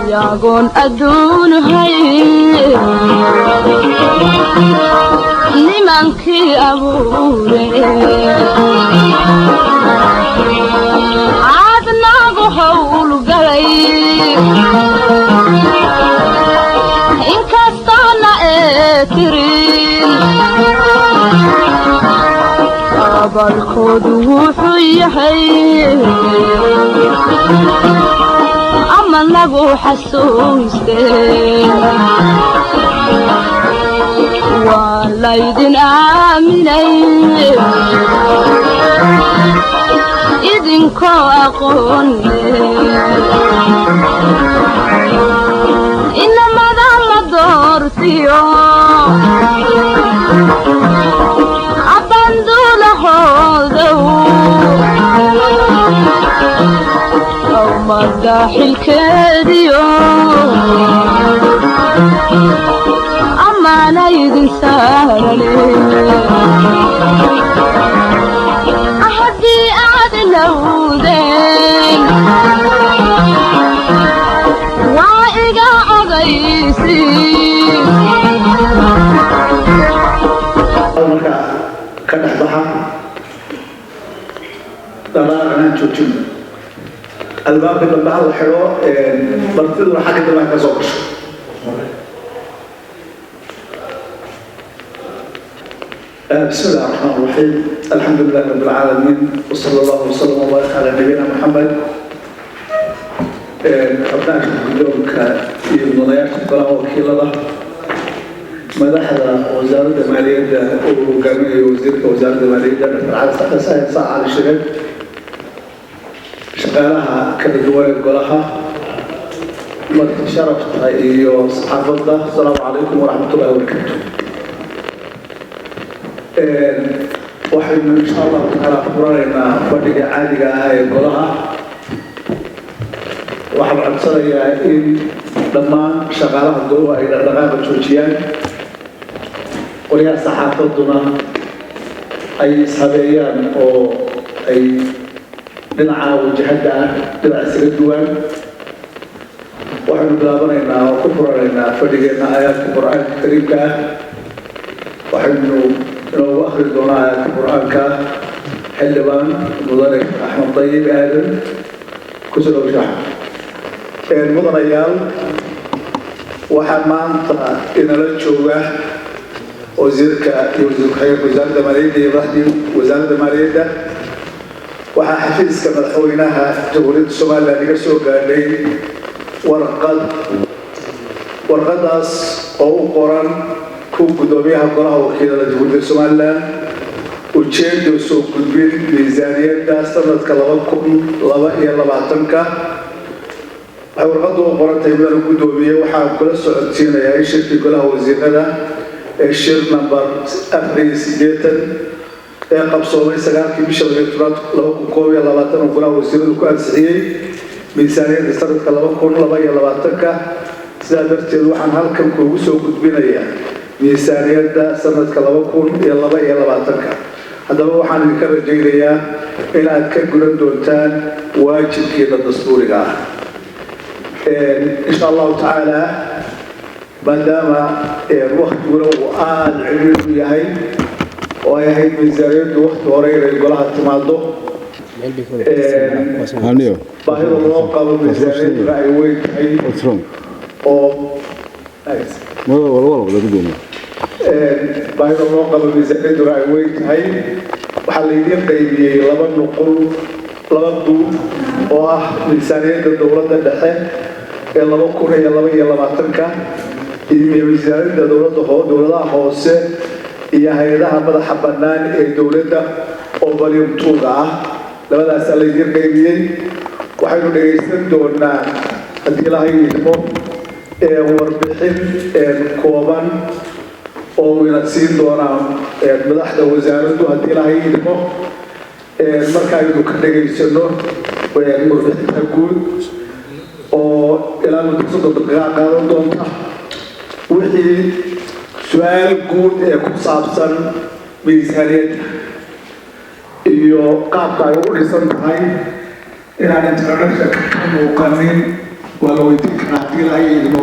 Iyagoon adduunhay nimankii abuure aadnaagu howlgalay, inkastoona ee tirin abalkoodu wuxuu yahay ama nagu xasuuste, waa laydin aaminay idinkoo aqoon leh. Inamada la doortiyo abanduulahoodow, umada xilkeediyo amaana idin saarane, haddii aad lowdeen waa iga ogaysi. Marka ka dhex baxa dhaqaaqanaan joojino, albaabka dambe ha la xidho, martiduna xagga dambe ha ka soo gasho. بسم الله الرحمن الرحيم، الحمد لله رب العالمين، وصلى الله وسلم وبارك على نبينا محمد. Xubnaha guddoonka iyo mudanayaasha golaha wakiilada, madaxda wasaaradda maaliyadda uu hogaaminayo wasiirka wasaaradda maaliyadda Dr. Said Saac Cali Shireed, shaqaalaha kala duwan ee golaha, marti sharafta iyo saxaafadda, asalaamu calaykum waraxmatullahi wabarakaatu. Waxaynu insha Allahu tacaala furanaynaa fadhiga caadiga ah ee golaha. Waxaan codsanayaa in dhammaan shaqaalaha goluhu ay dhaqdhaqaaqa joojiyaan, qolyaha saxaafadduna ay ishabeeyaan oo ay dhinaca wajahadda ah dhinac isaga duwaan. Waxaynu bilaabanaynaa oo ku furanaynaa fadhigeenna aayaadka Qur-aanka kariimka ah. Waxaynu inoogu akhri doonaa aayaadka Qur-aanka xildhibaan mudane Axmed Dayib Aadan. Kusoo dhawo shax. Mudanayaal, waxaa maanta inala jooga wasiirka iyo wasiir ku-xigeenka wasaaradda maaliyadda iyo madaxdii wasaaradda maaliyadda. Waxaa xafiiska madaxweynaha Jamhuuriyadda Somaliland iga soo gaadhay warqad, warqadaas oo u qoran ku guddoomiyaha golaha wakiilada Jamhuuriyadda Somaliland, ujeedo soo gudbin miisaaniyadda sanadka 2022-ka. Waxay warqaddu u qoran tahay: mudane guddoomiye, waxaan kula socodsiinayaa in shirkii golaha wasiirada ee shir number 84 ee qabsoomay 9-kii bisha 12-aad 2021 oo golaha wasiiradu ku ansixiyey miisaaniyadda sanadka 2022-ka. Sidaa darteed waxaan halkan kuugu soo gudbinayaa miisaaniyadda sanadka 2022-ka. Haddaba waxaan idinka rajaynayaa in aad ka gudan doontaan waajibkiina dastuuriga ah, insha Allahu tacaala. Maadaama waktiguna uu aada ciriir u yahay oo ay ahayd miisaaniyaddu wakti hore inay golaha timaado, baahida loo qabo miisaaniyadduna ay weyn tahay oo baahida loo qabo miisaaniyadduna ay weyn tahay, waxaa laydiin qaybiyey laba nuqul, laba buug oo ah miisaaniyadda dowladda dhexe ee 2022-ka iyo miisaaniyadda dowladda dowladaha hoose iyo hay-adaha madaxa bannaan ee dowladda oo volume two-ga ah. Labadaasaa laydiin qaybiyey. Waxaynu dhegaysan doonaa, haddii Ilaahay idmo, warbixin kooban oo ina siin doonaa madaxda wasaaraddu, haddii Ilaahay idmo. Markaaynu ka dhegaysano warbixinta guud oo ilaa muddo 30 daqiiqa qaadan doonta, wixii su-aal guud ee ku saabsan miisaaniyadda iyo qaabka ay u dhisan tahay, inaan introduction ka muuqanin. Waa la weydiin karaa haddii la idmo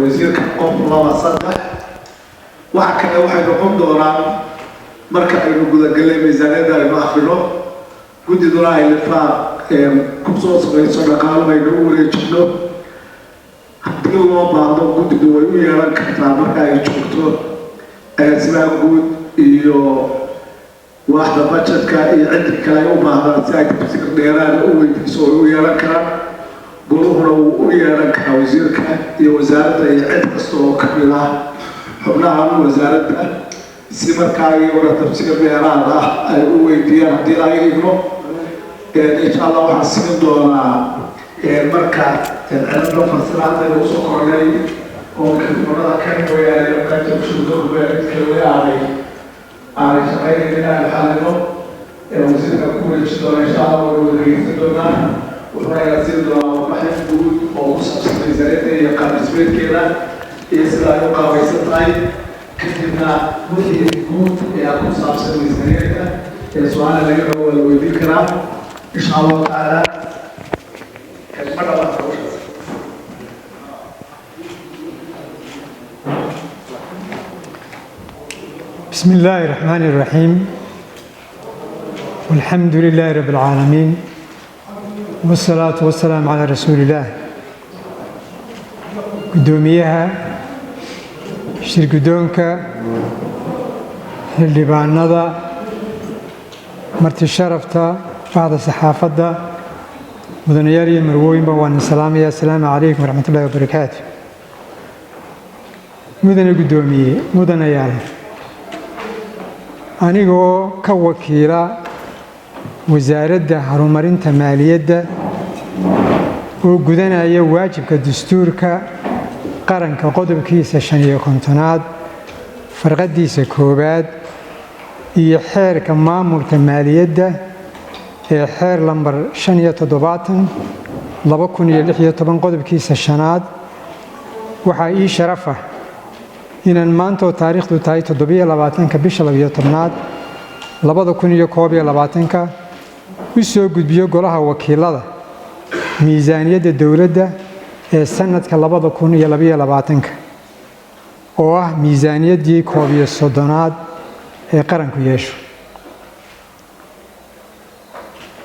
wasiirka, qof, laba, saddex. Waxa kale waxay noqon doonaan marka aynu gudagalnay miisaaniyadda aynu akrino, guddiduna ay lifaaq ku soo samayso, dhaqaalo aynu u wareejino. Haddii loo baahdo, guddidu way u yeelan kartaa marka ay joogto agaasimaha guud iyo waaxda budgetka iyo ciddi kale ay u baahdaan si ay tafsiir dheeraada u weydiiso, way u yeelan karaan. Goluhuna wuu u yeelan karaa wasiirka iyo wasaaradda iyo cid kasta oo ka mid ah xubnahan wasaaradda, si markaa iyaguna tafsiir dheeraad ah ay u weydiiyaan haddii laga idmo. Insha Allah waxaan siin doonaa marka cilada farsana hadda nagu soo kordhay oo mikrofoonada kan mooyaane qaybta kushudoogba mid kale aanay shaqaynayn in aynu xallino. Wasiirka ku wareeji doona insha Allah, waynu wada dhegeysan doonaa. Wuxuuna ila siin doonaa warbixin guud oo ku saabsan miisaaniyadda iyo qaab dhismeedkeeda iyo sida ay u qaabaysan tahay. Kadibna wixii guud ee ku saabsan miisaaniyadda ee su-aala laga rabo waa la weydiin karaa insha Allahu tacaala. Ma dhamaata hawshaas. بسم الله الرحمن الرحيم، والحمد لله رب العالمين، والصلاة والسلام على رسول الله. Guddoomiyaha, shir guddoonka, xildhibaanada, marti sharafta, bahda saxaafadda, mudanayaal iyo marwooyinba, waan salaamaya. Asalaamu calaykum waraxmat ullahi wabarakaatu. Mudane guddoomiye, mudanayaal, anigoo ka wakiila Wasaaradda Horumarinta Maaliyadda oo gudanaya waajibka dastuurka qaranka qodobkiisa 55aad farqadiisa koowaad iyo xeerka maamulka maaliyadda ee xeer lambar 75/2016 qodobkiisa shanaad, waxaa ii sharaf ah inaan maanta oo taariikhdu tahay 27-ka bisha 12aad 2021-ka u soo gudbiyo Golaha Wakiilada miisaaniyadda dowladda ee sanadka 2022-ka, oo ah miisaaniyaddii 31aad ee qaranku yeesho.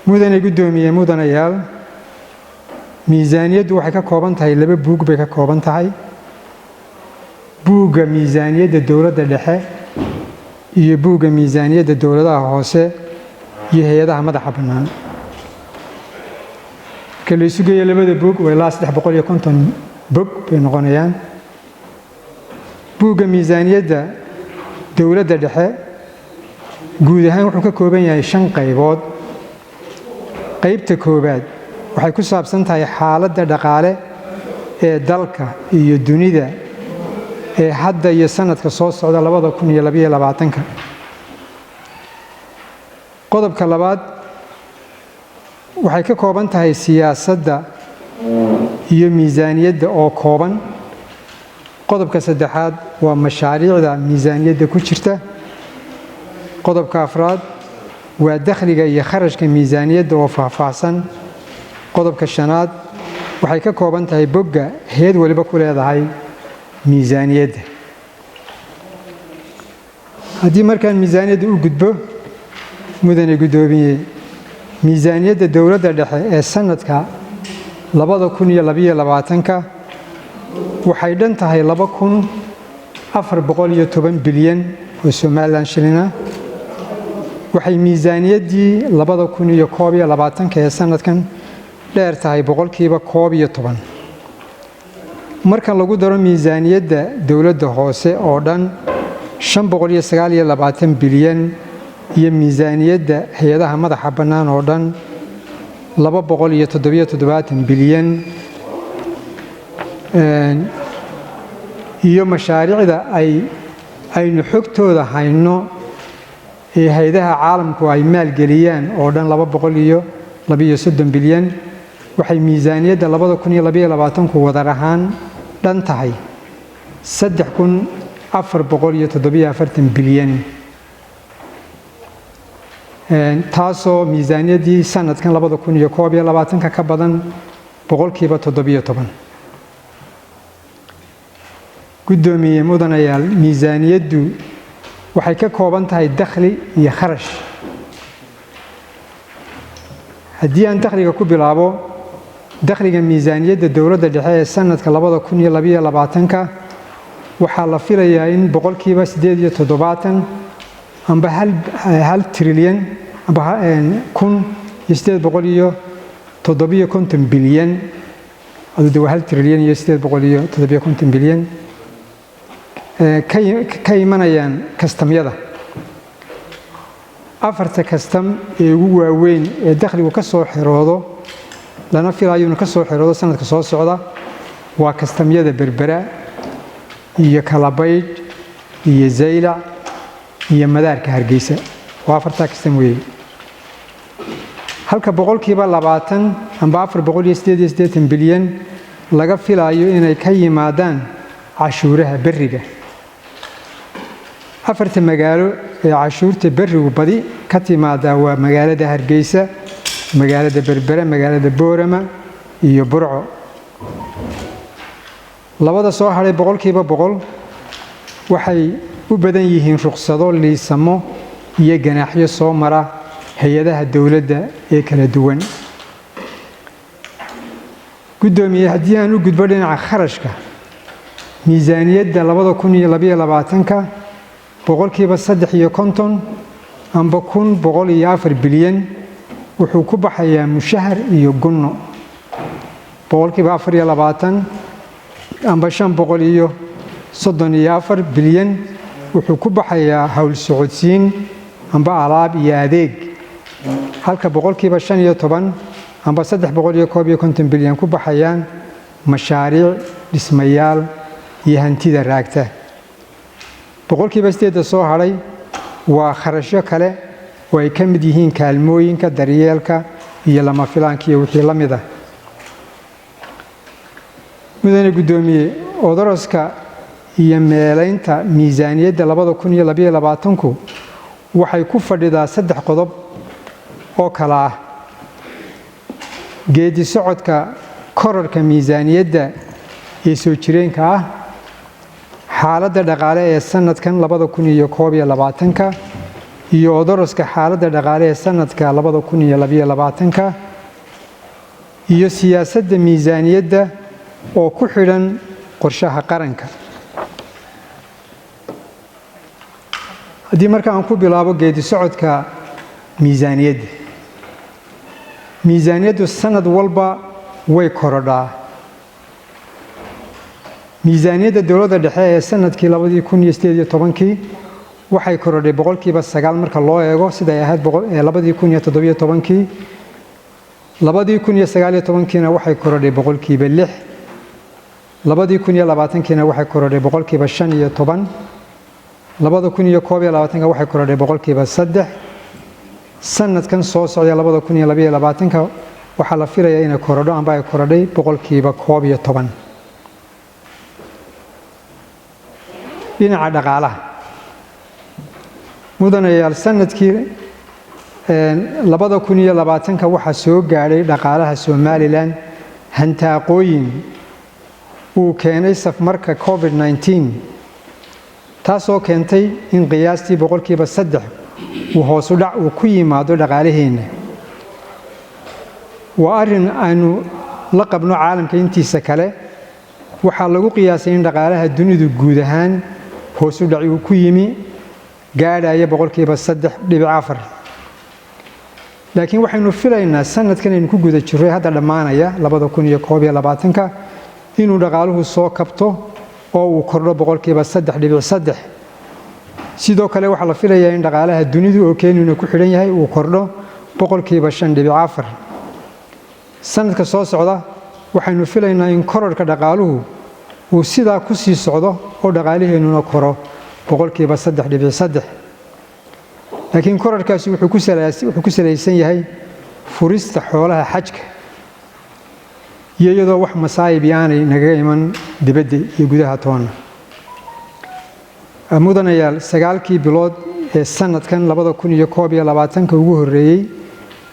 Mudane guddoomiye, mudanayaal, miisaaniyaddu waxay ka kooban tahay laba buug bay ka kooban tahay: buugga miisaaniyadda dowladda dhexe iyo buugga miisaaniyadda dowladaha hoose iyo hay-adaha madaxa bannaan. Marka la isu geeyo labada buug, waa ilaa 350 bog bay noqonayaan. Buugga miisaaniyadda dowladda dhexe guud ahaan wuxuu ka kooban yahay shan qaybood. Qaybta koowaad waxay ku saabsan tahay xaaladda dhaqaale ee dalka iyo dunida ee hadda iyo sanadka soo socda 2022-ka. Qodobka labaad waxay ka kooban tahay siyaasadda iyo miisaaniyadda oo kooban. Qodobka saddexaad waa mashaariicda miisaaniyadda ku jirta. Qodobka afraad waa dakhliga iyo kharashka miisaaniyadda oo faahfaahsan. Qodobka shanaad waxay ka kooban tahay bogga hay-ad waliba ku leedahay miisaaniyadda. Haddii markaan miisaaniyadda u gudbo, mudane guddoomiye, miisaaniyadda dowladda dhexe ee sanadka 2022-ka waxay dhan tahay 2410 bilyan oo Somaliland shilina. Waxay miisaaniyaddii 2021-ka ee sanadkan dheer tahay 11%. Marka lagu daro miisaaniyadda dowladda hoose oo dhan 529 bilyan iyo miisaaniyadda hay-adaha madaxa bannaan oo dhan 277 bilyan iyo mashaariicda aynu xogtooda hayno ee hay-adaha caalamku ay maalgeliyaan oo dhan 232 bilyan, waxay miisaaniyadda 2022-ku wadar ahaan dhan tahay 3447 bilyan, taasoo miisaaniyaddii sanadkan 2021-ka ka badan 17%. Guddoomiye, mudanayaal, miisaaniyaddu waxay ka kooban tahay dakhli iyo kharash. Haddii aan dakhliga ku bilaabo, dakhliga miisaaniyadda dowladda dhexe ee sanadka 2022-ka waxaa la filayaa in 78% amba hal trilyan amba 1857 bilyan, adude waa 1 trilyan iyo 857 bilyan, ka imanayaan kastamyada. Afarta kastam ee ugu waaweyn ee dakhligu ka soo xiroodo, lana filayo inuu ka soo xiroodo sanadka soo socda, waa kastamyada Berbera iyo Kalabaydh iyo Zaylac iyo madaarka Hargeysa. Waa afartaa kastam weeye. Halka 20% amba 488 bilyan laga filaayo inay ka yimaadaan cashuuraha berriga. Afarta magaalo ee cashuurta berrigu badi ka timaadaa waa magaalada Hargeysa, magaalada Berbera, magaalada Boorama iyo Burco. Labada soo hadhay, 100%, waxay u badan yihiin ruqsado, liisamo iyo ganaaxyo soo mara hay-adaha dowladda ee kala duwan. Guddoomiye, haddii aan u gudbo dhinaca kharashka miisaaniyadda 2022-ka, 53% amba 1104 bilyan wuxuu ku baxayaa mushahar iyo gunno. 24% amba 534 bilyan wuxuu ku baxayaa howl socodsiin amba alaab iyo adeeg, halka 15% amba 351 bilyan ku baxayaan mashaariic, dhismayaal iyo hantida raagta. 8% soo hadhay waa kharashyo kale oo ay ka mid yihiin kaalmooyinka daryeelka iyo lama filaanka iyo wixii la mid ah. Mudane guddoomiye, odoroska iyo meelaynta miisaaniyadda 2022-ku waxay ku fadhidaa saddex qodob oo kala ah: geedi socodka korarka miisaaniyadda ee soo jireenka ah, xaaladda dhaqaale ee sanadkan 2021-ka iyo odoroska xaaladda dhaqaale ee sanadka 2022-ka, iyo siyaasadda miisaaniyadda oo ku xidhan qorshaha qaranka. Haddii marka aan ku bilaabo geedi socodka miisaaniyadda, miisaaniyaddu sanad walba way korodhaa. Miisaaniyadda dowladda dhexe ee sanadkii 2018-kii waxay korodhay 9% marka loo eego siday ahayd 2017-kii. 2019-kiina waxay korodhay 6%. 2020-kiina waxay korodhay 15%. 2021-ka waxay korodhay 3%. Sanadkan soo socday, 2022-ka, waxaa la filayaa inay korodho amba ay korodhay 11%. Dhinaca dhaqaalaha, mudanayaal, sanadkii 2020-ka waxaa soo gaadhay dhaqaalaha Somaliland hantaaqooyin uu keenay safmarka COVID-19, taasoo keentay in qiyaastii 3% uu hoosu dhac uu ku yimaado dhaqaalaheenna. Waa arrin aynu la qabno caalamka intiisa kale. Waxaa lagu qiyaasay in dhaqaalaha dunidu guud ahaan hoosu dhac uu ku yimi gaadhaya 3.4%. Laakiin waxaynu filaynaa sanadkan aynu ku guda jirro hadda dhammaanaya, 2021-ka, inuu dhaqaaluhu soo kabto oo uu kordho 3.3%. Sidoo kale waxaa la filayaa in dhaqaalaha dunidu, oo keenuna ku xidhan yahay, uu kordho 5.4%. Sanadka soo socda waxaynu filaynaa in kororhka dhaqaaluhu uu sidaa ku sii socdo oo dhaqaalaheennuna koro 3.3%. Laakiin korarkaasi wuxuu ku salaysan yahay furista xoolaha xajka iyo iyadoo wax masaayib aanay nagaga iman dibadda iyo gudaha toonna. Mudanayaal, 9-kii bilood ee sanadkan 2021-ka ugu horreeyey,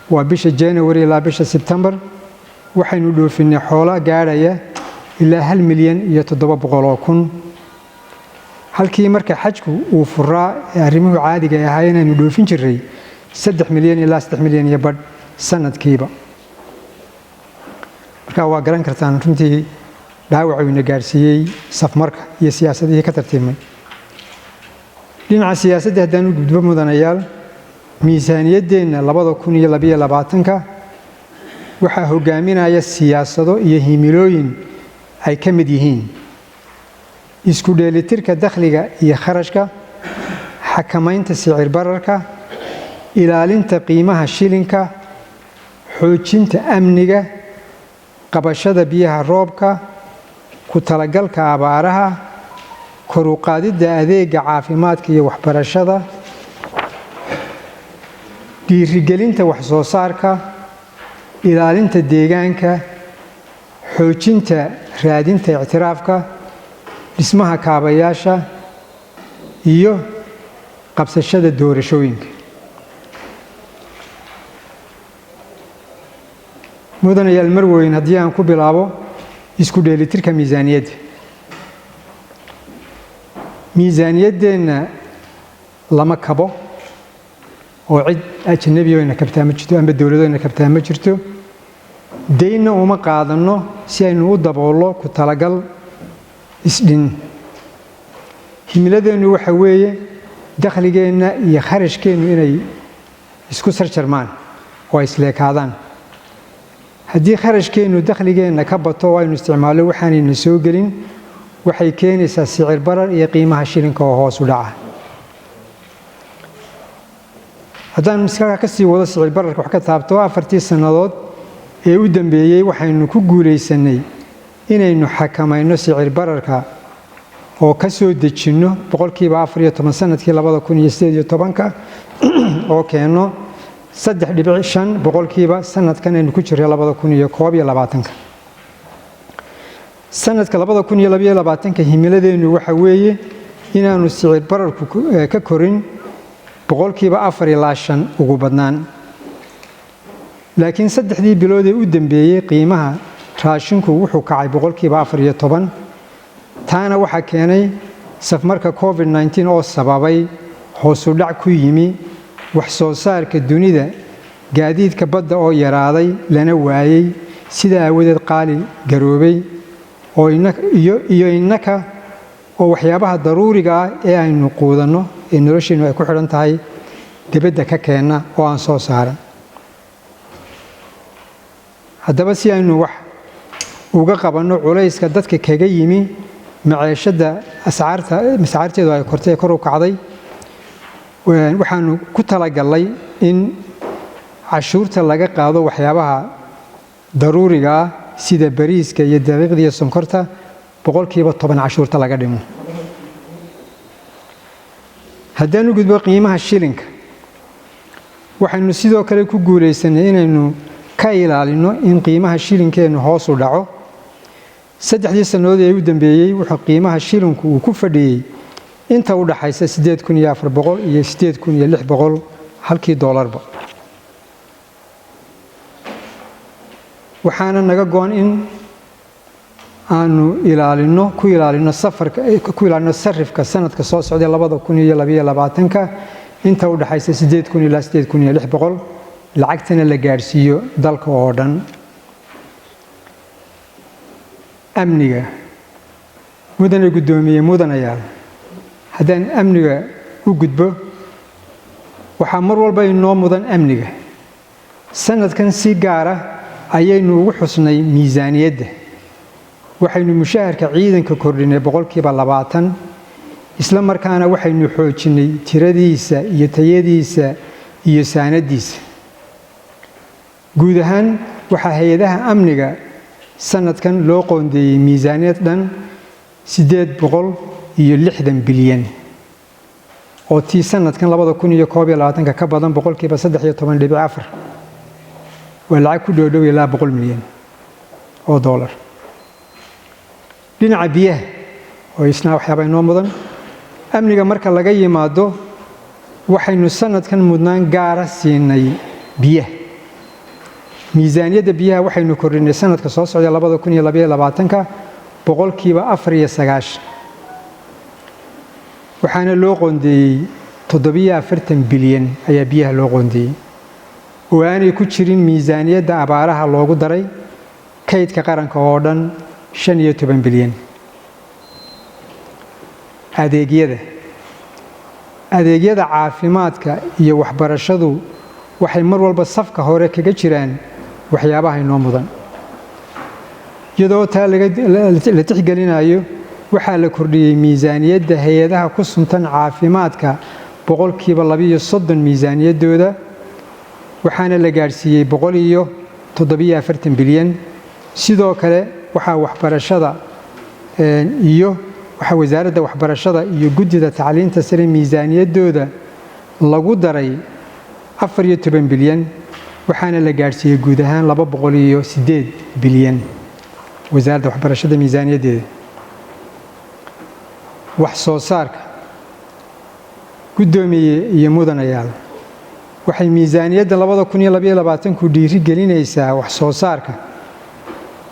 waa bisha January ilaa bisha Sebtembar, waxaynu dhoofinay xoolo gaadhaya ilaa 1,700,000. Halkii marka xajku uu furaa ee arrimuhu caadiga ay ahaa inaynu dhoofin jiray 3 milyan ilaa 3.5 milyan sanadkiiba. Marka waa garan kartaan runtii dhaawac uu ina gaadhsiiyey safmarka iyo siyaasadihii ka tartiibmay. Dhinaca siyaasadda haddaan u gudbo, mudanayaal, miisaaniyaddeenna 2022-ka waxaa hogaaminaya siyaasado iyo himilooyin ay ka mid yihiin isku dheelitirka dakhliga iyo kharashka, xakamaynta sicir bararka, ilaalinta qiimaha shilinka, xoojinta amniga, qabashada biyaha roobka, ku talagalka abaaraha, kor u qaadidda adeega caafimaadka iyo waxbarashada, dhiirigelinta wax soo saarka, ilaalinta deegaanka, xoojinta raadinta ictiraafka, dhismaha kaabayaasha iyo qabsashada doorashooyinka. Mudanayaal, marweyn, haddii aan ku bilaabo isku dheelitirka miisaaniyadda, miisaaniyaddeenna lama kabo oo cid ajnabi oyna kabtaa ma jirto ama dowladoyna kabtaa ma jirto. Deynna uma qaadanno si aynu u daboollo ku talagal isdhin. Himiladeennu waxa weeye dakhligeenna iyo kharashkeennu inay isku sarjarmaan oo ay isleekaadaan. Haddii kharashkeennu dakhligeenna ka bato oo aynu isticmaallo waxaanayna soo gelin, waxay keenaysaa sicir barar iyo qiimaha shilinka oo hoos u dhaca. Haddaan miskaga ka sii wado, sicir bararka wax ka taabto, 4-tii sannadood ee u dambeeyey waxaynu ku guulaysanay inaynu xakamayno sicir bararka oo ka soo dejinno 14% sanadkii 2018-ka oo keenno 3.5% sanadkan aynu ku jirray 2021-ka. Sanadka 2022-ka himiladeennu waxa weeye inaanu sicir bararku ka korin 4% ilaa 5% ugu badnaan. Laakiin 3-dii bilood ee u dambeeyey qiimaha raashinku wuxuu kacay 14%. Taana waxaa keenay safmarka COVID-19 oo sababay hoosu dhac ku yimi wax soo saarka dunida, gaadiidka badda oo yaraaday lana waayey, sidaa aawadeed qaali garoobay, oo iyo innaka oo waxyaabaha daruuriga ah ee aynu quudanno ee nolosheennu ay ku xidhan tahay dibadda ka keenna oo aan soo saaran. Haddaba, si aynu wax uga qabanno culayska dadka kaga yimi maceeshadda ascaarta mascaarteedu ay kortay, kor u kacday, waxaanu ku talagallay in cashuurta laga qaado waxyaabaha daruuriga ah sida bariiska iyo daqiiqda iyo sonkorta 10% cashuurta laga dhimo. Haddaan u gudbo qiimaha shilinka, waxaynu sidoo kale ku guulaysanay inaynu ka ilaalino in qiimaha shilinkeennu hoos u dhaco. 3-dii sannadood ee u dambeeyey wuxuu qiimaha shilinku uu ku fadhiyey inta u dhaxaysa 8400 iyo 8600 halkii doolarba. Waxaana naga go'an in aanu ilaalino ku ilaalino safarka ku ilaalino sarifka sanadka soo socday 2022-ka inta u dhaxaysa 8000 ilaa 8600, lacagtana la gaadhsiiyo dalka oo dhan. Amniga, mudane guddoomiye, mudanayaal, haddaan amniga u gudbo, waxaa mar walba inoo mudan amniga. Sanadkan si gaara ayaynu ugu xusnay miisaaniyadda. Waxaynu mushaharka ciidanka kordhinay 20%, isla markaana waxaynu xoojinnay tiradiisa iyo tayadiisa iyo saanadiisa. Guud ahaan waxaa hay-adaha amniga sanadkan loo qoondeeyey miisaaniyad dhan 860 bilyan oo tii sanadkan 2021-ka ka badan 13.4%. Waa lacag ku dhow dhow ilaa 100 milyan oo dollar. Dhinaca biyaha oo isna waxyaaba inoo mudan amniga marka laga yimaado, waxaynu sanadkan mudnaan gaara siinay biyaha. Miisaaniyadda biyaha waxaynu kordhinay sanadka soo socda 2022-ka 94%. Waxaana loo qoondeeyey 47 bilyan ayaa biyaha loo qoondeeyey, oo aanay ku jirin miisaaniyadda abaaraha loogu daray kaydka qaranka oo dhan 15 bilyan. Adeegyada caafimaadka iyo waxbarashadu waxay mar walba safka hore kaga jiraan waxyaabaha inoo mudan. Iyadoo taa la tixgelinayo, waxaa la kordhiyey miisaaniyadda hay-adaha ku suntan caafimaadka 32% miisaaniyaddooda, waxaana la gaadhsiiyey 147 bilyan. Sidoo kale waxaa waxbarashada iyo waxaa Wasaaradda Waxbarashada iyo Guddida Tacliinta Sare miisaaniyaddooda lagu daray 14 bilyan, waxaana la gaadhsiiyey guud ahaan 208 bilyan Wasaaradda Waxbarashada miisaaniyaddeeda. Wax soo saarka, guddoomiye iyo mudanayaal, waxay miisaaniyadda 2022-ku dhiiri gelinaysaa wax soo saarka.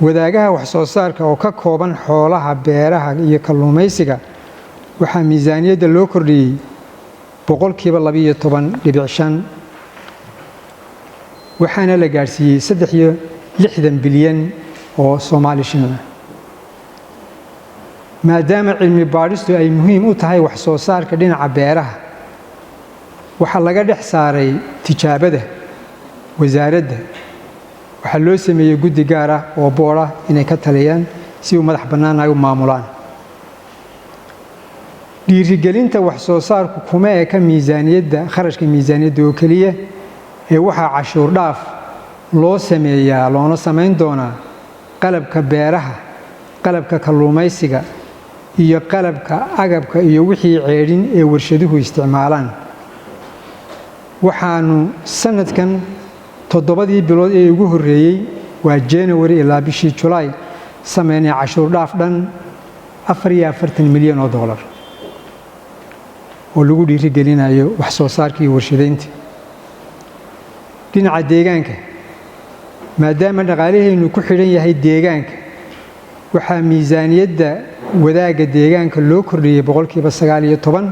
Wadaagaha wax soo saarka oo ka kooban xoolaha, beeraha iyo kalluumaysiga waxaa miisaaniyadda loo kordhiyey 12.5%, waxaana la gaadhsiiyey 63 bilyan oo Soomaali shilin ah. Maadaama cilmi baadhistu ay muhiim u tahay wax soo saarka dhinaca beeraha, waxaa laga dhex saaray tijaabada wasaaradda. Waxaa loo sameeyey guddi gaar ah oo board ah inay ka taliyaan si uu madax bannaan ay u maamulaan. Dhiirigelinta wax soo saarku kuma eka miisaaniyadda, kharashka miisaaniyadda oo keliya, ee waxaa cashuur dhaaf loo sameeyaa, loona samayn doonaa qalabka beeraha, qalabka kalluumaysiga iyo qalabka agabka iyo wixii ceedhin ee warshaduhu isticmaalaan. Waxaanu sanadkan 7dii bilood ee ugu horreeyey, waa January ilaa bishii Julaay, sameynay cashuur dhaaf dhan 44 milyan oo doolar oo lagu dhiirigelinayo wax soo saarka iyo warshadaynta. Dhinaca deegaanka, maadaama dhaqaalaheennu ku xidhan yahay deegaanka, waxaa miisaaniyadda wadaagga deegaanka loo kordhiyey 19%,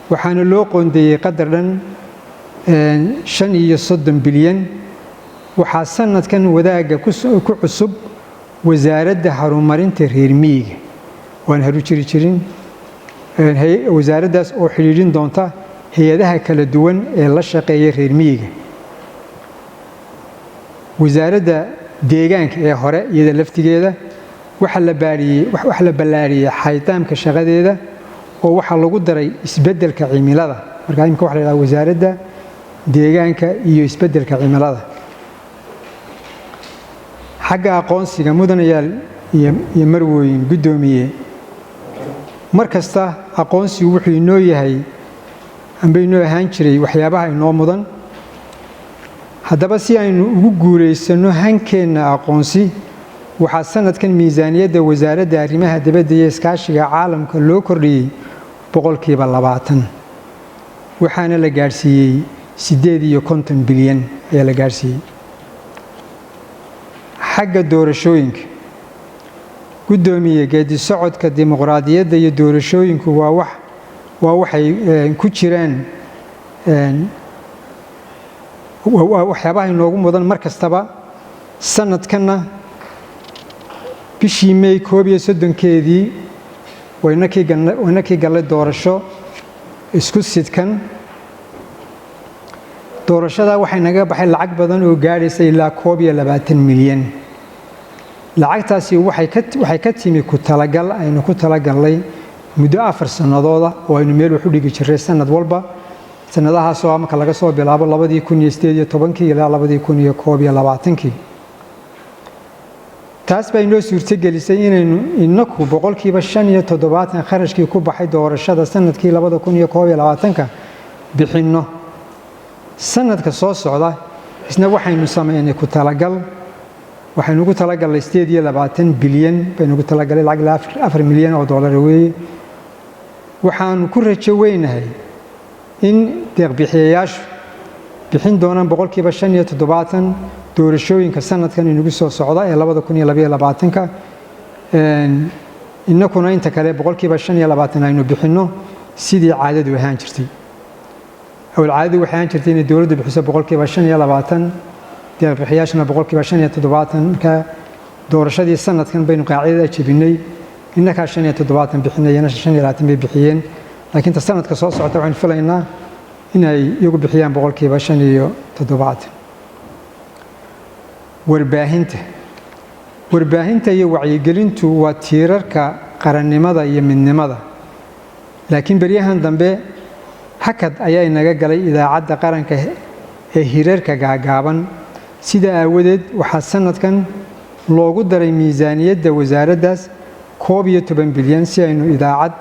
waxaana loo qoondeeyey qadar dhan 35 bilyan. Waxaa sanadkan wadaagga ku cusub Wasaaradda Horumarinta Reer Miyiga, waan haru jiri jirin, wasaaraddaas oo xidhiidhin doonta hay-adaha kala duwan ee la shaqeeya reer miyiga. Wasaaradda deegaanka ee hore iyada laftigeeda waxaa la baariyey, waxa la ballaariyey xaydaamka shaqadeeda, oo waxaa lagu daray isbeddelka cimilada. Marka imika waxa la yidhaha Wasaaradda Deegaanka iyo Isbeddelka Cimilada. Xagga aqoonsiga, mudanayaal iyo marwooyin, guddoomiye, mar kasta aqoonsigu wuxuu inoo yahay amba inoo ahaan jiray waxyaabaha inoo mudan. Haddaba, si aynu ugu guulaysanno hankeenna aqoonsi, waxaa sanadkan miisaaniyadda Wasaaradda Arrimaha Dibadda iyo Iskaashiga Caalamka loo kordhiyey 20%, waxaana la gaadhsiiyey 58 bilyan ayaa la gaadhsiiyey. Xagga doorashooyinka, guddoomiye, geedi socodka dimuqraadiyadda iyo doorashooyinku waa waxay ku jiraan waxyaabaha inoogu mudan mar kastaba. Sanadkanna bishii May 31-keedii waynakii gallay doorasho isku sidkan. Doorashadaa waxay naga baxay lacag badan oo gaadhaysa ilaa 21 milyan. Lacagtaasi waxay ka timi ku talagal aynu ku talagalnay muddo 4 sannadooda oo aynu meel wax u dhigi jiray sanad walba, sanadahaasoo marka laga soo bilaabo 2018-kii ilaa 2021-kii. Taas baa inoo suurtogelisay inaynu inaku 75% kharashkii ku baxay doorashada sanadkii 2021-ka bixinno. Sanadka soo socda isna waxaynu sameynay ku talagal. Waxaynu ugu talagalnay 28 bilyan baynu ugu talagalay, lacag ilaa 4 milyan oo dollar weeye. Waxaanu ku rajo weynahay in deeqbixiyayaashu bixin doonaan 75% doorashooyinka sanadkan inagu soo socda ee 2022-ka, inakuna inta kale 25% aynu bixinno. Sidii caadadu ahaan jirtay, awal caadadu waxay ahaan jirtay inay dowladdu bixiso 25%, deeqbixiyaashuna 75%. Marka doorashadii sanadkan baynu qaacidada jebinay, innakaa 75 bixinay, iyana 25 bay bixiyeen. Laakiin ta sanadka soo socota waxaynu filaynaa inay iyagu bixiyaan 75%. Warbaahinta. Warbaahinta iyo wacyigelintu waa tiirarka qarannimada iyo midnimada, laakiin beryahan dambe hakad ayaa inaga galay idaacadda qaranka ee hirarka gaagaaban. Sida aawadeed waxaa sanadkan loogu daray miisaaniyadda wasaaraddaas 11 bilyan si aynu idaacad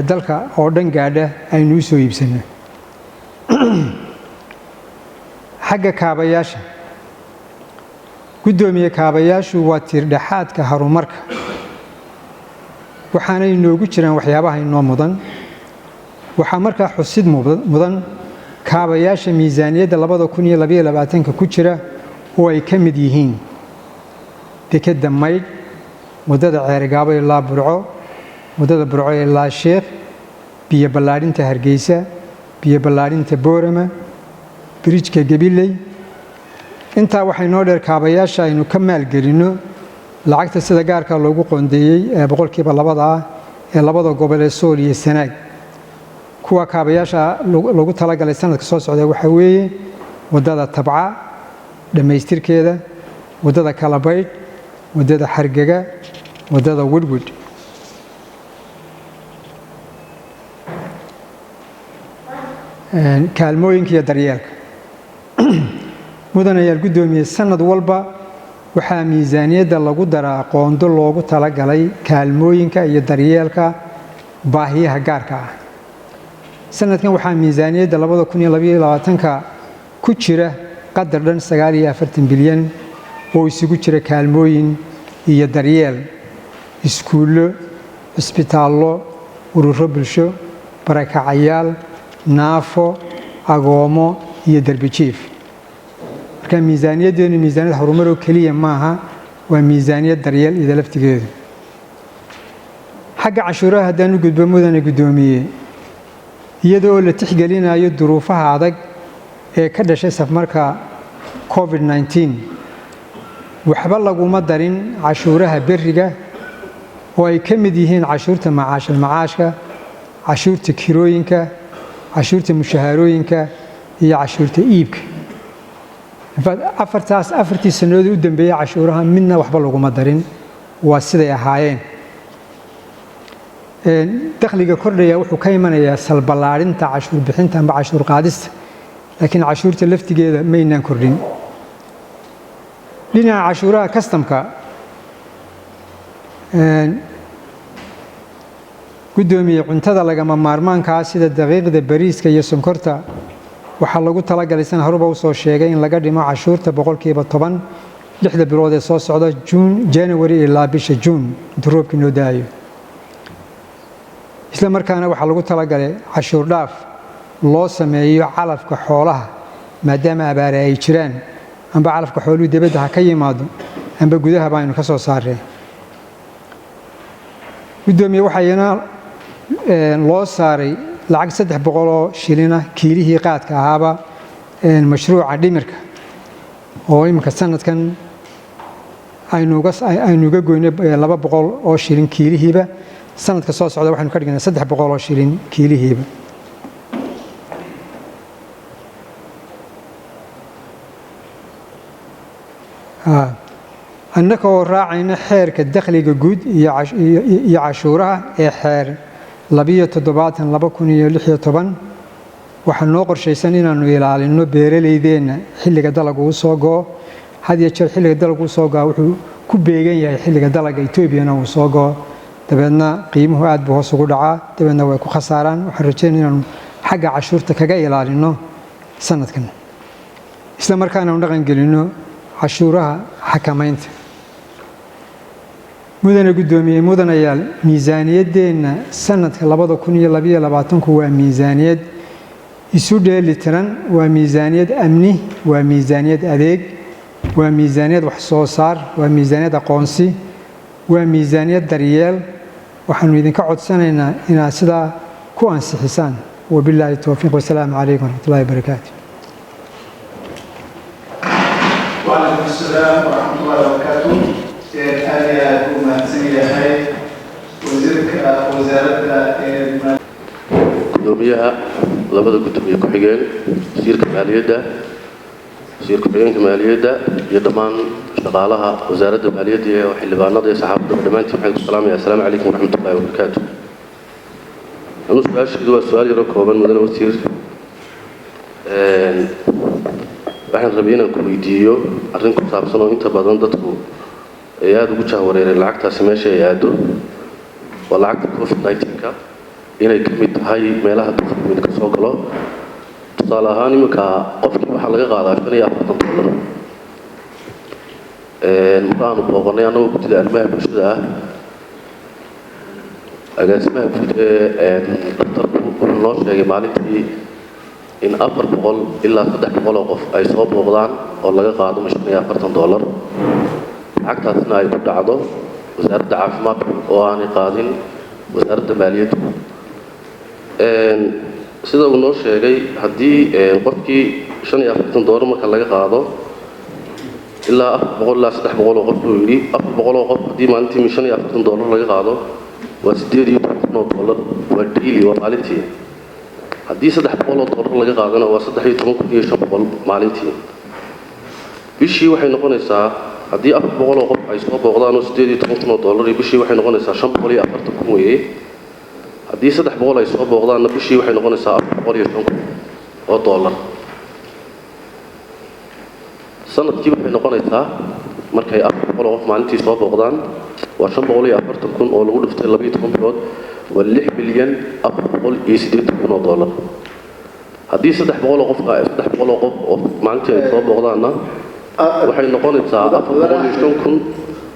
dalka oo dhan gaadha aynu u soo iibsanno. Xagga kaabayaasha, guddoomiye, kaabayaashu waa tiirdhexaadka horumarka, waxaanay inoogu jiraan waxyaabaha inoo mudan. Waxaa markaa xusid mudan kaabayaasha miisaaniyadda 2022-ka ku jira oo ay ka mid yihiin dekedda Maydh, waddada Ceerigaabo ilaa Burco, waddada Burco ilaa Sheekh, biyo ballaadhinta Hargeysa, biyo ballaadhinta Boorama, bridge-ka Gabiley. Intaa waxay noo dheer kaabayaasha aynu ka maalgelinno lacagta sida gaarka loogu qoondeeyey ee 2%-da ah ee labada gobol ee Sool iyo Sanaag. Kuwa kaabayaasha loogu talagalay sanadka soo socda waxaa weeye waddada Tabca dhammaystirkeeda, waddada Kalabaydh, waddada Xargega, waddada Widhwidh. Kaalmooyinka iyo daryeelka, mudanayaal, guddoomiye, sanad walba waxaa miisaaniyadda lagu daraa qoondo loogu talagalay kaalmooyinka iyo daryeelka baahiyaha gaarka ah. Sanadkan waxaa miisaaniyadda 2022-ka ku jira qadar dhan 49 bilyan oo isugu jira kaalmooyin iyo daryeel, iskuullo, cisbitaallo, ururo bulsho, barakacayaal, naafo, agoomo iyo derbijiif. Marka miisaaniyaddeenu miisaaniyad horumaroo keliya maaha, waa miisaaniyad daryeel ida laftigeedu. Xagga cashuuraha haddaan u gudbo, mudane guddoomiye, iyadoo la tixgelinayo duruufaha adag ee ka dhashay safmarka COVID-19, waxba laguma darin cashuuraha berriga oo ay ka mid yihiin cashuurta macaashal macaashka, cashuurta kirooyinka, cashuurta mushaharooyinka iyo cashuurta iibka. Afartaas, afartii sannadood u dambeeyey cashuuraha midna waxba laguma darin, waa siday ahaayeen. Dakhliga kordhaya wuxuu ka imanayaa salballaadhinta cashuur bixinta amba cashuur qaadista, laakiin cashuurta laftigeeda maynaan kordhin. Dhinaca cashuuraha kastamka, guddoomiye, cuntada lagama maarmaankaa sida daqiiqda, bariiska iyo sonkorta waxaa lagu talagalay, san horuba usoo sheegay, in laga dhimo cashuurta 10% 6-da bilood ee soo socda, Juun, January ilaa bisha Juun, intuu roobkii noo daayo. Isla markaana waxaa lagu talagalay cashuur dhaaf loo sameeyo calafka xoolaha, maadaama abaare ay jiraan, amba calafka xooluhu dibadda ha ka yimaado amba gudaha baynu ka soo saareen. Guddoomiye, waxaa iyana loo saaray lacag 300 oo shilina kiilihii qaadka ahaaba mashruuca dhimirka, oo iminka sanadkan aynu uga goynay 200 oo shilin kiilihiiba. Sanadka soo socda waxaynu ka dhignay 300 oo shilin kiilihiiba. Annaka oo raacayna xeerka dakhliga guud iyo cashuuraha ee xeer 72/2016, waxaa noo qorshaysan inaannu ilaalinno beeraleydeenna xilliga dalagu uu soo go'o. Had iyo jeer xilliga dalagu uu soo go'a wuxuu ku beegan yahay xilliga dalaga Etoobiyana uu soo go'o, dabeedna qiimuhu aad buu hoos ugu dhacaa, dabeedna way ku khasaaraan. Waxaan rajeynaya inaanu xagga cashuurta kaga ilaalinno sanadkan, isla markaana anu dhaqan gelinno cashuuraha xakamaynta. Mudane guddoomiye, mudanayaal, miisaaniyaddeenna sanadka 2022-ku waa miisaaniyad isu dheeli tiran, waa miisaaniyad amni, waa miisaaniyad adeeg, waa miisaaniyad wax soo saar, waa miisaaniyad aqoonsi, waa miisaaniyad daryeel. Waxaanu idinka codsanaynaa inaad sidaa ku Ku ansixisaan. Wabilaahi towfiiq, wasalaamu calaykum waraxmatullahi wabarakaatu. وعليكم السلام ورحمة الله وبركاته. Aad iyo aad u mahadsan yahay wasiirka wasaaradda. Gudoomiyaha, labada gudoomiye ku-xigeen, wasiirka maaliyadda, wasiir ku-xigeenka maaliyadda iyo dhammaan shaqaalaha wasaaradda maaliyadda iyo xildhibaanada iyo saxaafadda, dhammaantiin waxaan ku salaamaya assalaamu calaykum waraxmatullahi wabarakaatu. Anu su-aashaydu waa su-aal yaro kooban. Mudane wasiir, waxaan rabay inaan ku weydiiyo arrin ku saabsan oo inta badan dadku ay aada ugu jahwareereen lacagtaasi meesha ay aado. Waa lacagta COVID-19-ka, inay ka mid tahay meelaha dakhligu ka soo galo. Tusaale ahaan, iminka qofkii waxaa laga qaadaa $45. Mar aanu booqanay annagoo guddida arrimaha bulshada ah, agaasimaha guud ee dhakhtarku wuxuu noo sheegay maalintii in 400 ilaa 300 oo qof ay soo booqdaan oo laga qaado $45, lacagtaasna ay ku dhacdo wasaaradda caafimaadka oo aanay qaadin wasaaradda maaliyaddu. Sida uu noo sheegay, haddii qofkii $45 marka laga qaado, ilaa 400 ilaa 300 oo qof buu yidhi, 400 oo qof haddii maalintii $45 laga qaado, waa $18,000, waa daily, waa maalintii. Haddii $300 laga qaadana, waa 13,500 maalintii. Bishii waxay noqonaysaa, haddii 400 oo qof ay soo booqdaan oo $18,000 iyo bishii waxay noqonaysaa 540,000 weeye. Haddii 300 ay soo booqdaanna, bishii waxay noqonaysaa $405,000. Sanadkii waxay noqonaysaa, markay 400 oo qof maalintii soo booqdaan, waa 540,000 oo lagu dhuftay 12 bilood, waa $6,480,000. Haddii 300 oo qofka, 300 oo qof oo maalintii ay soo booqdaanna, waxay noqonaysaa 405,000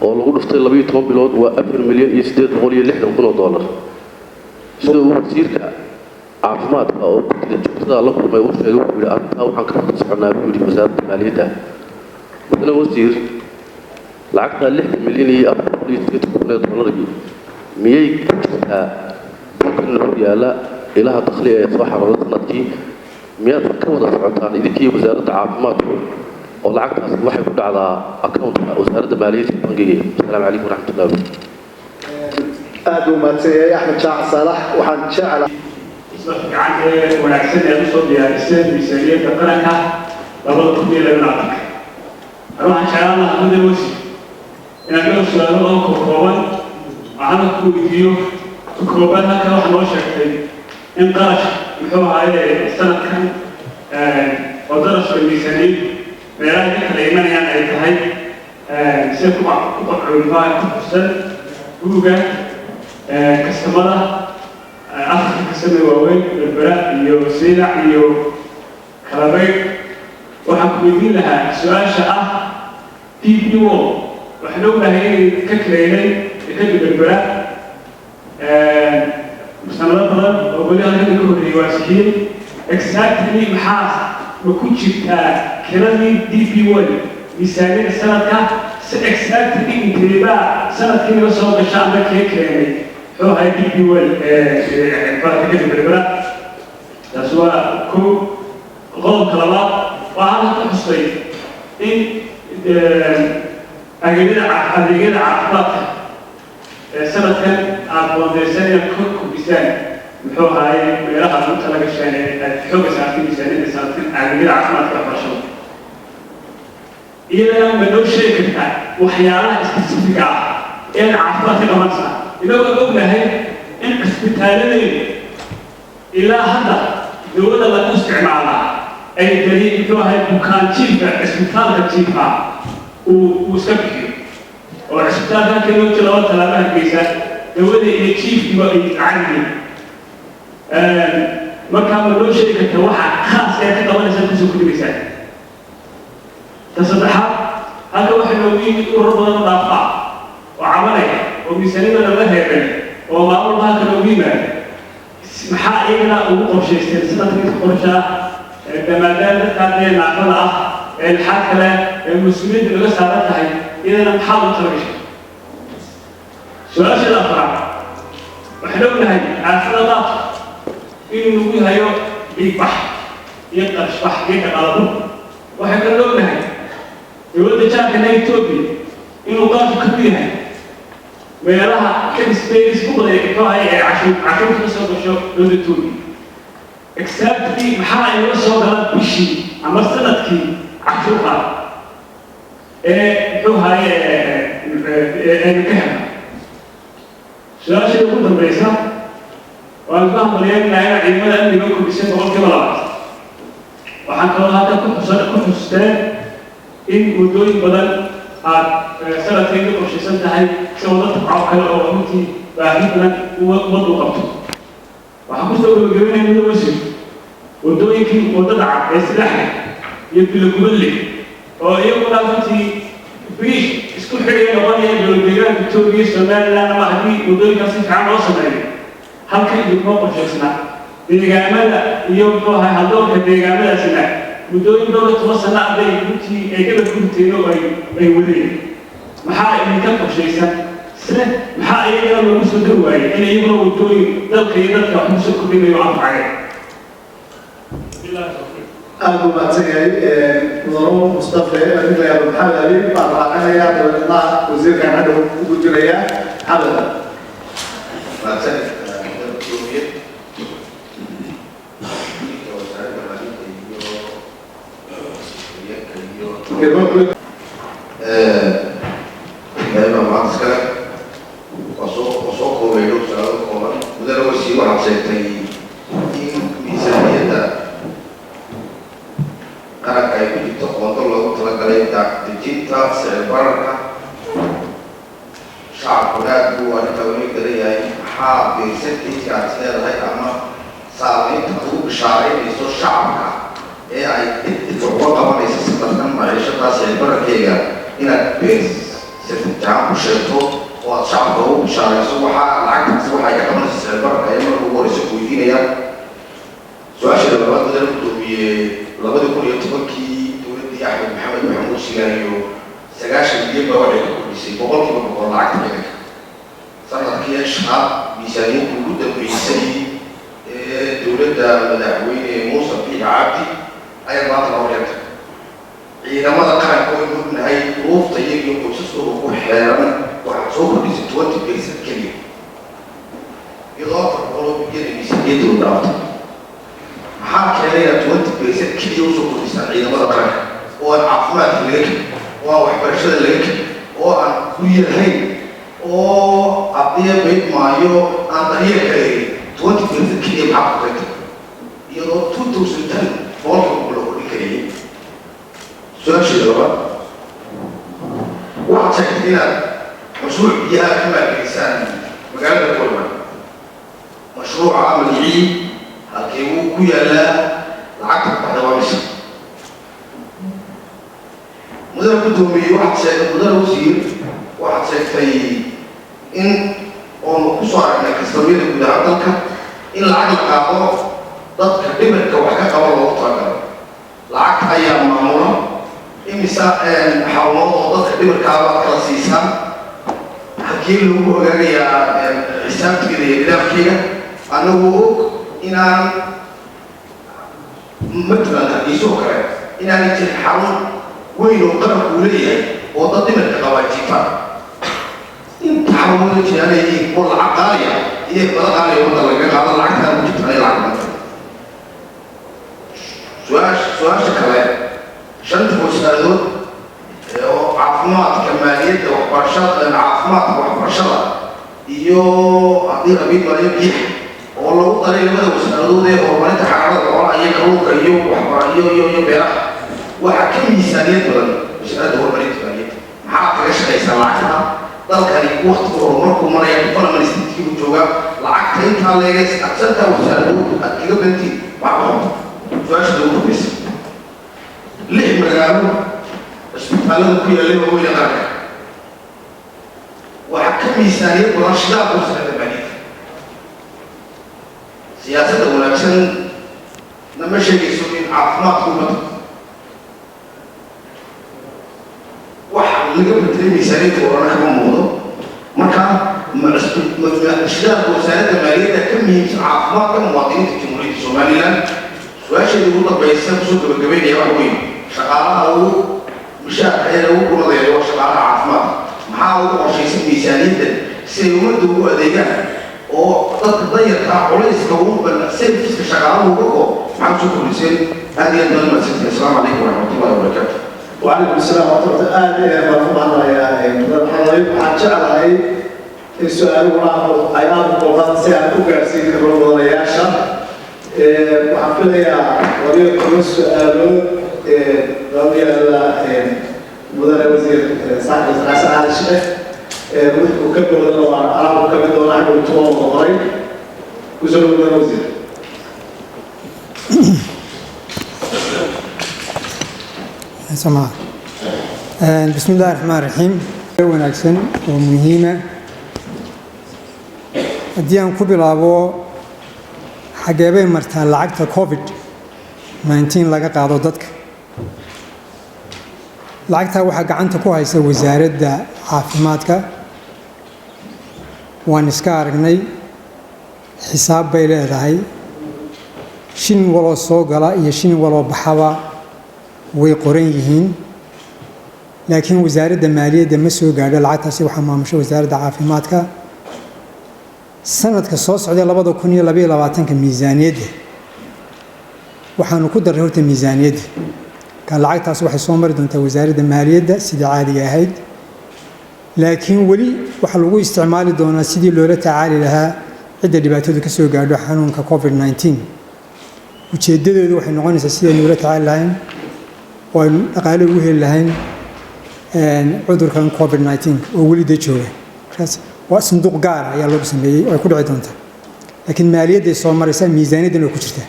oo lagu dhuftay 12 bilood, waa $4,860,000. Sida uu wasiirka caafimaadka oo guddida joogtada la kulmay uu sheegay, wuxuu yidhi arrintaa waxaan ka wada soconaa, buu yidhi, wasaaradda maaliyadda. Mudane wasiir, lacagtaa $6,480,000 miyay ku jirtaa buuggan hor yaalla ilaha dakhliga ee soo xarooda sanadkii? Miyaad ka wada socotaan idinkii wasaaradda caafimaadku, oo lacagtaas waxay ku dhacdaa accountka wasaaradda maaliyadda bangiga? Asalaamu calaykum waraxmatullahi wabarakatu. Aad buu mahadsan yahay Axmed Jaac Saalax. Waxaan jeclaa gacan ee wanaagsan ee usoo diyaariseen miisaaniyadda qaranka 2022-ka. Waxaan jeclaan lahaa, mudane wasiir, inaan dhowr su-aalo oo kokooban waxaana ku weydiiyo. Koobaad, halkan waxaa noo sheegtay in qarash muxuu ahaaye sanadkan oo darashka miisaaniyaddu meelaha ka kala imanayaan ay tahay sida ku muxuu ku xusan buuga kastamada, afarka kastama waaweyn, Berbera iyo Saylac iyo Kalabayd. Waxaan ku weydiin lahaa su-aasha ah DP World. Waxaan ognahay inay ka kaleynay dekada Berbera sanado badan oo weli halkan ka horreeyey waa sixiyey. Exactly maxaa ma ku jirtaa kiradii DP World miisaaniyadda sanadka? Si exactly inteebaa sanadkii naga soo gasha amba kee keenay muxuu ahay DP World dekada Berbera? Taasi waa kow. Qodobka labaad, waxaa halkan ku xustay in adeegyada caafimaadka ee sanadkan aad qoondeysan inaad ku kordhisaan muxuu ahaaye meelaha aad u tala gasheen ee aad xooga saartay miisaaniyadda sanadkan adeegyada caafimaadka, waxbarashada, iyadana ma noo sheegi kartaa waxyaalaha specific ah ee aad caafimaad ka qabanaysaa, inagoo ognahay in cisbitaaladaydu ilaa hadda dowladda lagu isticmaalaa ay dari muxuu ahay bukaan jiifka cisbitaalka jiifa uu iska bixiyo, oo cisbitaalka halka loo jiro laba tallaabo Hargeysa dawada iyo jiifkiiba ay lacag yihiin? Markaa ma noo sheegi karta waxa khaaska ee ka qabanaysaa, kusoo kordhinaysaa? Ta saddexaad, halka waxaa noogu yimid urur badan oo dhaafa oo cabanaya oo miisaaniyada laga reebay oo maamulba halka noogu yimaada. Maxaa iyagana ugu qorshaysteen sanadka inta qorshaa, maadaama dadkaa dee naafada ah ee lixaad kale ee mas-uuliyadda laga saaran tahay, iyadana maxaa ugu talagashay? Su-aashada afraad, waxaan ognahay aafada qaadka. Inuu nagu hayo dhiigbax iyo qarashbax iyo dhaqaalabo. Waxay kala ognahay dowladda jaarkana Etoobiya inuu qaadku ka mid yahay meelaha taxpayers ku badan ee muxuu ahay ee cashuurta ka soo gasho dowladda Etoobiya. Exactly maxaa inaga soo gala bishii ama sanadkii cashuur qaad ee muxuu ahaye aynu ka helna? Su-aasha ugu dambaysa, waan ku hambalyeynaa inaa ciidamada amniga u kordhisay 20%. Waxaan kaloo halka ku xusan ku xusteen in muddooyin badan aad sanadkay ka qorshaysan tahay si wada tabco kale oo runtii baahi badan ummaddu u qabto. Waxaan kusoo gabagabeynaya, muddo wasiir, waddooyinkii waddada cad ee Silaxle iyo Bilogubadle oo iyaguna runtii bridge isku xidhaya noqonaya dowlad deegaanka Itoobiya, Somaliland, ama haddii waddooyinkaas si fiican loo sameeyo halka idinkuma qorshaysna deegaamada iyo muxuu ahay haldoorka deegaamadaasina muddooyin dhowr iyo toban sano aday runtii ay gabal ku riteen oo ay wadeen. Maxaa idinka qorshaysan se maxaa iyagana loogu soo dari waayey in iyaguna waddooyin dalka iyo dadka wax kusoo kordhinayo anfacaya? Aada u mahadsan yahay mudano Mustafe. Nin la yidhaahdo Maxamed Ali baan raacinayaa, dabeedna wasiirkan hadhow u gudbinayaa. Maxamed. Mahadsanid, gudoomiye. Wasaaradda maaliyadda iyo iyo Ilaahay baa mahad iskale. Waa soo koobay dhowr su-aalo kooban. Mudane wasiir, waxaad sheegtay in miisaaniyadda qaranka ay ku jirto qoondo loogu talagalay dejinta sicir bararka. Shacabkuna aad buu arrintaa uga garan yahay. Maxaa percentage aad is leedahay ama saameynta aad ugu bishaaraynayso shacabka ee ay degdega uga qabanayso sanadkan maciishada sicir bararkeyga, inaad percentage ahaan ku sheegto oo aad shacabka ugu bishaarayso waxaa lacagtaasi waxay ka qabanayso sicir bararka, ayaa marka ugu horeysa ku weydiinaya. Su-aasha labaad, mudane gudoomiye, 2010-kii dowladdii Axmed Maxamed Maxamuud Sigaaniyo 90 milyan baa waxay ka kordhisay 100% lacagta ciidanka. Sanadkii shanaad miisaaniyadda ugu dambeysay ee dowladda madaxweyne Muuse Biixi Cabdi ayaa maanta loo keentay. Ciidamada qaranka waynu ognahay duruufta iyaga iyo qoysaskooda ku xeeran. Waxaad soo kordhisay 20% keliya, iyadoo 400 oo bilyan miisaaniyadda u dhaaftay. Maxaa keenay inaad 20% keliya usoo kordhisaan ciidamada qaranka, oo aan caafimaadka laga kelin, oo aan waxbarashada laga kelin, oo aan guryo lahayn, oo haddii bayd maayo aan daryeel kala helin? 20% keliya maxaa ku keentay, iyadoo 2010 100% la kordhin karayay? Su-aasheeda labaad, waxaad sheegtay inaad mashruuc biyaha ka maalgelisaan magaalada Puntland. Mashruuca magicii, halkee wuu ku yaalaa, lacagta ku baxda waa mise? Mudane guddoomiye, waxaad sheegtay, mudane wasiir, waxaad sheegtay in oonu ku soo aragnay kastamyada guud ahaan dalka in lacag la qaado dadka dhimirka wax ka qaba loogu talagalo. Lacagta ayaa maamula? Imisa xarumood oo dadka dhimirkaabaad kala siisaan? Halkee loogu hagaagayaa xisaabteeda iyo nidaamkeeda, anagoo og inaan matalan Hargeysa oo kale inaanay jirin xarun weyn oo qaranku uu leeyahay oo dad dhimirka qabaa jiifaan? Inta xarumooda jiraan ay yihiin kuwa lacag qaaliya iyo bada qaaliya wadda lagaga qaado, lacagtaan ku jirtaan ay lacag badan. Su-aasha kale, shanta wasaaradood oo caafimaadka, maaliyadda, waxbarashada, caafimaadka, waxbarashada iyo haddii rabiid maayo biyaha, oo lagu daray labada wasaaradood ee horumarinta xanaanada xoolaha iyo kalluunka iyo waxbara iyo beeraha, waxaa ka miisaaniyad badan wasaaradda horumarinta maaliyadda. Maxaa kaga shaqaysaa lacagta? Dalkani waktiga horumarku maraya, development state-kii joogaa. Lacagta intaa leegeys aad shantaa wasaaradood aad kaga bantiin maxaa ku qabta? Su-aasha ugu dambaysa, lix magaalo cisbitaalada ku yaallay waaweyne qaranka waxaa ka miisaaniyad badan shidaalka wasaaradda maaliyadda. Siyaasadda wanaagsan nama sheegayso in caafimaadku ummadda wax laga bedelay miisaaniyadda orana kama muuqdo. Marka shidaalka wasaaradda maaliyadda ka muhiimsan caafimaadka muwaadiniinta jamhuuriyadda. Somaliland. Su-aasheeda ugu dambaysa kusoo gabagabeynaya waxa weeye, shaqaalaha ugu mushaarka ee ugu guradaya waa shaqaalaha caafimaadka. Maxaa ugu qorshaysan miisaaniyadda si ay ummadda ugu adeegaan oo dadka dayarkaa culayska ugu serviceka shaqaalahu uga go? Maxaa kusoo kordhiseen? Aad iyo aad baad umahadsantihin. Asalaamu calaykum waraxmatullahi wabarakaatu. وعليكم السلام ورحمة الله. aad baan ku mahadnayaa mudan Xaday. Waxaan jeclahay in su-aaluhuna ay aada u koobaan si aan u gaarsiin karno mudanayaasha. Waxaan filayaa 12 su-aalood loo yaala mudane wasiir Saaxib Xasan Cali Sheekh. Wuxuu ka boodana waa alaab ka mid doona xagga tuwa qoray. Kusoo dhawo, mudane wasiir. Soma. Bismi illahi raxmaan raxiim. Wanaagsan oo muhiima haddii aan ku bilaabo, xageebay martaa lacagta COVID-19 laga qaado dadka? Lacagtaa waxaa gacanta ku haysa wasaaradda caafimaadka. Waan iska aragnay, xisaab bay leedahay. Shilin waloo soo gala iyo shilin waloo baxaba way qoran yihiin, laakiin wasaaradda maaliyadda ma soo gaadho lacagtaasi. Waxaa maamusho wasaaradda caafimaadka. Sanadka soo socday, 2022-ka, miisaaniyadda waxaanu ku darray horta miisaaniyadda ka lacagtaas waxay soo mari doontaa wasaaradda maaliyadda sidii caadiga ahayd, laakiin weli waxaa lagu isticmaali doonaa sidii loola tacaali lahaa cidda dhibaatadu ka soo gaadho xanuunka COVID-19. Ujeeddadoodu waxay noqonaysaa sidii aynu ula tacaali lahayn oo aynu dhaqaale ugu heli lahayn cudurkan COVID-19 oo weli dee jooga. Markaas waa sanduuq gaara ayaa loogu sameeyey oo ay ku dhici doontaa, laakiin maaliyadday soo maraysaa, miisaaniyaddan way ku jirtaa.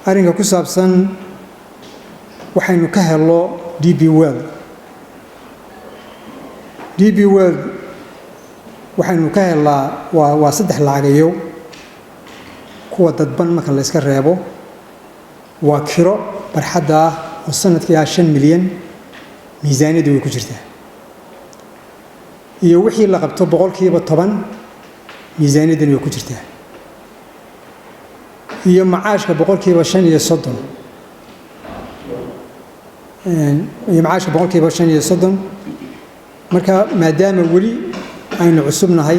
Arrinka ku saabsan waxaynu ka hello DP World, DP World waxaynu ka helnaa waa saddex lacagayo kuwa dadban marka la iska reebo. Waa kiro barxadda ah oo sanadkii ah 5 milyan, miisaaniyadda way ku jirtaa, iyo wixii la qabto 10% miisaaniyaddani way ku jirtaa, iyo macaashka 35%, iyo macaashka 35%. Marka maadaama weli aynu cusubnahay,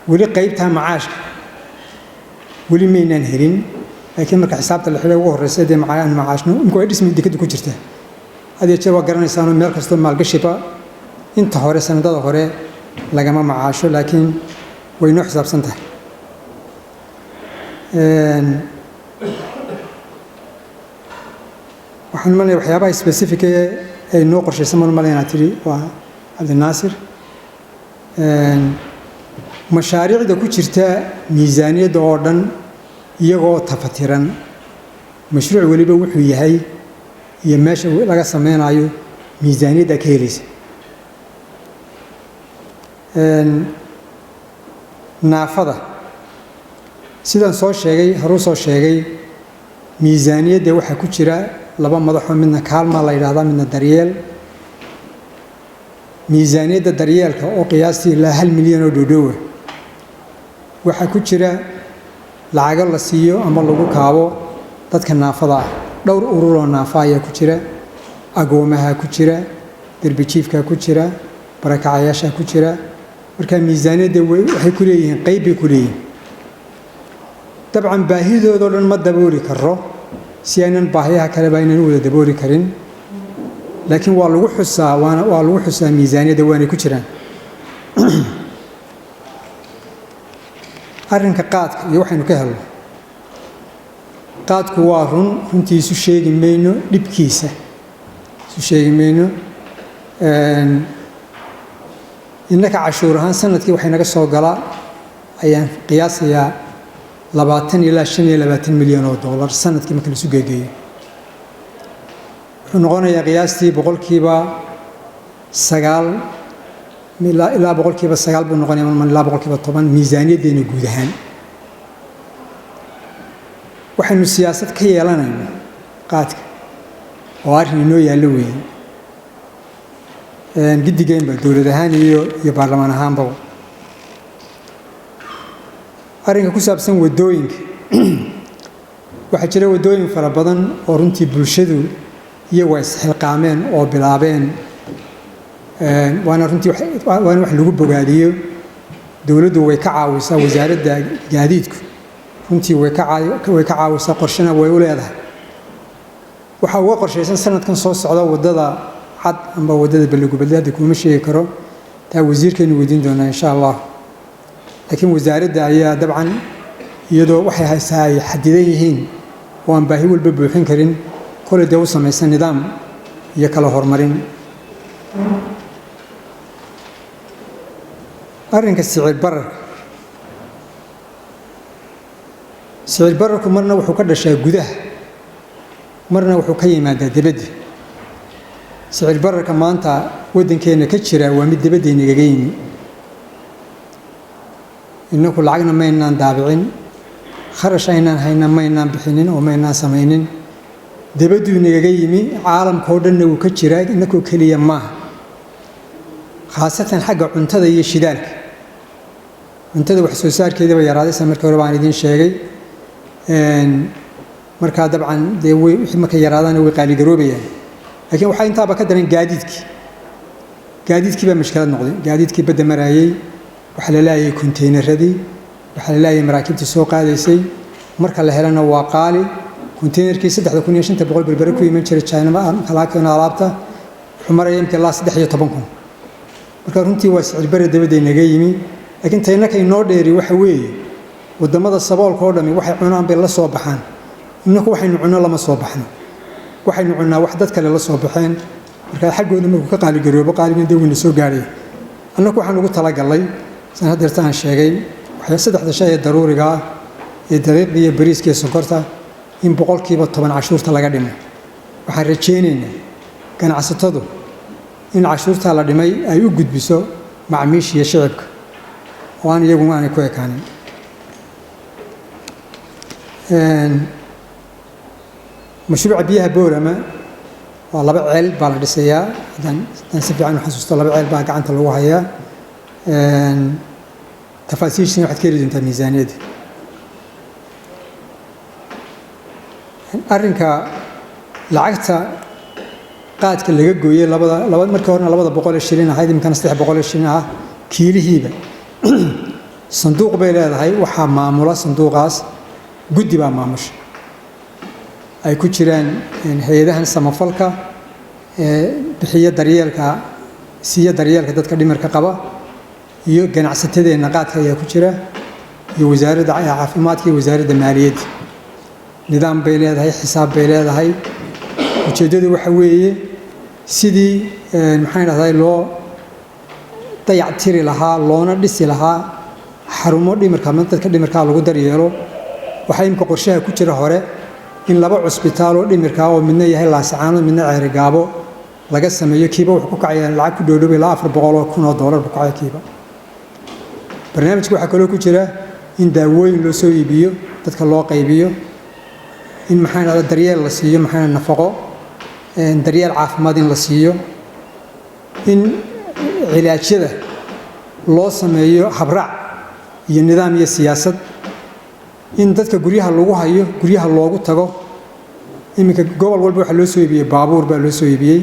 weli qaybtaa macaashka weli maynaan helin, laakiin marka xisaabta la xidhay ugu horreysa dee aan macaashno imika way dhismi dekadda ku jirta. Had iyo jeer waa garanaysaanoo meel kastoo maalgashiba inta hore, sanadada hore lagama macaasho, laakiin way noo xisaabsan tahay. Waxaan malaya waxyaabaha specific ee ay noo qorshaysan maan malaya inaad tidhi waa Cabdinaasir. Mashaariicda ku jirta miisaaniyadda oo dhan iyagoo tafatiran, mashruuc weliba wuxuu yahay iyo meesha laga sameynayo miisaaniyadda ka helaysa. Naafada sidaan soo sheegay, horuu soo sheegay, miisaaniyadda waxaa ku jira laba madaxoo, midna kaalmaa la yidhahdaa, midna daryeel. Miisaaniyadda daryeelka oo qiyaastii ilaa 1 milyan oo dhoodhowa waxaa ku jira lacago la siiyo ama lagu kaabo dadka naafada ah. Dhowr ururoo naafa ayaa ku jira, agoomaha ku jira, derbijiifkaa ku jira, barakacayaashaa ku jira. Marka miisaaniyadda waxay ku leeyihiin qayb bay ku leeyihiin. Dabcan baahidoodoo dhan ma dabooli karo, si aynan baahiyaha kaleba aynan u wada dabooli karin, laakiin waa lagu xusaa, waana waa lagu xusaa miisaaniyadda, waanay ku jiraan. Arrinka qaadka iyo waxaynu ka helno, qaadku waa run, runtii isu sheegi mayno, dhibkiisa isu sheegi mayno. Innaka cashuur ahaan sanadkii waxay naga soo galaa ayaan qiyaasayaa 20 ilaa 25 milyan oo dollar sanadkii. Marka laisu geegeeyo wuxuu noqonayaa qiyaastii 9% ilaa 9% buu noqonaya, ilaa 10% miisaaniyaddeena guud ahaan. Waxaynu siyaasad ka yeelanayno qaadka oo arrin inoo yaallo weeye giddigeenba, dowlad ahaan iyo baarlamaan ahaanbaba. Arrinka ku saabsan waddooyinka, waxaa jira waddooyin fara badan oo runtii bulshadu iyagu ay isxilqaameen oo bilaabeen, waana runtii waana wax lagu bogaadiyo. Dowladdu way ka caawisaa, wasaaradda gaadiidku runtii way ka caawisaa, qorshena way u leedahay. Waxaa uga qorshaysan sanadkan soo socda waddada cad amba waddada Balligubadle, hadda kuma sheegi karo, taa wasiirkaynu weydiin doonaa insha Allah. Laakiin wasaaradda ayaa dabcan iyadoo waxay haysaa ay xadidan yihiin oo aan baahi walba buuxin karin, koley dee u samaysan nidaam iyo kala horumarin. Arrinka sicir bararka, sicir bararku marna wuxuu ka dhashaa gudaha, marna wuxuu ka yimaadaa dibadda. Sicir bararka maanta waddankeenna ka jira waa mid dibadda inagaga yimi. Innaku lacagna maynaan daabicin, kharash aynaan hayna maynaan bixinin oo maynaan samaynin, dibadduu inagaga yimi. Caalamka oo dhanna wuu ka jiraa, innakoo keliya maaha, khaasatan xagga cuntada iyo shidaalka. Cuntada wax soo saarkeediiba yaraaday, sa markii hore baan idiin sheegay. Markaa dabcan dee way wixii markay yaraadaana way qaaligaroobayaan. Laakiin waxaa intaaba ka daran gaadiidkii. Gaadiidkii baa mashkilad noqday. Gaadiidkii badda maraayey waxaa la laayay, konteynaradii waxaa la laayay, maraakiibtii soo qaadaysay marka la helana waa qaali. Konteynerkii 3500 Berbere ku iman jiray China marka laga keeno alaabta wuxuu maraya imika ilaa 13,000. Marka runtii waa sicir bare dabadda inaga yimi. Laakiin taynaka inoo dheeri waxa weeye, waddamada saboolka oo dhami waxay cunaan bay la soo baxaan, innaku waxaynu cunno lama soo baxno, waxaynu cunnaa wax dad kale la soo baxeen. Marka xaggooda markuu ka qaaligaroobo, qaaligana dee weyna soo gaadhaya. Annaku waxaan ugu talagalay, san haddeerta aan sheegay, waxay saddexda shay ee daruuriga ah ee daqiiqda iyo bariiska iyo sonkorta in 10% cashuurta laga dhimo. Waxaan rajaynaynaa ganacsatadu in cashuurtaa la dhimay ay u gudbiso macmiisha iyo shicibka oo aan iyaguna aanay ku ekaanin. Mashruuca biyaha Boorama waa laba ceel baa la dhisayaa, haddaan si fiican u xasuusto laba ceel baa gacanta lagu hayaa. Tafaasiishiina waxaad ka heli doontaa miisaaniyadda. Arrinka lacagta qaadka laga gooyey labada laba markii horena 200 shilin ahayd, iminkana 300 shilin ah kiilihiiba, sanduuq bay leedahay. Waxaa maamula sanduuqaas guddi baa maamusha, ay ku jiraan hay-adahan samafalka ee bixiya daryeelka, siiya daryeelka dadka dhimirka qaba, iyo ganacsatadeenna qaadka ayaa ku jira, iyo wasaaradda caafimaadka iyo wasaaradda maaliyadda. Nidaam bay leedahay, xisaab bay leedahay. Ujeeddadu waxa weeye sidii maxaan idhahday loo dayactiri lahaa loona dhisi lahaa xarumo dhimirka dadka dhimirkaa lagu daryeelo. Waxaa imika qorshaha ku jira hore in laba cusbitaal oo dhimirka oo midna yahay Laasacaanood midna Ceerigaabo laga sameeyo. Kiiba wuxuu ku kacaya lacag ku dhoodhow ilaa 400,000 oo doolar buu kacaya kiiba. Barnaamijka waxaa kaloo ku jira in daawooyin loo soo iibiyo, dadka loo qaybiyo, in maxaan idhahdaa daryeel la siiyo, maxaan nafaqo, daryeel caafimaad in la siiyo, in cilaajyada loo sameeyo habraac iyo nidaam iyo siyaasad, in dadka guryaha lagu hayo guryaha loogu tago. Iminka gobol walba waxaa loo soo iibiyey baabuur baa loo soo iibiyey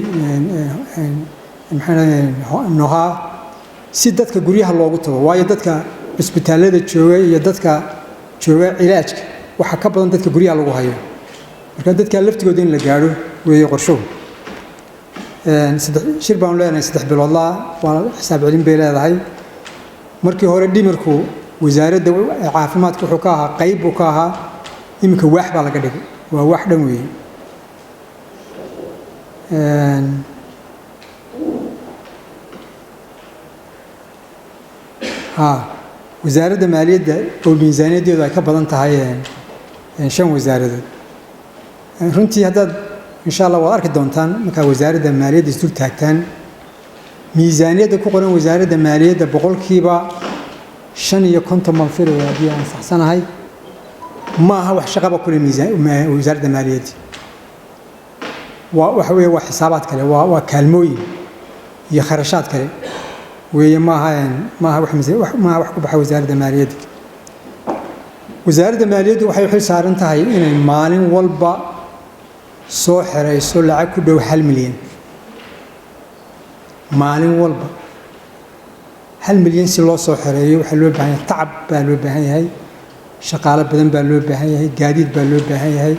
maxaa nohaa si dadka guryaha loogu tago, waayo dadka cusbitaallada jooga iyo dadka jooga cilaajka waxaa ka badan dadka guryaha lagu hayo. Marka dadka laftigooda in la gaadho weeye qorshuhu. Shir baanu leenahay 3 biloodlaa, waa xisaab celin bay leedahay. Markii hore dhimirku wasaaradda caafimaadka wuxuu ka ahaa qayb buu ka ahaa, iminka waax baa laga dhigay, waa waax dhan weeye. Wasaaradda maaliyadda oo miisaaniyaddeedu ay ka badan tahay 5 wasaaradood. Runtii haddaad insha Allah waad arki doontaan markaa wasaaradda maaliyadda isdul taagtaan, miisaaniyadda ku qoran wasaaradda maaliyadda 55% baan filaya haddii aan saxsanahay, ma aha wax shaqaba kule wasaaradda maaliyadda. Waa waxa weeye waa xisaabaad kale, waa kaalmooyin iyo kharashaad kale weeye, maaha wax ku baxa wasaaradda maaliyadda. Wasaaradda maaliyaddu waxay xil saaran tahay inay maalin walba soo xerayso lacag ku dhow 1 milyan. Maalin walba 1 milyan si loo soo xereeyo, waxaa loo baahan yahay tacab baa loo baahan yahay, shaqaalo badan baa loo baahan yahay, gaadiid baa loo baahan yahay.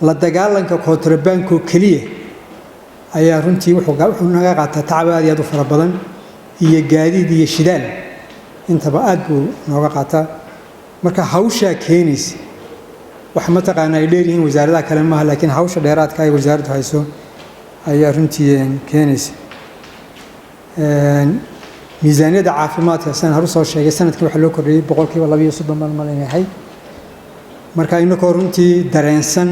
La dagaalanka kontrabankoo keliya ayaa runtii wuxuu naga qaataa tacab aad iyo aad u fara badan, iyo gaadiid iyo shidaal intaba aad buu nooga qaataa. Marka hawshaa keenaysa wax mataqaana ay dheer yihiin wasaaradaha kale maaha, laakiin hawsha dheeraadka ay wasaaraddu hayso ayaa runtii keenaysa. Miisaaniyadda caafimaadka, sidaan horu soo sheegay, sanadkii waxaa loo kordhiyey 32% baan malaynahay. Marka inakoo runtii dareensan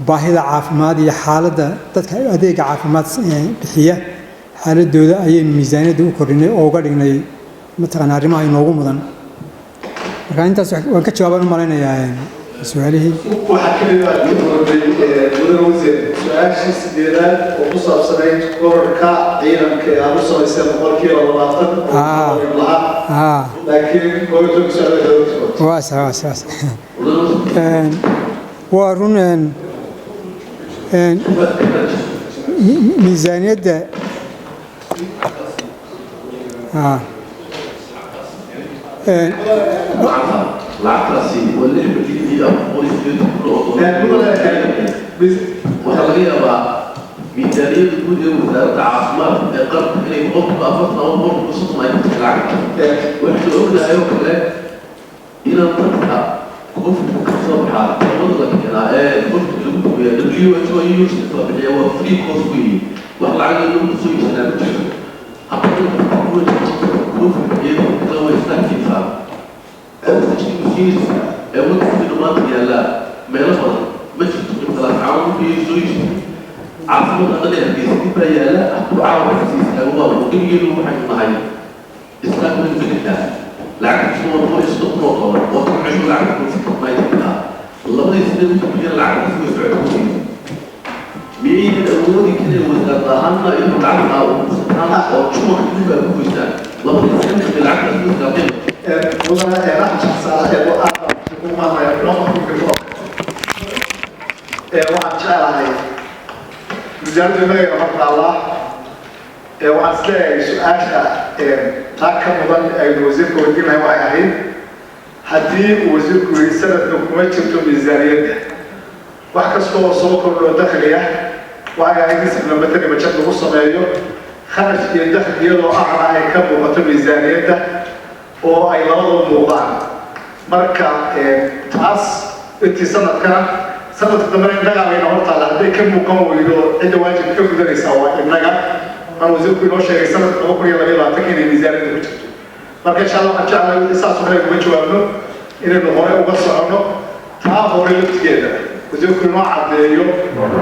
baahida caafimaad iyo xaaladda dadka adeega caafimaad bixiya xaaladooda, ayaynu miisaaniyadda u kordhinay oo uga dhignay mataqaana arrimaha inoogu mudan. Marka intaas waan ka jawaabaan u malaynayaa su-aalihii. Waxaa kaliya aad ka muratay, mudan wasiir, su-aashii sideedaad oo ku saabsanayd kororka ciidanka ee aad u samayseen 20% oo lahaa, laakiin goobta su-aalaha. Waa sax, waa sax, waa run. Miisaaniyadda Lacagtaasi waa 6,480,000 oo doolar. Waxaa laga yaabaa miisaaniyadda guud ee wasaaradda caafimaadka ee qaranka inay 40% ama 30% ay ku tahay lacagta. Waxaynu ognahay oo kale inaan dadka Covid ka soo baxaa dabada la keenaa ee Covid lagu daweeya WHO iyo UNICEF baa bixiya, waa free cost weeye, wax lacag lagu soo iibsanaa ma jirto. Haddana Covid iyo kale way isla jiifaan. Oxygen machines ee waddankeenu maanta yaallaa meelo badan ma jirto. Imtalaas markii soo iibsatay caasimada dhan ee Hargeysa dib baa yaalla, hadduu caawa kasii istaago waa gebigeenu waxaynu nahay istaag waynu gelinaa. Lacagtiisu waa 130,000 oo doolar oo tan cisho lacagta Covid-19 ah. Labadii sideed u dambeeyana lacagtaasi way socotay. Miyaynan awoodi karin wasaarad ahaanna inuu lacagta urursataan oo jumac idinku aad ku goystaan labadii sane ee lacagtaasi way istaageen? Mudane Axmed Saalax, ee aad ugu mahadnaya. Waxaan jeclahay wasaaradda inaga hor taallaa. Waxaan isleeyahay su-aasha taa ka mudan aynu wasiirka weydiin lahay waxay ahayd, haddii uu wasiirku yidhi sanadka kuma jirto miisaaniyadda, wax kasta oo soo kordhoo dakhli ah waxay ahayd in supplementary budget lagu sameeyo, kharash iyo dakhli iyadoo ahna ay ka muuqato miisaaniyadda oo ay labadaba muuqdaan. Marka taas intii sanadkana, sanadka dambena innagaa layna hortaalla. Hadday ka muuqan weydo, cidda waajibka ka gudanaysaa waa innaga. Aan wasiirku inoo sheegay sanadka 2022 inay miisaaniyadda ku jirto. Marka insha Allah waxaan jeclahay wixii saas oo kale uga jawaabno inaynu hore uga soconno. Taa hore laftigeeda wasiirku inoo caddeeyo,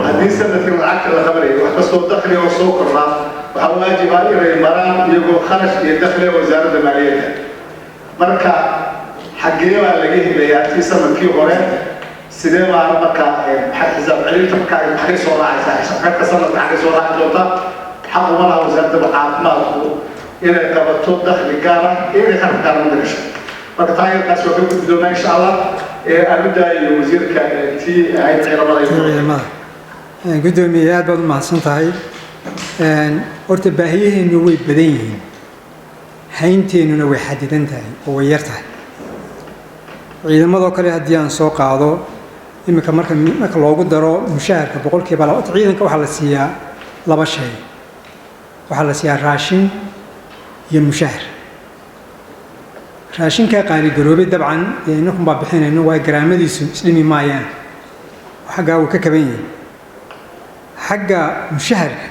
haddii sanadkan lacagta la qabanayo, wax kastoo dakhli oo soo kordhaa waxaa waajib ah inay maraan iyagoo kharash iyo dakhliga wasaaradda maaliyadda. Marka xaggee baa laga helayaa tii sanadkii hore? Sidee baana marka xisaab celinta marka xaggay soo raacaysaa? Xisaab sanadka xaggay soo raaci doontaa? Xaq uma laha wasaaradda caafimaadku inay qabato dakhli gaar ah iyo inay kharash gaar ah gasho. Marka taa yarkaas waa ka gudbi doonaa insha Allah. Aan u daayo wasiirka tii ahayd ciidamada. Ciidamada, guddoomiye, aad baad u mahadsan tahay. Horta baahiyaheennu way badan yihiin, haynteenuna way xadidan tahay oo way yar tahay. Ciidamadoo kale haddii aan soo qaado iminka, marka loogu daro mushaharka 2%, ciidanka waxaa la siiyaa laba shay: waxaa la siiyaa raashin iyo mushahar. Raashinkaa qaaligaroobay dabcan dee innakun baa bixinayno, waayo garaamadiisu isdhimi maayaan, xaggaa wuu ka kaban yahay. Xagga mushaharka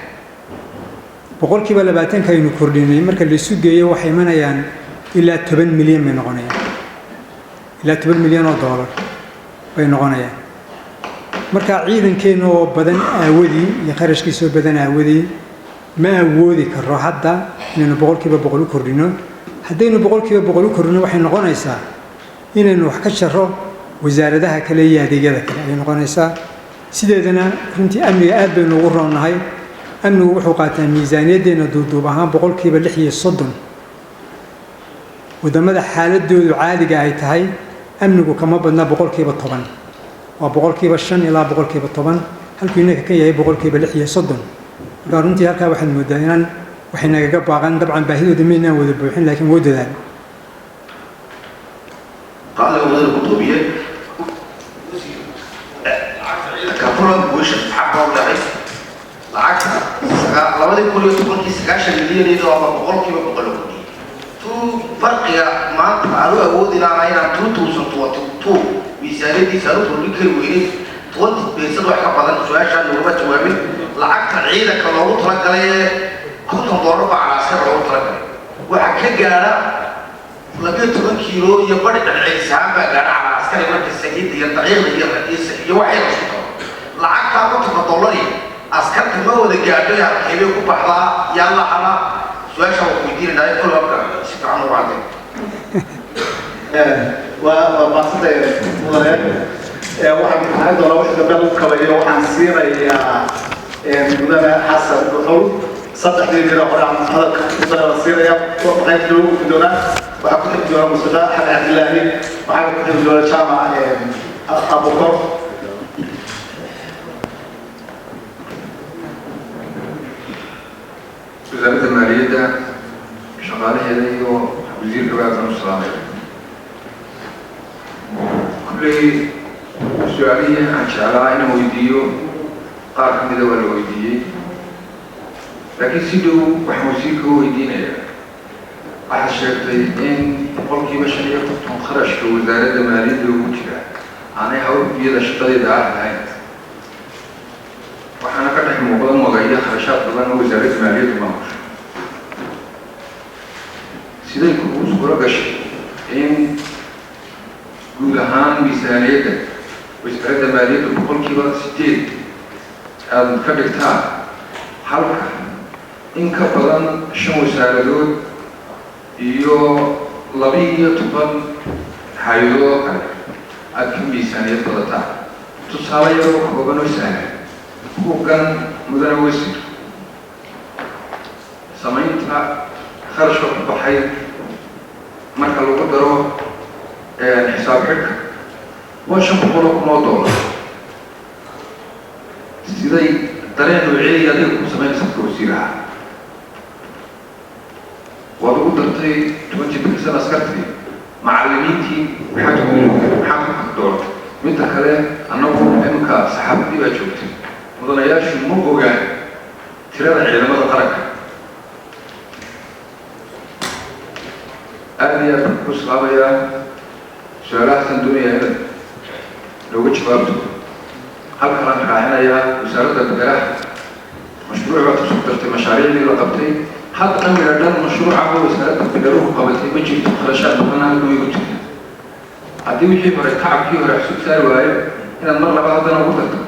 20%-ka aynu kordhinay, marka la isu geeyo waxay imanayaan ilaa 10 milyan bay noqonayaan, ilaa 10 milyan oo doolar bay noqonayaan. Marka ciidankeena oo badan aawadii iyo kharashkiisa oo badan aawadii ma awoodi karo hadda inaynu 100% u kordhino. Haddaynu 100% u kordhino, waxay noqonaysaa inaynu wax ka jaro wasaaradaha kale iyo adeegyada kale ayay noqonaysaa. Sideedana runtii amniga aad baynu ugu roonnahay. Amnigu wuxuu qaataa miisaaniyaddeena duuduub ahaan 36%. Waddamada xaaladoodu caadiga ay tahay Amnigu kama badna 10%, waa 5% ilaa 10%, halkuu inaka ka yahay 36%. Marka runtii halkaa waxaad moodaa inaan waxay nagaga baaqan. Dabcan baahidooda maynaan wada buuxin, laakiin woo dadaal. Qaaliga mudane gudoomiye, ciidanka fulan wiisha xaq baa u leehay lacagta 2010-kii 90 milyan, iyadoo ama 100% la kordhiyey. Tuu farqiga maanta aan u awoodi lahaa inaan 2022 miisaaniyadiisa aan u kordhin kari weynay 20% wax ka badan. Su-aashaan nogama jawaabin. Lacagta ciidanka loogu talagalay ee $50 baa calaaskar loogu talagalay, waxaa ka gaadha 12 kiilo iyo bari celcelis ahaan baa gaadha calaa askari, marka saliidda iyo daqiiqda iyo waxay la isku daro. Lacagtaa $50 askarta ma wada gaadho, halkeebay ku baxdaa? Yaa la hada? Su-aasha waan weydiinayna, follow upka si fiican ugu cadday. Waa baasada mudane. Waxaan maxaa doonaa wixii dambe lagu kabayo. Waxaan siinayaa mudane Xasan Dhuxul saddexdii miro hore aan hadalka mudane la siinaya. Qaybta loogu gudbi doonaa waxaa ku xigi doona Mustafa Xasan Cabdilaahi, waxaana ku xigi doona Jaamac Abukor. Wasaaradda maaliyadda, shaqaalaheeda iyo wasiirka aad baan u salaamaya. Kulley su-aalihii aan jeclaa inaan weydiiyo qaar ka mida waa la weydiiyey, laakiin si dhow waxaan wasiirka u weydiinayaa: waxaad sheegtay in 55% kharashka wasaaradda maaliyadda ugu jira aanay hawl iyada shaqadeeda ah lahayn, waxaana ka dhex muuqda magacyo kharashaad badan oo wasaaradda maaliyaddu maamusho. Siday kugu suuro gashay in guud ahaan miisaaniyadda wasaaradda maaliyadda 8% aada ka dhigtaan, halka in ka badan shan wasaaradood iyo 12 hay-adood kale aada ka miisaaniyad badataan? Tusaale yaroo kooban oo sahlan, buuggan, mudane wasiir, samaynta kharashka ku baxay marka lagu daro xisaab xidhka waa $500,000. Siday dareen nooceeyay adiga ku samaynaysa ka wasiiraha? Waad ugu dartay 20% askartii, macallimiintii maxaad ku maxaad ku dooratay? Midda kale, annagu iminka saxaafadii baa joogtay, mudanayaashu ma ogaan tirada ciidamada qaranka. Aada iyo aad baan ku islaamayaa. Su-aalahaasaan doonayaa inaad nooga jawaabto. Halkalaan raacinayaa wasaaradda beeraha, mashruuc baad kusoo dartay mashaariicdii la qabtay. Hadda midha dhan mashruuca wasaaradda beeruhu qabatay ma jirto, kharashaad badan halkan way ku jirta. Haddii wixii hore, tacabkii hore xusub saari waayo, inaad mar labaad haddana ugu darto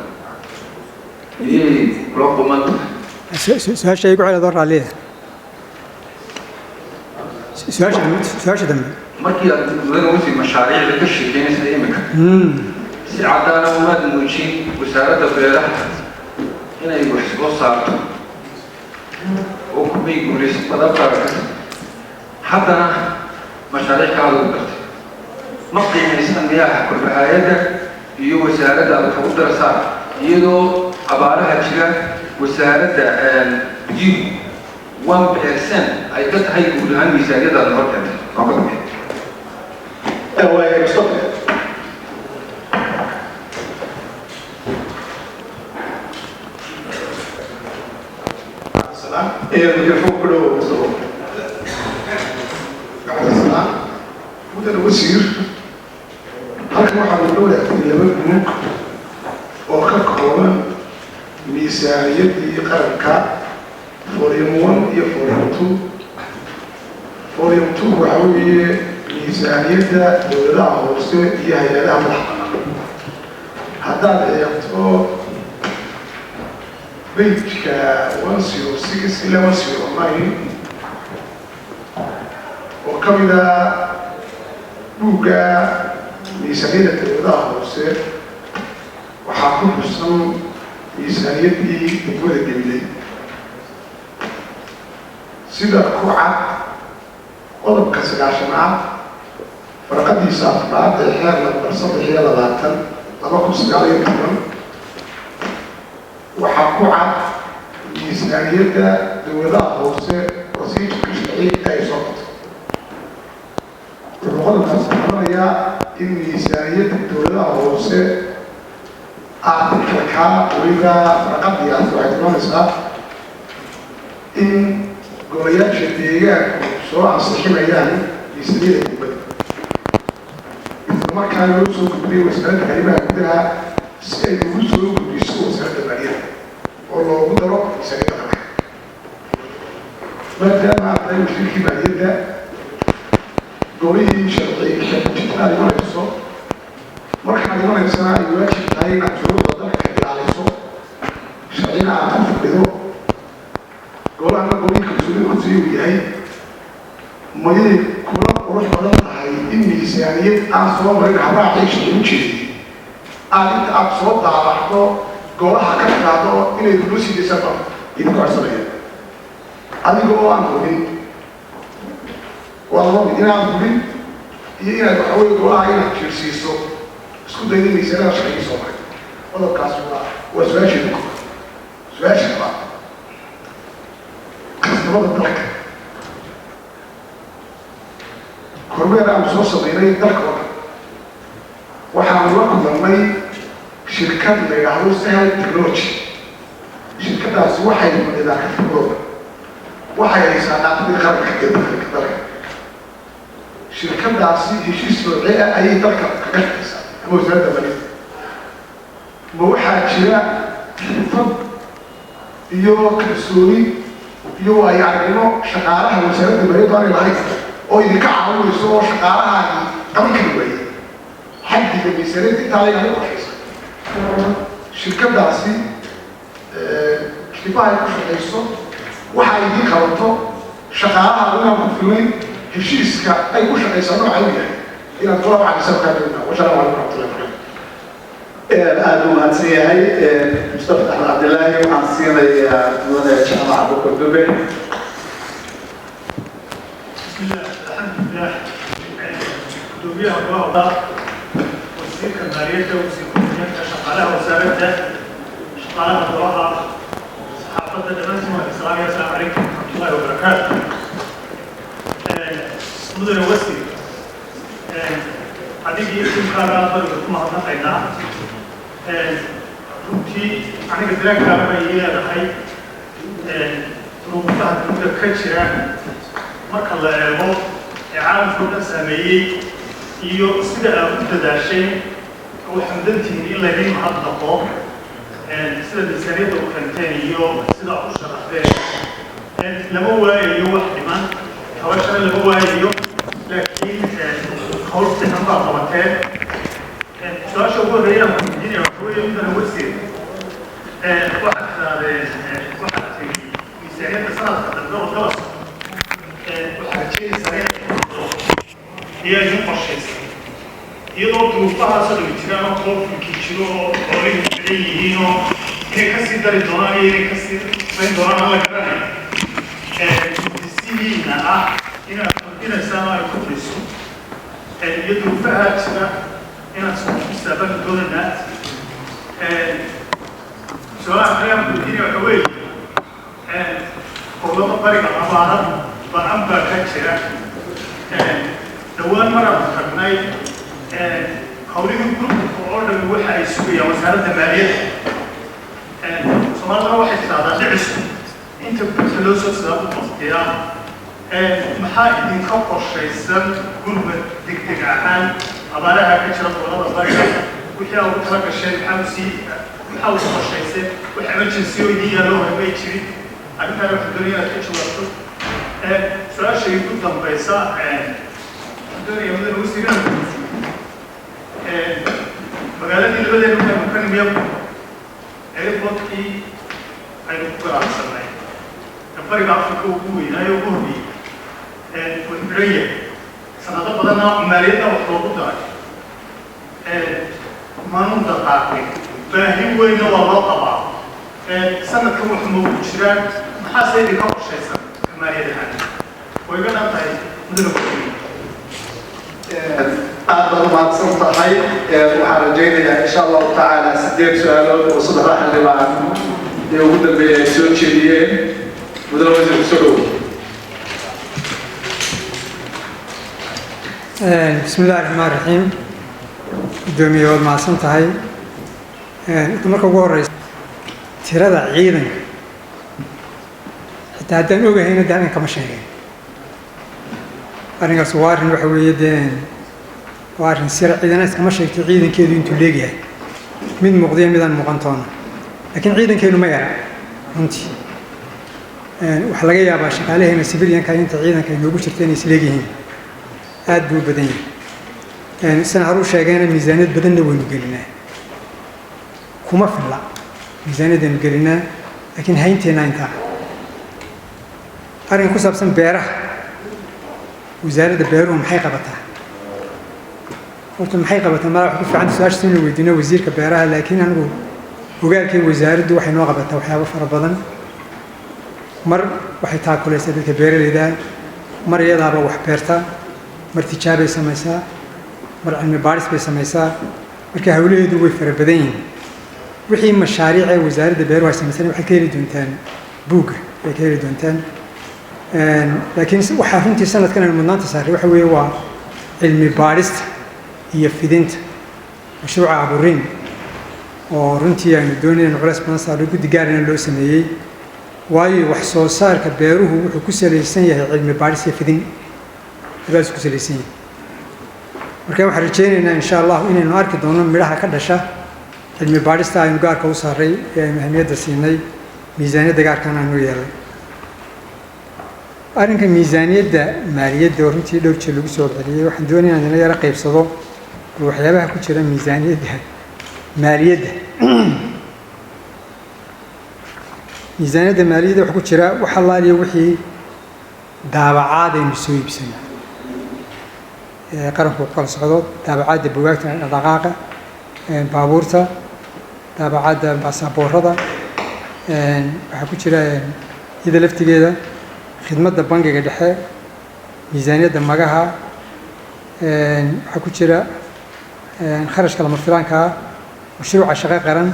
miyay kula quman tahay? Su-aasha igu cel adoo raalliya, su-aasha dambe, su-aasha dambe. Markii aad, mudane wasiir, mashaariicda ka sheekeynaysa imika, si caddaana umaad muujin wasaaradda beeraha inay wax soo saarto oo kumay guulaysan badan qaarka. Haddana mashaariic kalaad ugu dartay. Ma qiimaysan miyaha korbahaayadda iyo wasaaradda aad wax ugu darasaan, iyadoo abaaraha jira wasaaradda biyuhu 1% ay ka tahay guud ahaan miisaaniyadda aad hor keentay? Waa ka baxay. Waaya, Mustafa. Iyo mikrofon ku dhow, Mustafa. Cabdisalaam, mudane wasiir, halkan waxaa lagu wadaagtay laba buug oo ka kooban miisaaniyaddii qaranka, volume 1 iyo volume 2. Volume 2 waxaa weeye miisaaniyadda dowladaha hoose iyo hay-adaha madaxa bannaan. Haddaad eegto pageka 106 ilaa 109 oo ka mida buugga miisaaniyadda dowladaha hoose, waxaa ku xusan miisaaniyaddii degmada Gabiley. Sida ku cad qodobka 90aad Farqadiisa afraad ee xeer lambar 23/2019 waxaa ku cad miisaaniyadda dowladaha hoose procedure-ka sharci ay soo qabto. Wuxuu qodobkaasi odhanayaa in miisaaniyadda dowladaha hoose article-ka, weliba farqadiias, waxay tilmaamaysaa in golayaasha deegaanku soo ansixinayaan miisaaniyadda degmada, islamarkaana loo soo gudbiyay Wasaaradda Arrimaha Gudaha si ay ugu soo gudbiso Wasaaradda Maaliyadda oo loogu daro miisaaniyadda qaranka. Maadaama aad tahay wasiirkii maaliyadda, golihii sharci dejinta aad imanayso, markaad imanaysana ay waajib tahay inaad shuruucda dalka ilaaliso, sharcina aad ku fadhido, golahana golihii kalsoonida ku siiya uu yahay, mayay kula qurux badan tahay in miisaaniyad aan soo marin habraacii sharci u jeediyey aad inta aad soo daabacdo golaha ka qaado inay kula sii daysaan? Baan idinku codsanaya, adiga oo aan hubin. Waa laba mid: inaan hubin iyo inaad waxa weye golaha inaad jiirsiiso isku dayda miisaaniyada sharcigii soo maray. Qodobkaas waa su-aasheeda koobaad. Su-aasha labaad, kastamada dalka kormeer aanu soo sameynay dalka oo dhan, waxaanu la kulannay shirkad la yidhaahdo Sahel Technology. Shirkadaasi waxay fadhidaa kastamada, waxay haysaa data-dii qaranka ee dakhliga dalka. Shirkadaasi heshiis noocee ah ayay dalka kaga shaqaysaa ama Wasaaradda Maaliyadda? Ma waxaa jira xirfad iyo kalsooni iyo waayo aragnimo shaqaalaha Wasaaradda Maaliyaddu aanay lahayn oo idinka caawinayso oo shaqaalahaagii qaban kari waayey xaddiga miisaaniyadda intaa laynaga qorshaysa? Shirkadaasi sifaha ay ku shaqayso, waxa ay idiin qabato, shaqaalaha inaan ku filnayn, heshiiska ay ku shaqaysaa nooca u yahay, inaad gola wacdisan kaa doonaa. Wasalaamu calaykum waraxmatullahi wabarakatu. Aada u mahadsan yahay Mustafa Axmed Cabdilaahi. Waxaan siinayaa mudane Jaamac Bukar Dube. بسم الله، الحمد لله. Gudoomiyaha golaha, wasiirka maaliyadda, wasiir ku-xigeenka, shaqaalaha wasaaradda, shaqaalaha golaha, saxaafadda, dhammaantiin waan islaamaya. Asalaamu calaykum waraxmatullahi wabarakaatu. Mudane wasiir, adigii tiimkaaga aad baan idinku mahadnaqaynaa. Runtii aniga dareenkaaba bay ii leedahay duruufaha dunida ka jira marka la eego ee caalamka oo dhan saameeyey iyo sida aad u dadaashay. Waxaa mudantihiin in laydin mahadnaqo sida miisaaniyadda u keenteen iyo sida aad u sharaxdeen. Lama waayayo wax dhiman, tabashana lama waayayo, laakiin hawl fiican baa qabateen. Su-aasha ugu horreeya aan ku weydiinaya waxa weeye, mudane wasiir, waxaad tirahdeen, waxaad tiri miisaaniyadda sanadka dambe oo galas waxaad rajeynaysaa inay noqdo ayaa idin qorshaysan, iyadoo duruufahaasoo dhami jiraan oo koofilkii jiro oo xoolihii xidhan yihiin oo inay kasii dari doonaan iyo inay kasii fayn doonaan aan la garanayn. Hindisihiina ah inaad kordhinaysaan oo ay kordhayso iyo duruufaha jira inaad soo xisaabaan doonaynaa. Su-aalaha kale aan weydiinaya waxa weeye, gobollada bariga abaara ba-an baa ka jira. Dhowaan maraan tagnay, hawlihii gurmudka oo dhami waxa ay sugayaan Wasaaradda Maaliyadda. Soomaalidana waxay tidahdaa dhicisku inta gurta loo soo sidaa u baktiyaa. Maxaa idinka qorshaysan gurmad degdeg ahaan abaaraha ka jira gobollada bariga? Wixii aa ugu tala gasheen maxaa usii, maxaa ugu qorshayseen? Wax emergency oo idin yaallo hore may jirin? Arrintaan waxaan doonaya inaad ka jawaabto. Su-aasha igu dambaysa, waxaan doonaya, mudane wasiir, inaan ku weydiiyo magaaladii labadeena waxaynu ka nimiya airportkii aynu ku galaacsanay ee Bariga Afrika ugu weynaayo ugu horreeyey wuu xidhan yahay sanado badanna, maaliyadda wax loogu daray maanun dhaqaaqin. Baahi weynna waa loo qabaa. Sanadkan wax ma ugu jiraan? Maxaase idinka qorshaysan maaliyad ahaan? Way iga dhan tahay, mudane ku. Aad baad umahadsan tahay. Waxaan rajaynayaa, insha Allahu tacaala, sideed su-aalood oo saddexda xildhibaan ee ugu dambeeyay ay soo jeediyeen. Mudane wasiir, kusoo dhowo. Bismi illahi raxmaan raxiim. Guddoomiye, waad mahadsan tahay. Inta marka ugu horeysa, tirada ciidanka, xitaa haddaan ogahayna de arrin kama sheegeen. Arrinkaas waa arrin, waxa weeye dee waa arrin sira. Ciidana iskama sheegtay ciidankeedu intuu leegyahay, mid muuqdiya midaan muuqan toona, laakiin ciidankeenu ma yara runtii. Waxaa laga yaabaa shaqaalaheena civilianka inta ciidanka ay noogu jirta inay isleegyihiin. Aad buu u badan yahay. Sina haruu sheegayna, miisaaniyad badanna waynu gelinaa. Kuma filla miisaaniyaddaynu gelinaa, laakiin haynteenna intaa. Arrinka ku saabsan beeraha, wasaaradda beeruhu maxay qabataa? Horta maxay qabataa? Mala wax ku fiicanta su-aashaas in la weydiino wasiirka beeraha, laakiin anigu ogaalkay wasaaraddu waxay noo qabataa waxyaabo fara badan. Mar waxay taakulaysaa dadka beeralayda, mar iyadaaba wax beerta, mar tijaabay samaysaa, mar cilmi baadhis bay samaysaa. Marka hawlaheedu way fara badan yihiin. Wixii mashaariic ee wasaaradda beeruhu ay samaysaan waxay ka heli doontaan buugga, ay ka heli doontaan. Laakiin waxaa runtii sanadkan aynu mudnaanta saaray waxa weeye waa cilmi baadhista iyo fidinta mashruuca Aburiin, oo runtii aynu doonayno culays badan saarno, guddi gaarina loo sameeyey, waayo wax soo saarka beeruhu wuxuu ku salaysan yahay cilmi baadhis iyo fidin, labadaas ku salaysan yahay. Marka waxaan rajaynaynaa, insha Allahu, inaynu arki doono midhaha ka dhasha cilmi baadhista aynu gaarka u saaray ee aynu ahmiyadda siinay, miisaaniyadda gaarkan aynu yeelay. Arrinka miisaaniyadda maaliyadda oo runtii dhowr jeer lagu soo celiyey, waxaan doonaya inaan idinla yaro qaybsado bal waxyaabaha ku jira miisaaniyadda maaliyadda. Miisaaniyadda maaliyadda waxa ku jira wax allaaliya wixii daabacaad aynu soo iibsano ee qaranku ku kala socdo: daabacaadda bugaagta dhaqdhaqaaqa, baabuurta, daabacaadda baasaboorada. Waxaa ku jira iyada laftigeeda khidmadda bangiga dhexe, miisaaniyadda magaha. Waxaa ku jira kharashka lama filaanka ah, mashruuca shaqo qaran,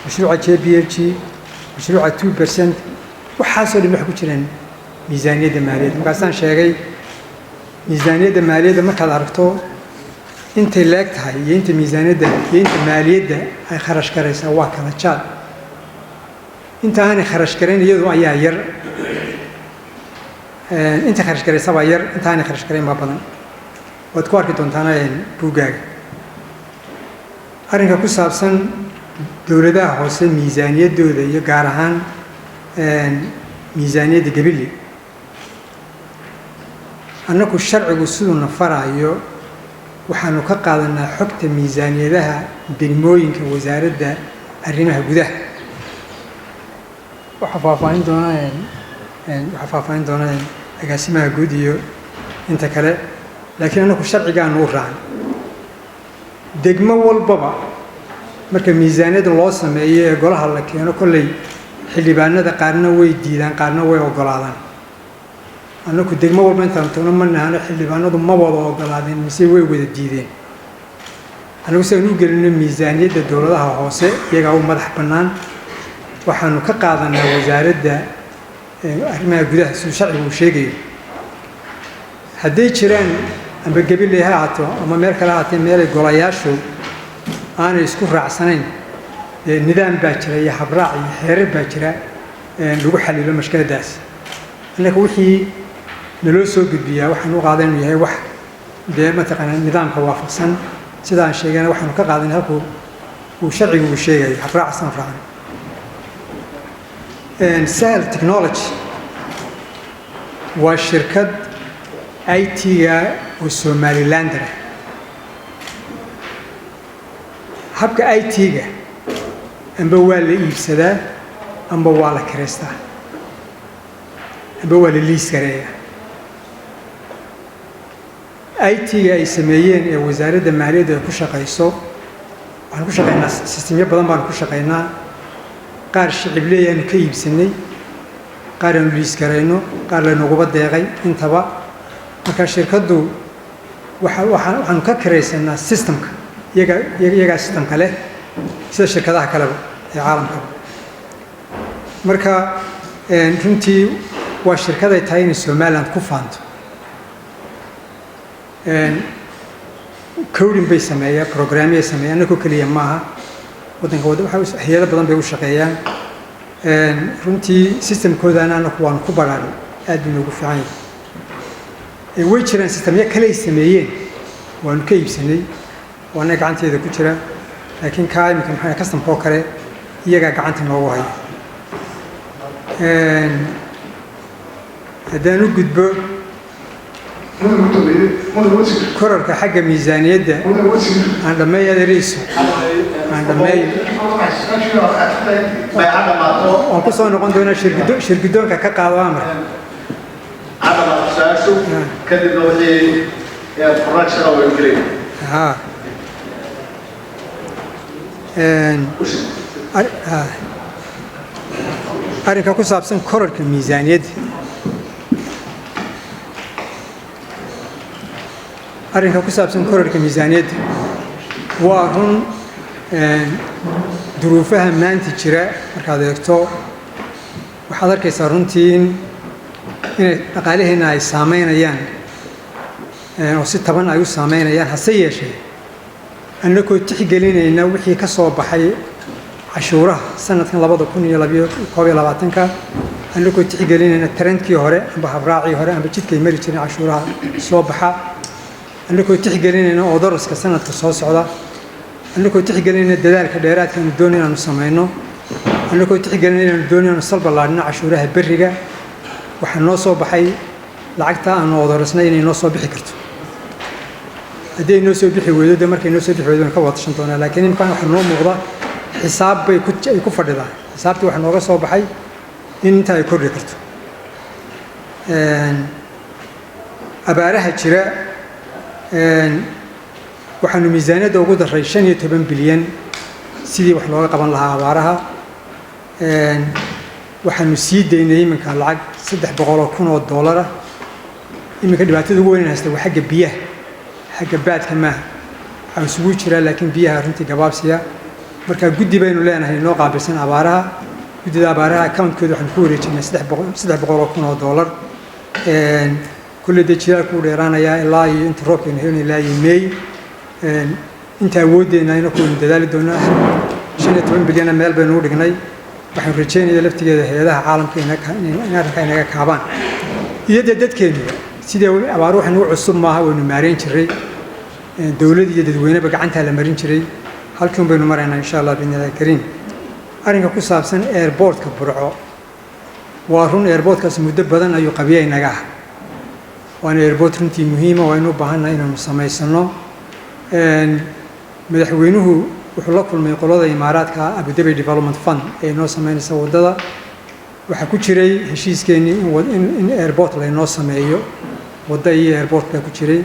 mashruuca JPLG, mashruuca 2%. Waxaasoo dhan waxay ku jiraan miisaaniyadda maaliyadda. Markaasaan sheegay, miisaaniyadda maaliyadda markaad aragto intay leeg tahay iyo inta miisaaniyadda iyo inta maaliyadda ay kharash karaysaa waa kala jaad. Inta aanay kharash garayn iyadu ayaa yar, inta kharash garaysa baa yar, inta aanay kharash garayn baa badan. Waad ku arki doontaana buuggaaga. Arrinka ku saabsan dowladaha hoose miisaaniyaddooda iyo gaar ahaan miisaaniyadda Gebile, annaku sharcigu siduu na faraayo waxaanu ka qaadanaa xogta miisaaniyadaha degmooyinka wasaaradda arrimaha gudaha. Waxaa faahfaahin doonaa agaasimaha guud iyo inta kale, laakiin annaku sharcigaanu u raacan. Degmo walbaba marka miisaaniyadda loo sameeyo ee golaha la keeno, kolley xildhibaanada qaarna way diidaan, qaarna way oggolaadaan. Annaku degmo walba intaanu tagno ma nahano xildhibaanadu ma wada ogolaadeen mise way wada diideen. Annagu si aynu u gelino miisaaniyadda dowladaha hoose, iyagaa u madax bannaan, waxaanu ka qaadanaa wasaaradda arrimaha gudaha siduu sharcigu uu sheegayo. Hadday jiraan, amba Gabiley ha ahaato ama meel kale ha ahaatee, meelay golayaashu aanay isku raacsanayn, nidaam baa jira iyo habraac iyo xeerar baa jira lagu xalilo mashkiladdaas. Innaka wixii naloo soo gudbiyaa waxaan u qaadan inuu yahay wax dee mataqaanaa nidaamka waafaqsan. Sida aan sheegayna, waxaanu ka qaadanay halkuu uu sharcigu uu sheegayo, habraacaasaan raacnay. Sahal Technology waa shirkad IT-ga oo Somalilander ah. Habka IT-ga amba waa la iibsadaa, amba waa la kireystaa, amba waa la lease gareeyaa. IT-ga ay sameeyeen ee wasaaradda maaliyadda ay ku shaqayso, waxaan ku shaqaynaa sistemyo badan baanu ku shaqaynaa. Qaar shicibleeyaanu ka iibsanay, qaar aanu lease garayno, qaar laynaguba deeqay intaba. Marka shirkaddu Waxaanu ka kiraysanaa systemka iyaga, iyagaa systemka leh sida shirkadaha kaleba ee caalamkaba. Marka runtii waa shirkaday tahay inay Somaliland ku faanto. Coding bay sameeyaan, programyay sameeyaan, annagoo keliya maaha, waddanka hay'ado badan bay u shaqeeyaan. Runtii systemkoodana annagu waanu ku badhaadhay, aad buu noogu fiican yahay. Way jiraan systemyo kale ay sameeyeen, waanu ka iibsanay oo annaga gacanteeda ku jira, laakiin kaa iminka maxaa customka oo kale iyagaa gacanta noogu haya. Haddaan u gudbo kororka xagga miisaaniyadda, aan dhammeeyo adeeriisu, aan dhammeeyo, waan ku soo noqon doonaa. Shirguddoonka ka qaado amarka. Ha dhamaato su-aashu, kadibna wixii correction waynu gelayna. Ha, arrinka ku saabsan kororka miisaaniyadda, arrinka ku saabsan kororka miisaaniyadda, waa run duruufaha maanta jira markaad eegto waxaad arkaysaa runtii in inay dhaqaalaheenna ay saameynayaan oo si taban ay u saameynayaan. Hase yeeshee, annagoo tixgelinayna wixii ka soo baxay cashuuraha sanadkan 2021-ka, annagoo tixgelinayna trendkii hore amba habraacii hore amba jidkay mari jireen cashuuraha soo baxa, annagoo tixgelinayna oo daraska sanadka soo socda, annagoo tixgelinayna dadaalka dheeraadka aanu doonay inaanu samayno, annagoo tixgelinayna inaanu doonay inaanu sal ballaadhino cashuuraha berriga, waxaa noo soo baxay lacagta aanu odorasnay inay noo soo bixi karto. Haddii ay noo soo bixi weydo, dee markay noo soo bixi weydo waan ka wada tashan doonaa, laakiin imkaan waxaa noo muuqda xisaab bay ku ay ku fadhidaa. Xisaabtii waxaa nooga soo baxay in intaa ay kordhi karto. Abaaraha jira waxaanu miisaaniyadda ugu daray 15 bilyan sidii wax looga qaban lahaa abaaraha. Waxaanu sii daynay iminka lacag $300,000 ah. Iminka dhibaatada ugu weyn haysta waa xagga biyaha, xagga baadka maaha, waxaa isugu jiraa, laakiin biyaha runtii gabaabsiya. Marka guddi baynu leenahay inoo qaabilsan abaaraha. Guddida abaaraha accountkooda waxaanu ku wareejinay $300,000. Kulley dee jilaalku u dheeraanayaa ilaa iyo inta roobkaynu helno, ilaa iyo Meey. Inta awooddeena ina kuwaynu dadaali doonaa. 15 bilyana meel baynu u dhignay. Waxaanu rajeynaya laftigeeda hay-adaha caalamka in arrinkaa inaga kaabaan iyo dee dadkeennuba. Sidee abaaru wax nagu cusub maaha, waynu maareyn jiray, dowlad iyo dadweyneba gacantaa la marin jiray, halkii un baynu maraynaa insha Allah biidnillahi kariim. Arrinka ku saabsan airportka Burco, waa run, airportkaas muddo badan ayuu qabya inaga ah, waana airport runtii muhiima, waa inu u baahannahay inaanu samaysano. Madaxweynuhu wuxuu la kulmay qolada Imaaraadka, Abu Dhabi Development Fund ee inoo sameynaysa waddada. Waxaa ku jiray heshiiskeenii in airport laynoo sameeyo, waddo iyo airport baa ku jiray.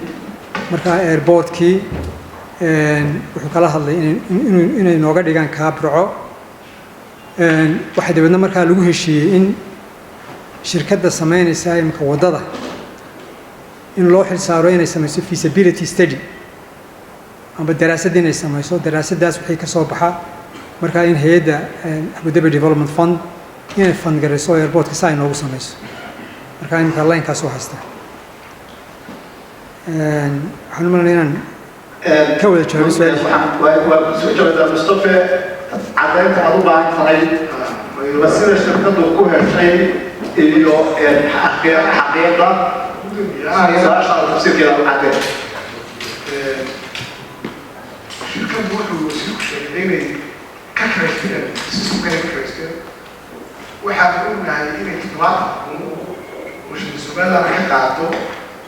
Marka airportkii wuxuu kala hadlay inay nooga dhigaan kaa Burco. Waxaa dabeedna markaa lagu heshiiyey in shirkadda sameynaysa imika waddada in loo xil saaro inay samayso feasibility study amba daraasad inay samayso. Daraasaddaas wixii ka soo baxa markaa in hay-adda Abu Dhabi Development Fund inay fund garayso airportka si ay noogu samayso. Markaa imika linekaas u haysta. Waxaan u malanaya inaan ka wada jawaabay su-aalihi. Waa kusoo jawaabtaa Mustafe. Caddaynta aad u baahan tahay ma sida shirkadu ku heshay iyo xaqiiqda su-aasha tafsiirkeeda u caddeen? Shirkaddu wuxuu wasiirku sheegay inay ka kiraysteen systemka, inay ka kiraysteen. Waxaan ognahay inay 70,000 oo shilin Somaliland ka qaado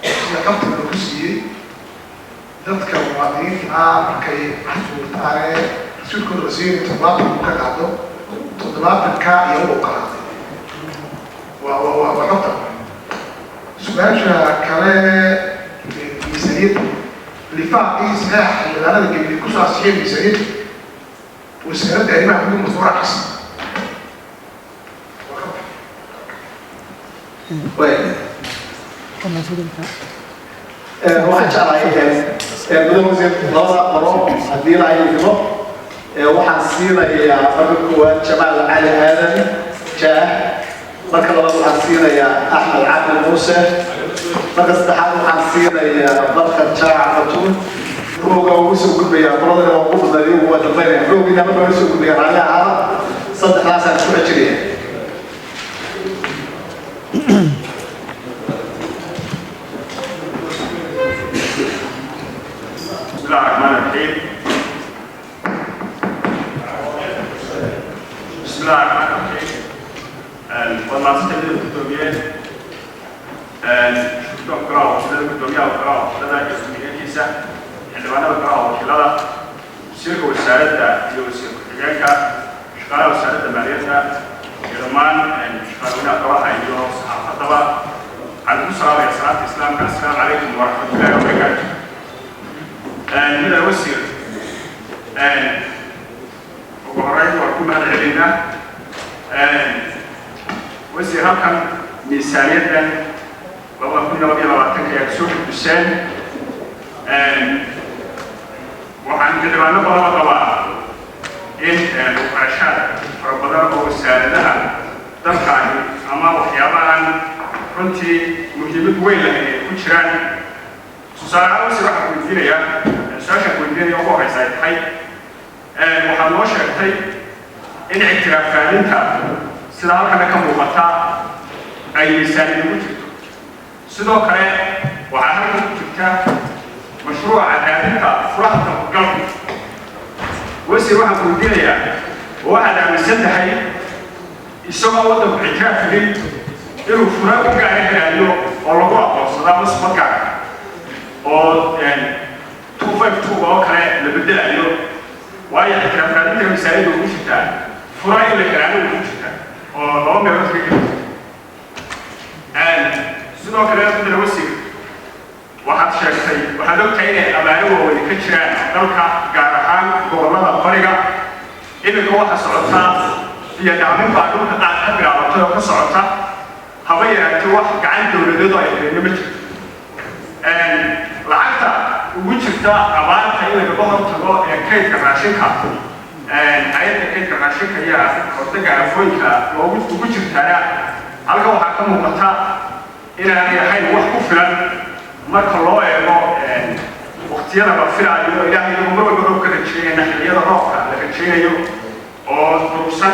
sida xogta lagu siiyey dadka muwaadiniinta ah markay cashuurtaan ee rasuulkooda la siiyey, 70,000 ka qaado, 70-ka iyo u ogolaaday. Waa xogta. Su-aasha kale, miisaaniyadda lifaaqii saxeexa xildhibaanada Gebile kusoo ansixiyay miisaaniyadda, wasaaradda arrimaha gudaha ma soo raacaysa? Waa ka baxay. Waxaan jeclahay, mudan wasiir, labada qolo haddii la idmo, waxaan siinayaa marka koowaad Jamaal Cali Aadan Jaah, marka labaad waxaan siinayaa Axmed Cabdi Muuse, marka saddexaad waxaan siinayaa Barkad Jaac Batuun. Rooga ugu soo gudbayaa qoladana waa ku badnaa, iyagu waa dambaynaya. Roogina marka ugu soo gudbaya, raalli ahaada, saddexdaasaan ku xejinaya. بسم الله الرحمن الرحيم. بسم الله الرحمن الرحيم. والله استجد الدكتوريين shurto golaha wakiilada, gudoomiyaha golaha wakiilada iyo ku-xigeenkiisa, xildhibaanada golaha wakiilada, wasiirka wasaaradda iyo wasiir ku-xigeenka, shaqaalaha wasaaradda maaliyadda iyo dhammaan shaqaalweynaha golaha iyo saxaafadaba, waxaan ku salaamaya salaanta Islaamka: assalaamu calaykum waraxmatullaahi wabarakaatu. Mudane wasiir, ugu horeyn waan ku mahad celinaa, wasiir. Halkan miisaaniyaddan 2022-ka ayaad soo gudbiseen. Waxaan xildhibaano badan qabaa in muqaashaad fara badan oo wasaaradaha dalkaani ama waxyaabahan runtii muhiimad weyn lahayn ay ku jiraan. Tusaale ahaan, wasiir, waxaan weydiinayaa, su-aashaan weydiinaya ugu horeysa ay tahay: waxaad noo sheegtay in ictiraaf raadinta, sida halkana ka muuqata, ay miisaaniyad ugu jirto. Sidoo kale waxaa halkan ku jirta mashruuca raadinta furaha dalkugalka. Wasiir, waxaan ku weydiinayaa, oo waxaad aaminsan tahay isagoo waddanku ictiraaf helin inuu fura u gaara helayo oo lagu aqoonsado ama sumad gaara oo 252 oo kale la bedelayo? Waayo, ictiraaf raadinta miisaaniyadda ugu jirtaa, fura in la helaana ugu jirtaa, oo laba meelood kaga jirta. Sidoo kale, mudane wasiir, waxaad sheegtay, waxaad ogtahay inay abaaro waaweyn ka jiraan dalka, gaar ahaan gobollada bariga. Iminka waxaa socotaa biyo dhaamin baa dhulka qaar ka bilaabatay oo ka socota. Haba yaraatee wax gacan dowladeed oo ay heleenna ma jirto. Lacagta ugu jirta abaarta in lagaga hortago ee kaydka raashinka, hay-adda kaydka raashinka iyo hortaga aafooyinka loogu ugu jirtaana, halkan waxaa ka muuqata inaanay ahayn wax ku filan marka loo eego waqtiyada la filaayo. Ilaahay inagu mar walba roob ka rajeynayna, xilliyada roobka la rajeynayo oo durugsan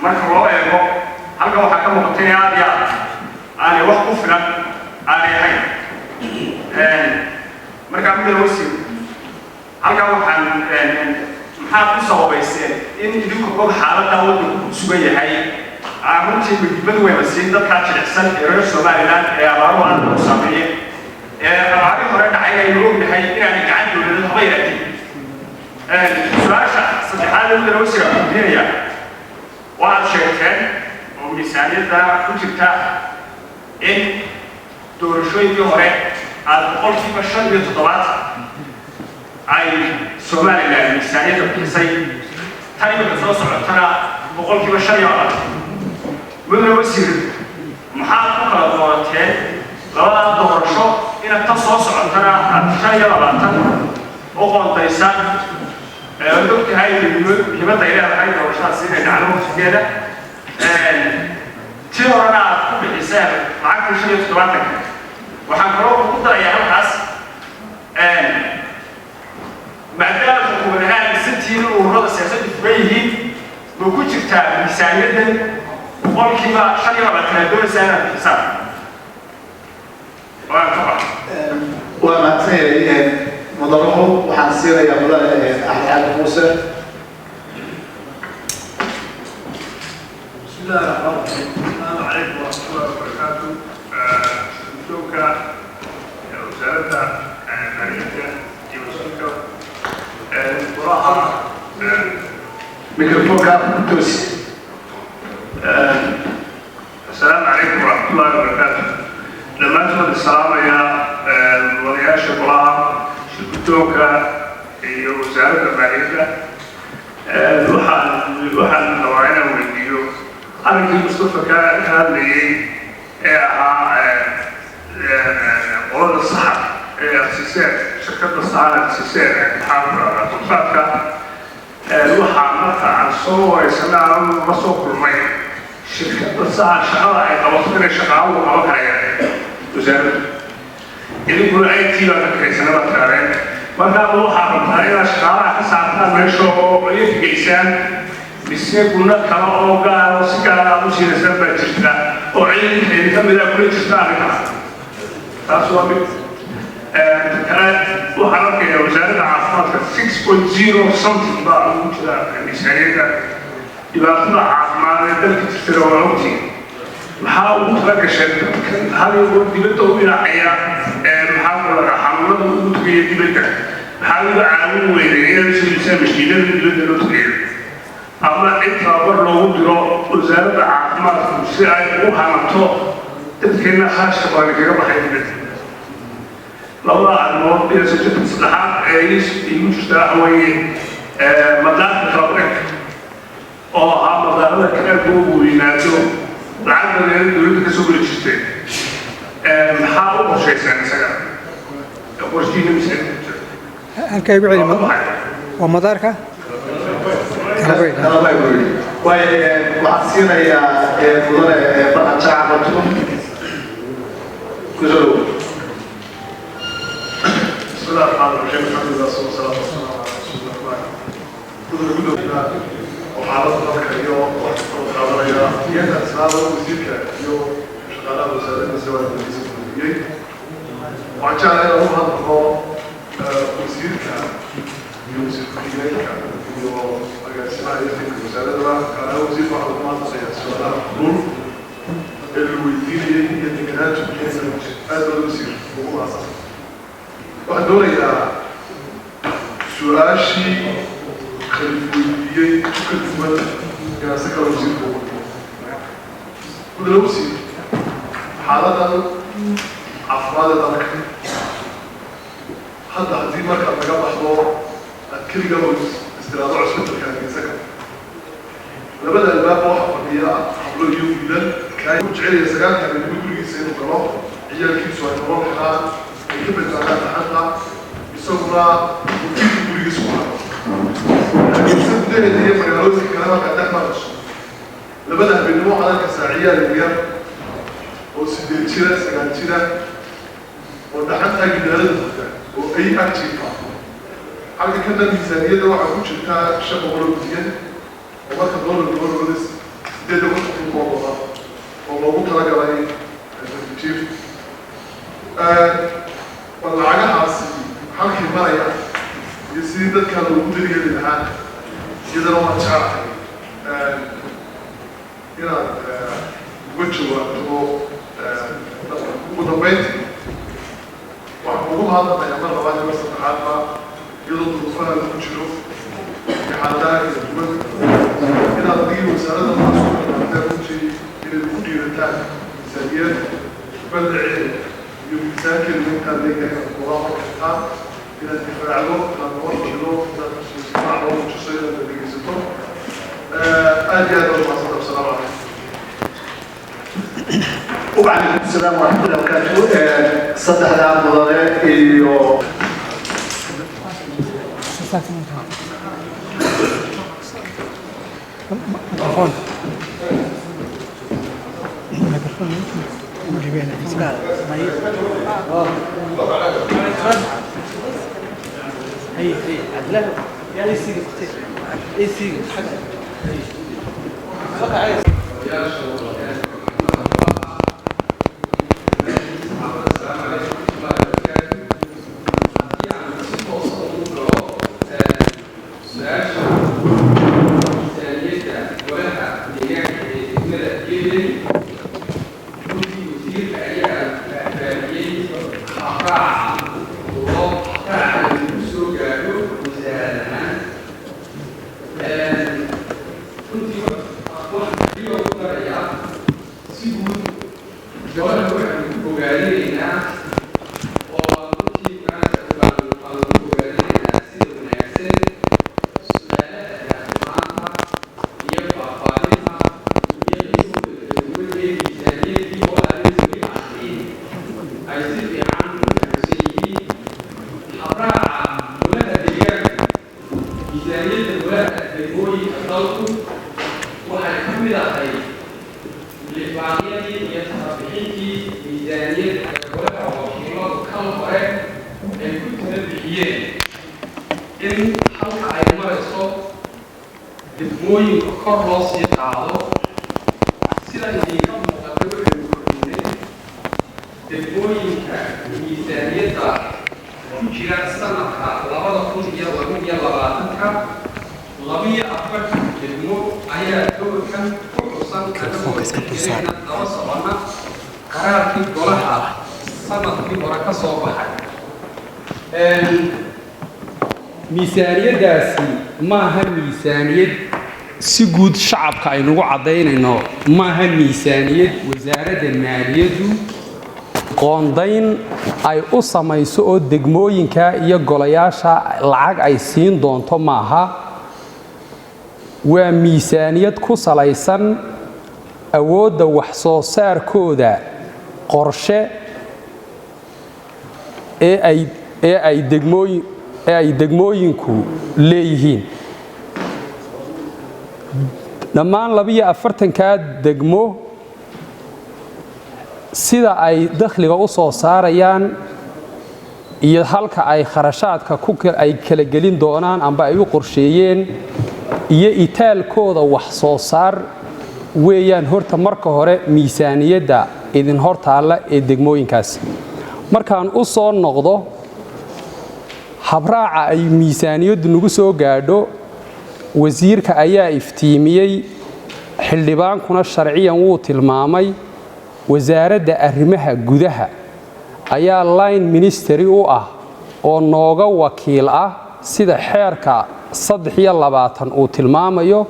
marka loo eego, halkan waxaa ka muuqata in aad iyo aad aanay wax ku filan aanay ahayn. Markaa, mudane wasiir, halkan waxaan maxaad ku sababayseen in idinku og xaaladda waddanku ku sugan yahay aan runtii muhiimad weyn la siin dadkaa jilicsan ee reer Somaliland ee abaaruhu aad u saameeyeen, ee abaarihii hore dhacay aynu ognahay inaanay gacan dowladeed haba yaraatee? Su-aasha saddexaad ee mudane wasiir aan weydiinaya: waxaad sheegteen oo miisaaniyadda ku jirta in doorashooyinkii hore aad 75% ay Somaliland miisaaniyadda bixisay, tan imika soo socotana 25%. Mudane wasiir, maxaad ku kala doorateen labadaa doorasho, inaad tan soo socotana aad 25 u qoontaysaan? Waad og tahay muhiimadda ay leedahay doorashadaasi inay dhacdo waqtigeeda, tii horena aad ku bixiseen lacagtii 75-ka. Waxaan kaloo ugu darayaa halkaas, maadaama xukuumad ahaan aaminsantihiin in ururada siyaasaddu furan yihiin, ma ku jirtaa miisaaniyaddan 25% aad doonaysaa inaad bixisaan? Waan ka baxa. Waa mahadsan yahay mudanuhu. Waxaan siinayaa mudane Axmed Cabdi Muuse. بسم الله الرحمن الرحيم. السلام عليكم ورحمة الله وبركاته. Guddoonka wasaaradda maaliyadda iyo wasiirka golaha. Mikrofoonka toosi. السلام عليكم ورحمة الله وبركاته. Dhammaantood salaamaya wadayaasha golaha, guddoonka iyo wasaaradda maaliyadda. Waxaan rabaa inaan weydiiyo arrinkii Mustafa ka hadlayay ee ahaa qolada saxa Ee aad siiseen shirkadda Sahan, aad siiseen, maxaa ku dhahdaa, contractka, waxaa marka aan soo wareysana aan la soo kulmay shirkadda Sahan, shaqada ay qabato inay shaqaaluhu qaban karayaan wasaaraddu, idinkuna IT baa ka kiraysana baad tiraadeen. Markaaba waxaa rabtaa inaad shaqaalaha ka saartaan meesha oo iyaga geysaan, mise guna kale oo gaara oo si gaara aad u siinaysaan baa jirta oo ciidanka idinka mida kula jirta arrintaas? Taas waa mid kale. Waxaan arkayaa wasaaradda caafimaadka 6.0 something baa ugu jira miisaaniyadda. Dhibaatada caafimaad ee dalka jirtana waa ogtiin. Maxaa ugu tala gasheen dadkan hal iyo goor dibadda u yaacaya ee, maxaa ku lagaa, xanuunada ugu tagaya dibadda? Maxaa uga caawin weydeen inaad usoo iibsaan mashiinada dibadda loo tagayo ama cid tababar loogu diro wasaaradda caafimaadku si ay u hanato dadkeenna kharashka badan kaga baxay dibadda? Labada arrimood iyo sujada saddexaad ee iigu jirta waxa weeye madaarka Kalabaydh oo ahaa madaarada kaargo uu yimaado, lacag badan dowladda kasoo geli jirtay. Maxaa u qorshaysaan isaga qorshihiina mise? Halkaa igu celi, waa madaarka Kalabaydh. Kalabaydh buu yidhi. Waayo, waxaan siinayaa mudane Barxad Jaac Batuun. Kusoo dhowow. بسم الله الرحمن الرحيم، الحمد لله والصلاة والسلام على رسول الله. Guddiga gudoomiyaha oo xaaladda dalka iyo wax kala qaadanaya iyada islaada wasiirka iyo shaqaalaha wasaaraddiisa waa dowladiisa gudbiyey. Waxaan jeclahay inaan u hadlo wasiirka iyo wasiir ku-xigeenka iyo agaasimaha iyo tiimka wasaaradaba. Gaar ahaan wasiirka waxaa lagu mahadnaqayaa su-aalaha kulul ee la weydiinayay iyo deganaanta bixinaysa. Aad baad wasiir ugu mahadsan. Waxaan doonayaa su-aashii Khaliif weydiiyey ka duwan inaan si kale wasiirka ugu dhigo. Mudane wasiir, xaaladan caafimaad ee dalka hadda, haddii markaad naga baxdo aad keligaa oo istiraado cusbitalka Hargeysa ka, labada albaabba waxaa fadhiya hablo iyo wiilal kaa u jecelaya 9-ka habeenimo gurigiisa inuu galo, ciyaalkiisu ay nolol helaan, ay ka badbaadaan dhaxanta, isaguna uu jidka gurigiisa ku haro. Hargeysa gudaheeda iyo magaalooyinka kale markaad dhex marayso labada habeenimo, waxaad arkaysaa ciyaal yaryar oo 8 jira, 9 jira, oo dhaxantaa gidaalada hurda oo ay ag jiifa. Halka kana miisaaniyadda waxaa ku jirtaa 500 oo milyan oo marka doolar loo 58 kun oo dollar oo loogu talagalay jiif. Bal lacagahaasi halkii maraya iyo sidii dadkaa loogu daryeeli lahaa iyadana waan jeclahay inaad uga jawaabto dadka. Ugu dambeyntii waxaan ugu mahadnaqayaa mar labaad iyo mar saddexaadba, iyadoo duruufaha lagu jiro iyo xaaladaha kala duwan, inaad adigii wasaaradda maasku dhamaatee runtii inay ku dhiirataan miisaaniyad ballaceeda iyo miisaankeedu intaad leeyahay inaad kulaama kartaan, inaad difaacdo, inaad noo fadhido, inaad xusuusnaa noo muujiso, inaad dhegeysato. Aad iyo aad baad umahadsanta. Wasalaamu calaykum. وعليكم السلام ورحمة الله وبركاته. Saddexdaa mudane iyo Mikrofon. Mikrofon. Su-aasha miisaaniyadda golaha deegaanka ee degmada Gabiley, runtii wasiirka ayaa faahfaahiyey habraaca loo habraaca lagu soo gaadho wasaarad ahaan. Runtii waxaan kaliya ku darayaa si guud golaha waxaanu ku bogaadinaynaa oo runtii aanu ku bogaadinaynaa sida wanaagsan. Miisaaniyadda golaha degmooyinka dalku waxay ka mid ahayd lifaaqyadii iyo talabixintii miisaaniyadda ee golaha wakiiladu kan hore ay ku tala bixiyeen in halka ay marayso degmooyinka kor loo sii qaado. Sida idinka muuqata, waxaynu kordhinay degmooyinka miisaaniyadda ku jira sanadka 2022-ka. 42 degmo ayaa doorkan ku xusan, anagoo tixgelinayna, daba soconna qaraarkii golaha sanadkii hore ka soo baxay. Miisaaniyaddaasi maaha miisaaniyad si guud shacabka aynugu caddaynayno, maaha miisaaniyad wasaaradda maaliyaddu qoondayn ay u samayso oo degmooyinka iyo golayaasha lacag ay siin doonto maaha. Waa miisaaniyad ku salaysan awoodda wax soo saarkooda qorshe ee ay degmooyinku leeyihiin. Dhammaan 42-kaa degmo sida ay dakhliga u soo saarayaan iyo halka ay kharashaadka ay kala gelin doonaan amba ay u qorsheeyeen iyo itaalkooda wax soo saar weeyaan. Horta marka hore miisaaniyadda idin hor taalla ee degmooyinkaasi, markaan u soo noqdo habraaca ay miisaaniyaddu nagu soo gaadho, wasiirka ayaa iftiimiyey, xildhibaankuna sharciyan wuu tilmaamay. Wasaaradda arrimaha gudaha ayaa line ministry u ah oo nooga wakiil ah, sida xeerka 23 uu tilmaamayo,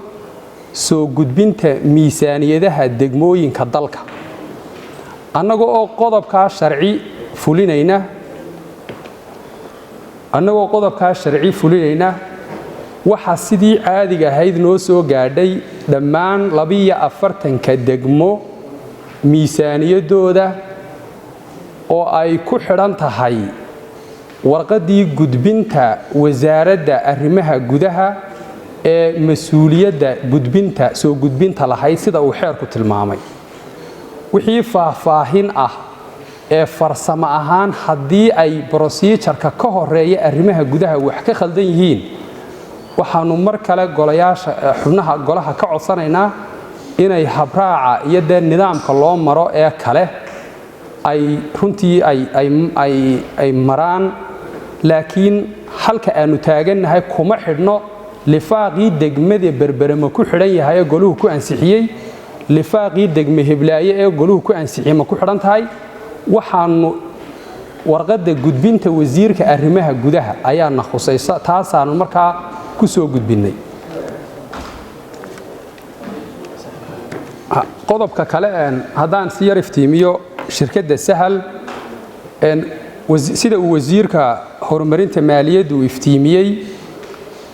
soo gudbinta miisaaniyadaha degmooyinka dalka. Annagoo qodobkaa sharci fulinayna, waxaa sidii caadiga ahayd noo soo gaadhay dhammaan 42-ka degmo miisaaniyaddooda oo ay ku xidhan tahay warqaddii gudbinta wasaaradda arrimaha gudaha ee mas-uuliyadda gudbinta soo gudbinta lahayd, sida uu xeerku tilmaamay. Wixii faahfaahin ah ee farsamo ahaan, haddii ay procedure-ka ka horeeya arrimaha gudaha wax ka khaldan yihiin, waxaanu mar kale golayaasha, xubnaha golaha ka codsanaynaa inay habraaca iyo dee nidaamka loo maro ee kale ay runtii ay maraan. Laakiin halka aanu taagannahay kuma xidhno lifaaqii degmada Berbere ma ku xidhan yahay ee goluhu ku ansixiyey, lifaaqii degme heblaaye ee goluhu ku ansixiyey ma ku xidhan tahay. Waxaanu warqadda gudbinta wasiirka arrimaha gudaha ayaana khusaysa, taasaanu markaa ku soo gudbinnay. Qodobka kale, haddaan si yar iftiimiyo shirkadda Sahal, sida uu wasiirka horumarinta maaliyaddu uu iftiimiyey,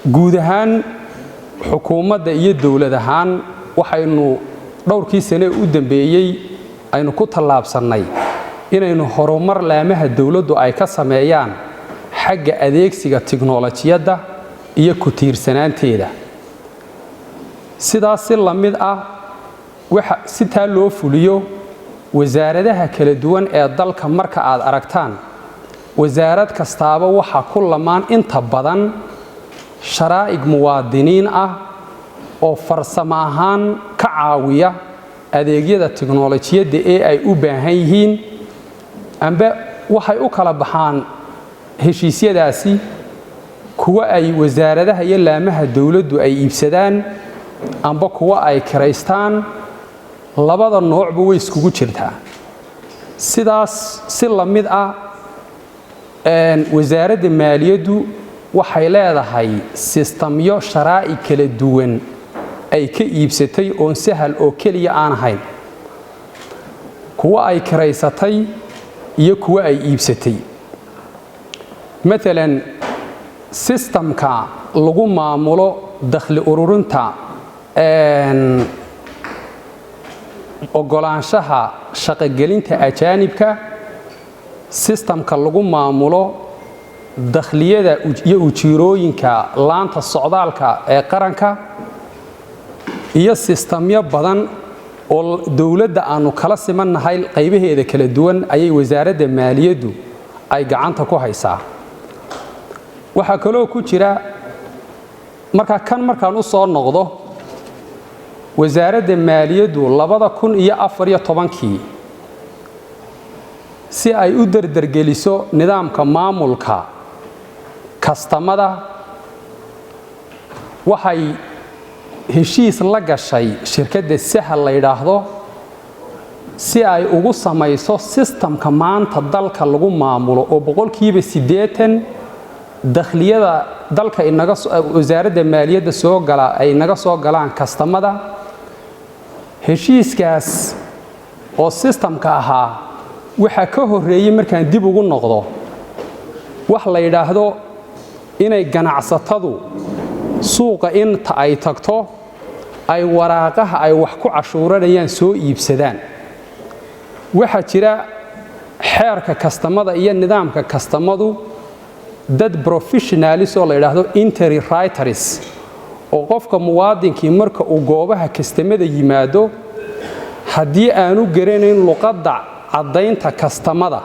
guud ahaan xukuumadda iyo dowlad ahaan waxaynu dhowrkii sane u dambeeyey aynu ku tallaabsannay inaynu horumar laamaha dowladdu ay ka sameeyaan xagga adeegsiga tiknolojiyadda iyo ku tiirsanaanteeda. Sidaas si la mid ah, waxa si taa loo fuliyo wasaaradaha kala duwan ee dalka, marka aad aragtaan wasaarad kastaaba waxaa ku lamaan inta badan sharaa'ig muwaadiniin ah oo farsamo ahaan ka caawiya adeegyada tiknolojiyadda ee ay u baahan yihiin, amba waxay u kala baxaan heshiisyadaasi kuwa ay wasaaradaha iyo laamaha dowladdu ay iibsadaan amba kuwa ay kiraystaan. Labada noocba way iskugu jirtaa. Sidaas si la mid ah, wasaaradda maaliyaddu waxay leedahay sistamyo sharaa'i kala duwan ay ka iibsatay oon Sahal oo keliya aan ahayn, kuwa ay kiraysatay iyo kuwa ay iibsatay. Maalan, sistamka lagu maamulo dakhli ururinta, ogolaanshaha shaqogelinta ajaanibka, sistamka lagu maamulo Dakhliyada iyo ujiirooyinka laanta socdaalka ee qaranka iyo sistamyo badan oo dowladda aanu kala simannahay qaybaheeda kala duwan ayay Wasaaradda Maaliyaddu ay gacanta ku haysaa. Waxaa kaloo ku jira markaa kan markaan u soo noqdo, Wasaaradda Maaliyaddu 2014-kii, si ay u dardargeliso nidaamka maamulka kastamada, waxay heshiis la gashay shirkadda Sahal la yidhaahdo si ay ugu samayso sistamka maanta dalka lagu maamulo, oo 80% dakhliyada dalka inaga Wasaaradda Maaliyadda soo gala ay naga soo galaan kastamada. Heshiiskaas oo sistamka ahaa waxaa ka horreeyey, markaan dib ugu noqdo, wax la yidhaahdo inay ganacsatadu suuqa inta ay tagto ay waraaqaha ay wax ku cashuuranayaan soo iibsadaan. Waxaa jira xeerka kastamada iyo nidaamka kastamadu dad professionals oo la yidhaahdo entry writers, oo qofka muwaadinkii marka uu goobaha kastamada yimaado, haddii aanu garanayn luqadda caddaynta kastamada,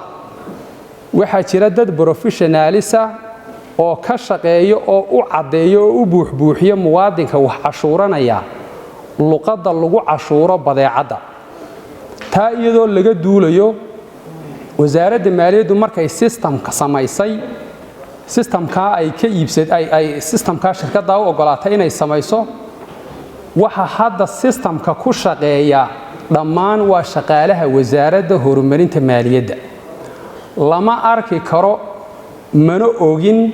waxaa jira dad professionals ah oo ka shaqeeya oo u caddeeyo oo u buuxbuuxiyo muwaadinka wax cashuuranaya luqadda lagu cashuuro badeecadda. Taa iyadoo laga duulayo, Wasaaradda Maaliyaddu markay sistamka samaysay, sistamkaa ay ka iibsad ay sistamkaa shirkaddaa u ogolaatay inay samayso, waxa hadda sistamka ku shaqeeya dhammaan waa shaqaalaha Wasaaradda Horumarinta Maaliyadda. Lama arki karo, mana ogin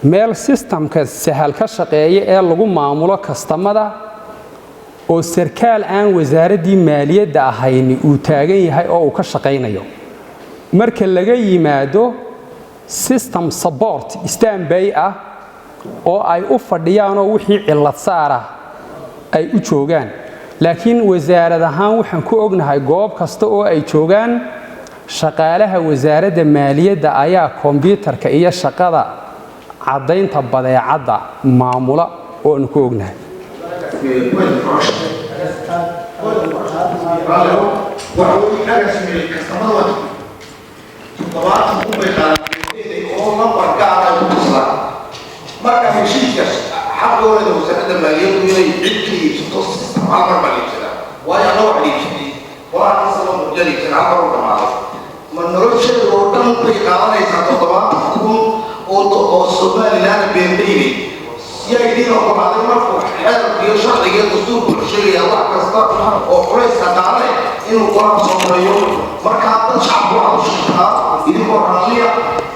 meel sistamka Sahal ka shaqeeya ee lagu maamulo kastamada oo sarkaal aan Wasaaraddii Maaliyadda ahayni uu taagan yahay oo uu ka shaqaynayo, marka laga yimaado system support standby ah oo ay u fadhiyaanoo wixii cillad saara ay u joogaan. Laakiin wasaarad ahaan waxaan ku ognahay goob kasta oo ay joogaan shaqaalaha Wasaaradda Maaliyadda ayaa kombyutarka iyo shaqada caddaynta badeecadda maamula oo aanu ku ognahay. Kastamada 70,000 bay qaadaan oo lambar gaar ay ku tuslaan. Marka heshiiska xaqooda Wasaaradda Maaliyaddu inay cid ka iibsato system hal mar baa la iibsadaa, waayo anna wax la iibsatay qolaha kasaba murjal iibsan hal mar u dhamaaday. Ma nolosheeda oo dhan bay qaadanaysaa 70,000 oo Somaliland beenbaynay yaa idiin ogolaaday? Markuu xeerka iyo sharciga iyo dastuurku wuxuu sheegayaa wax kasta oo culays dhaqaale inuu qolaha soo marayo. Markaa dad shacabku waxaad u sheegtaa, idinkoo raalliya,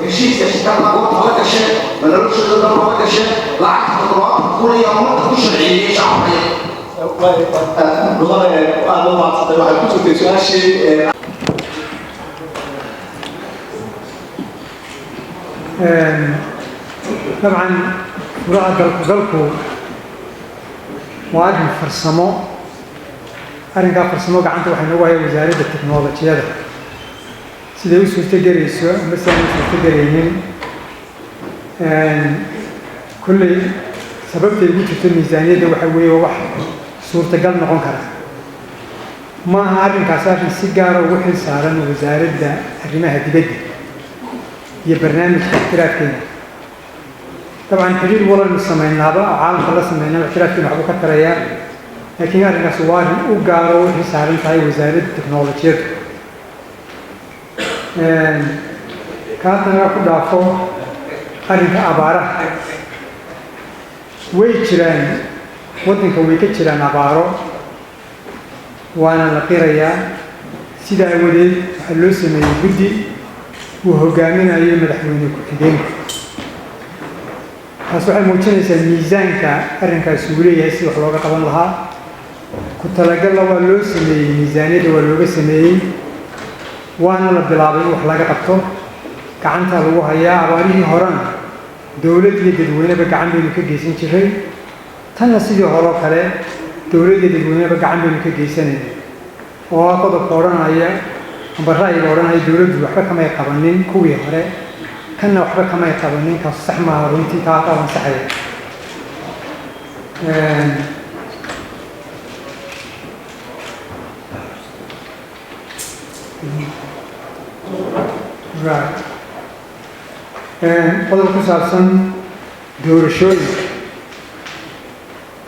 heshiiska shirkadda goorta la gasheen, ma nolosheeda dhan la gasheen lacagta 70,000 ayaa ummadda ku sharciyeeyey shacabka? Mudane, aad u mahadsantay. Waxay ku jirtay su-aashii. Dabcan, furaha dalku waa arrin farsamo. Arrinkaa farsamo gacanta waxay noogu haya Wasaaradda Teknolojiyada. Siday u suurtogelayso ama si aan u suurtogelaynin, kolley sababtay ugu jirto miisaaniyadda waxa weeye waa wax suurtagal noqon kara. Ma aha arrinkaas arrin si gaara ugu xil saaran Wasaaradda Arrimaha Dibadda iyo barnaamijka ictiraafkeena. Dabcan, xiriir walaynu samaynaaba oo caalamka la sameynaba ictiraafkeena waxbuu ka tarayaa, laakiin arrinkaas waa arrin u gaaro u xil saaran tahay Wasaaradda Teknolojiyadda. Kaatanaga ku dhaafo arrinka abaaraha. Way jiraan, waddanka way ka jiraan abaaro, waana la qirayaa. Sidaa awadeed waxaa loo sameeyey guddi uu hogaaminayo madaxweyne ku-xigeenka. Taas waxay muujinaysaa miisaanka arrinkaasi uu leeyahay, si wax looga qaban lahaa. Ku talagalla waa loo sameeyey, miisaaniyadda waa looga sameeyey, waana la bilaabay in wax laga qabto. Gacanta lagu hayaa. Abaarihii horena dowlad iyo dadweyneba gacan baynu ka geysan jiray, tanna sidii horeo kale dowlad iyo dadweyneba gacan baynu ka geysanayna. Oo ah qodobka odhanaya amba ra'yiga odhanaya dowladdu waxba kamay qabanin kuwii hore. Kanna waxba kamay qabanin, kaas sax maaha runtii, taa qaban saxaya. Right. Qodob ku saabsan doorashooyinka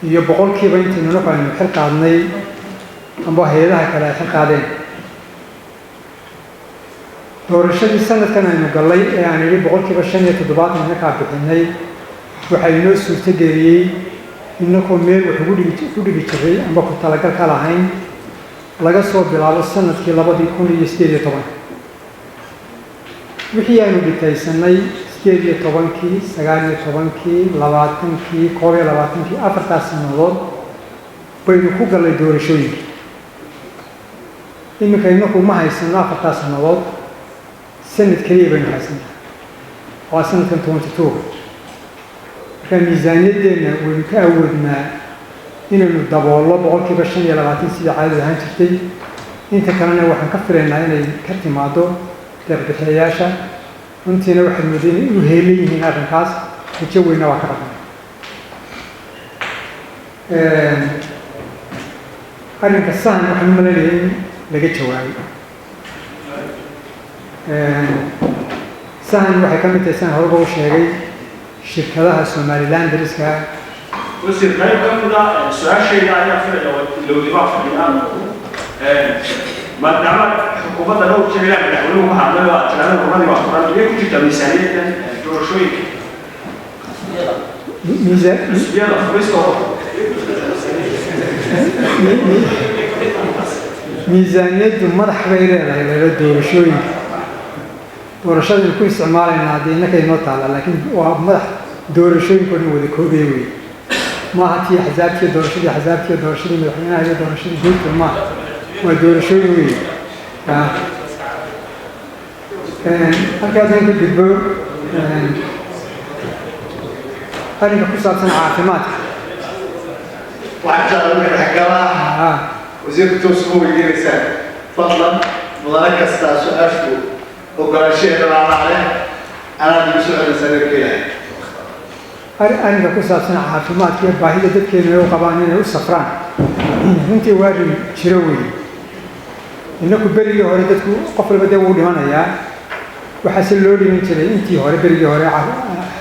iyo boqolkiiba intaynu naf aynu xil qaadnay amba hay-adaha kale ay xil qaadeen. Doorashadii sanadkan aynu gallay ee aan idhi 75% inakaa bixinay, waxaa inoo suurtogeliyey inakoo meel wax ugu dhigi ku dhigi jiray amba ku talagal ka lahayn laga soo bilaabo sanadkii 2018. Wixii aanu dhitaysanay 18-kii, 19-kii, 20-kii, 21-kii, afartaas sannadood baynu ku gallay doorashooyinkii. Iminka inaku ma haysano afartaas sannadood, sanad keliya baynu haysanaa, waa sanadkan 22. Marka miisaaniyaddeenna waynu ka awoodnaa inaynu daboollo 25% sidii caadada ahaan jirtay. Inta kalena waxaan ka filaynaa inay ka timaado deeqbixiyayaasha. Runtiina waxaad mooday inay u heelan yihiin arrinkaas, rajo weynna waa ka dhaqan. Arrinka Sahan waxaan u malaynaya in laga jawaabay. Sahan waxay ka mid tahay, siaan horeba u sheegay, shirkadaha Somaliland dariska. Wasiir, qayb ka mid ah su-aashayda ayaa filaya ilowdibaa fadhiya, maadaama xukuumadda dhowr jeer ilaa madaxweynuhu ka hadlay oo aad tiraahdo rumadii waa furan, miyay ku jirtaa miisaaniyaddan doorashooyinka xisbiyada furistooda? Miisaaniyaddu madax bay leedahay lala doorashooyinka. Doorashadaynu ku isticmaalaynaa haddii innaka inoo taalla, laakiin waa madax doorashooyinka o dhan wada koobaya wey. Maaha tii axsaabtiiyo doorashadii axsaabtiiyo doorashadii madaxweynaha iyo doorashadii guurta, maaha, waa doorashooyin wey. Halka haddaan ka gudbo arrinka ku saabsan caafimaadka. Waxaan jeclaa dhexgalaa wasiirka toos uma weydiinaysaa. Fadlan, mudane kastaa su-aashu ogolaanshaheeda laalaale anaad igu soo celinaysaa reerkeeda. Arrinka ku saabsan caafimaadka iyo baahida dadkeenu ay u qabaan inay u safraan, runtii waa arrin jiro weeye. Inaku berigii hore dadku qof walba dee wuu dhimanayaa, waxaase loo dhiman jiray intii hore, berigii hore,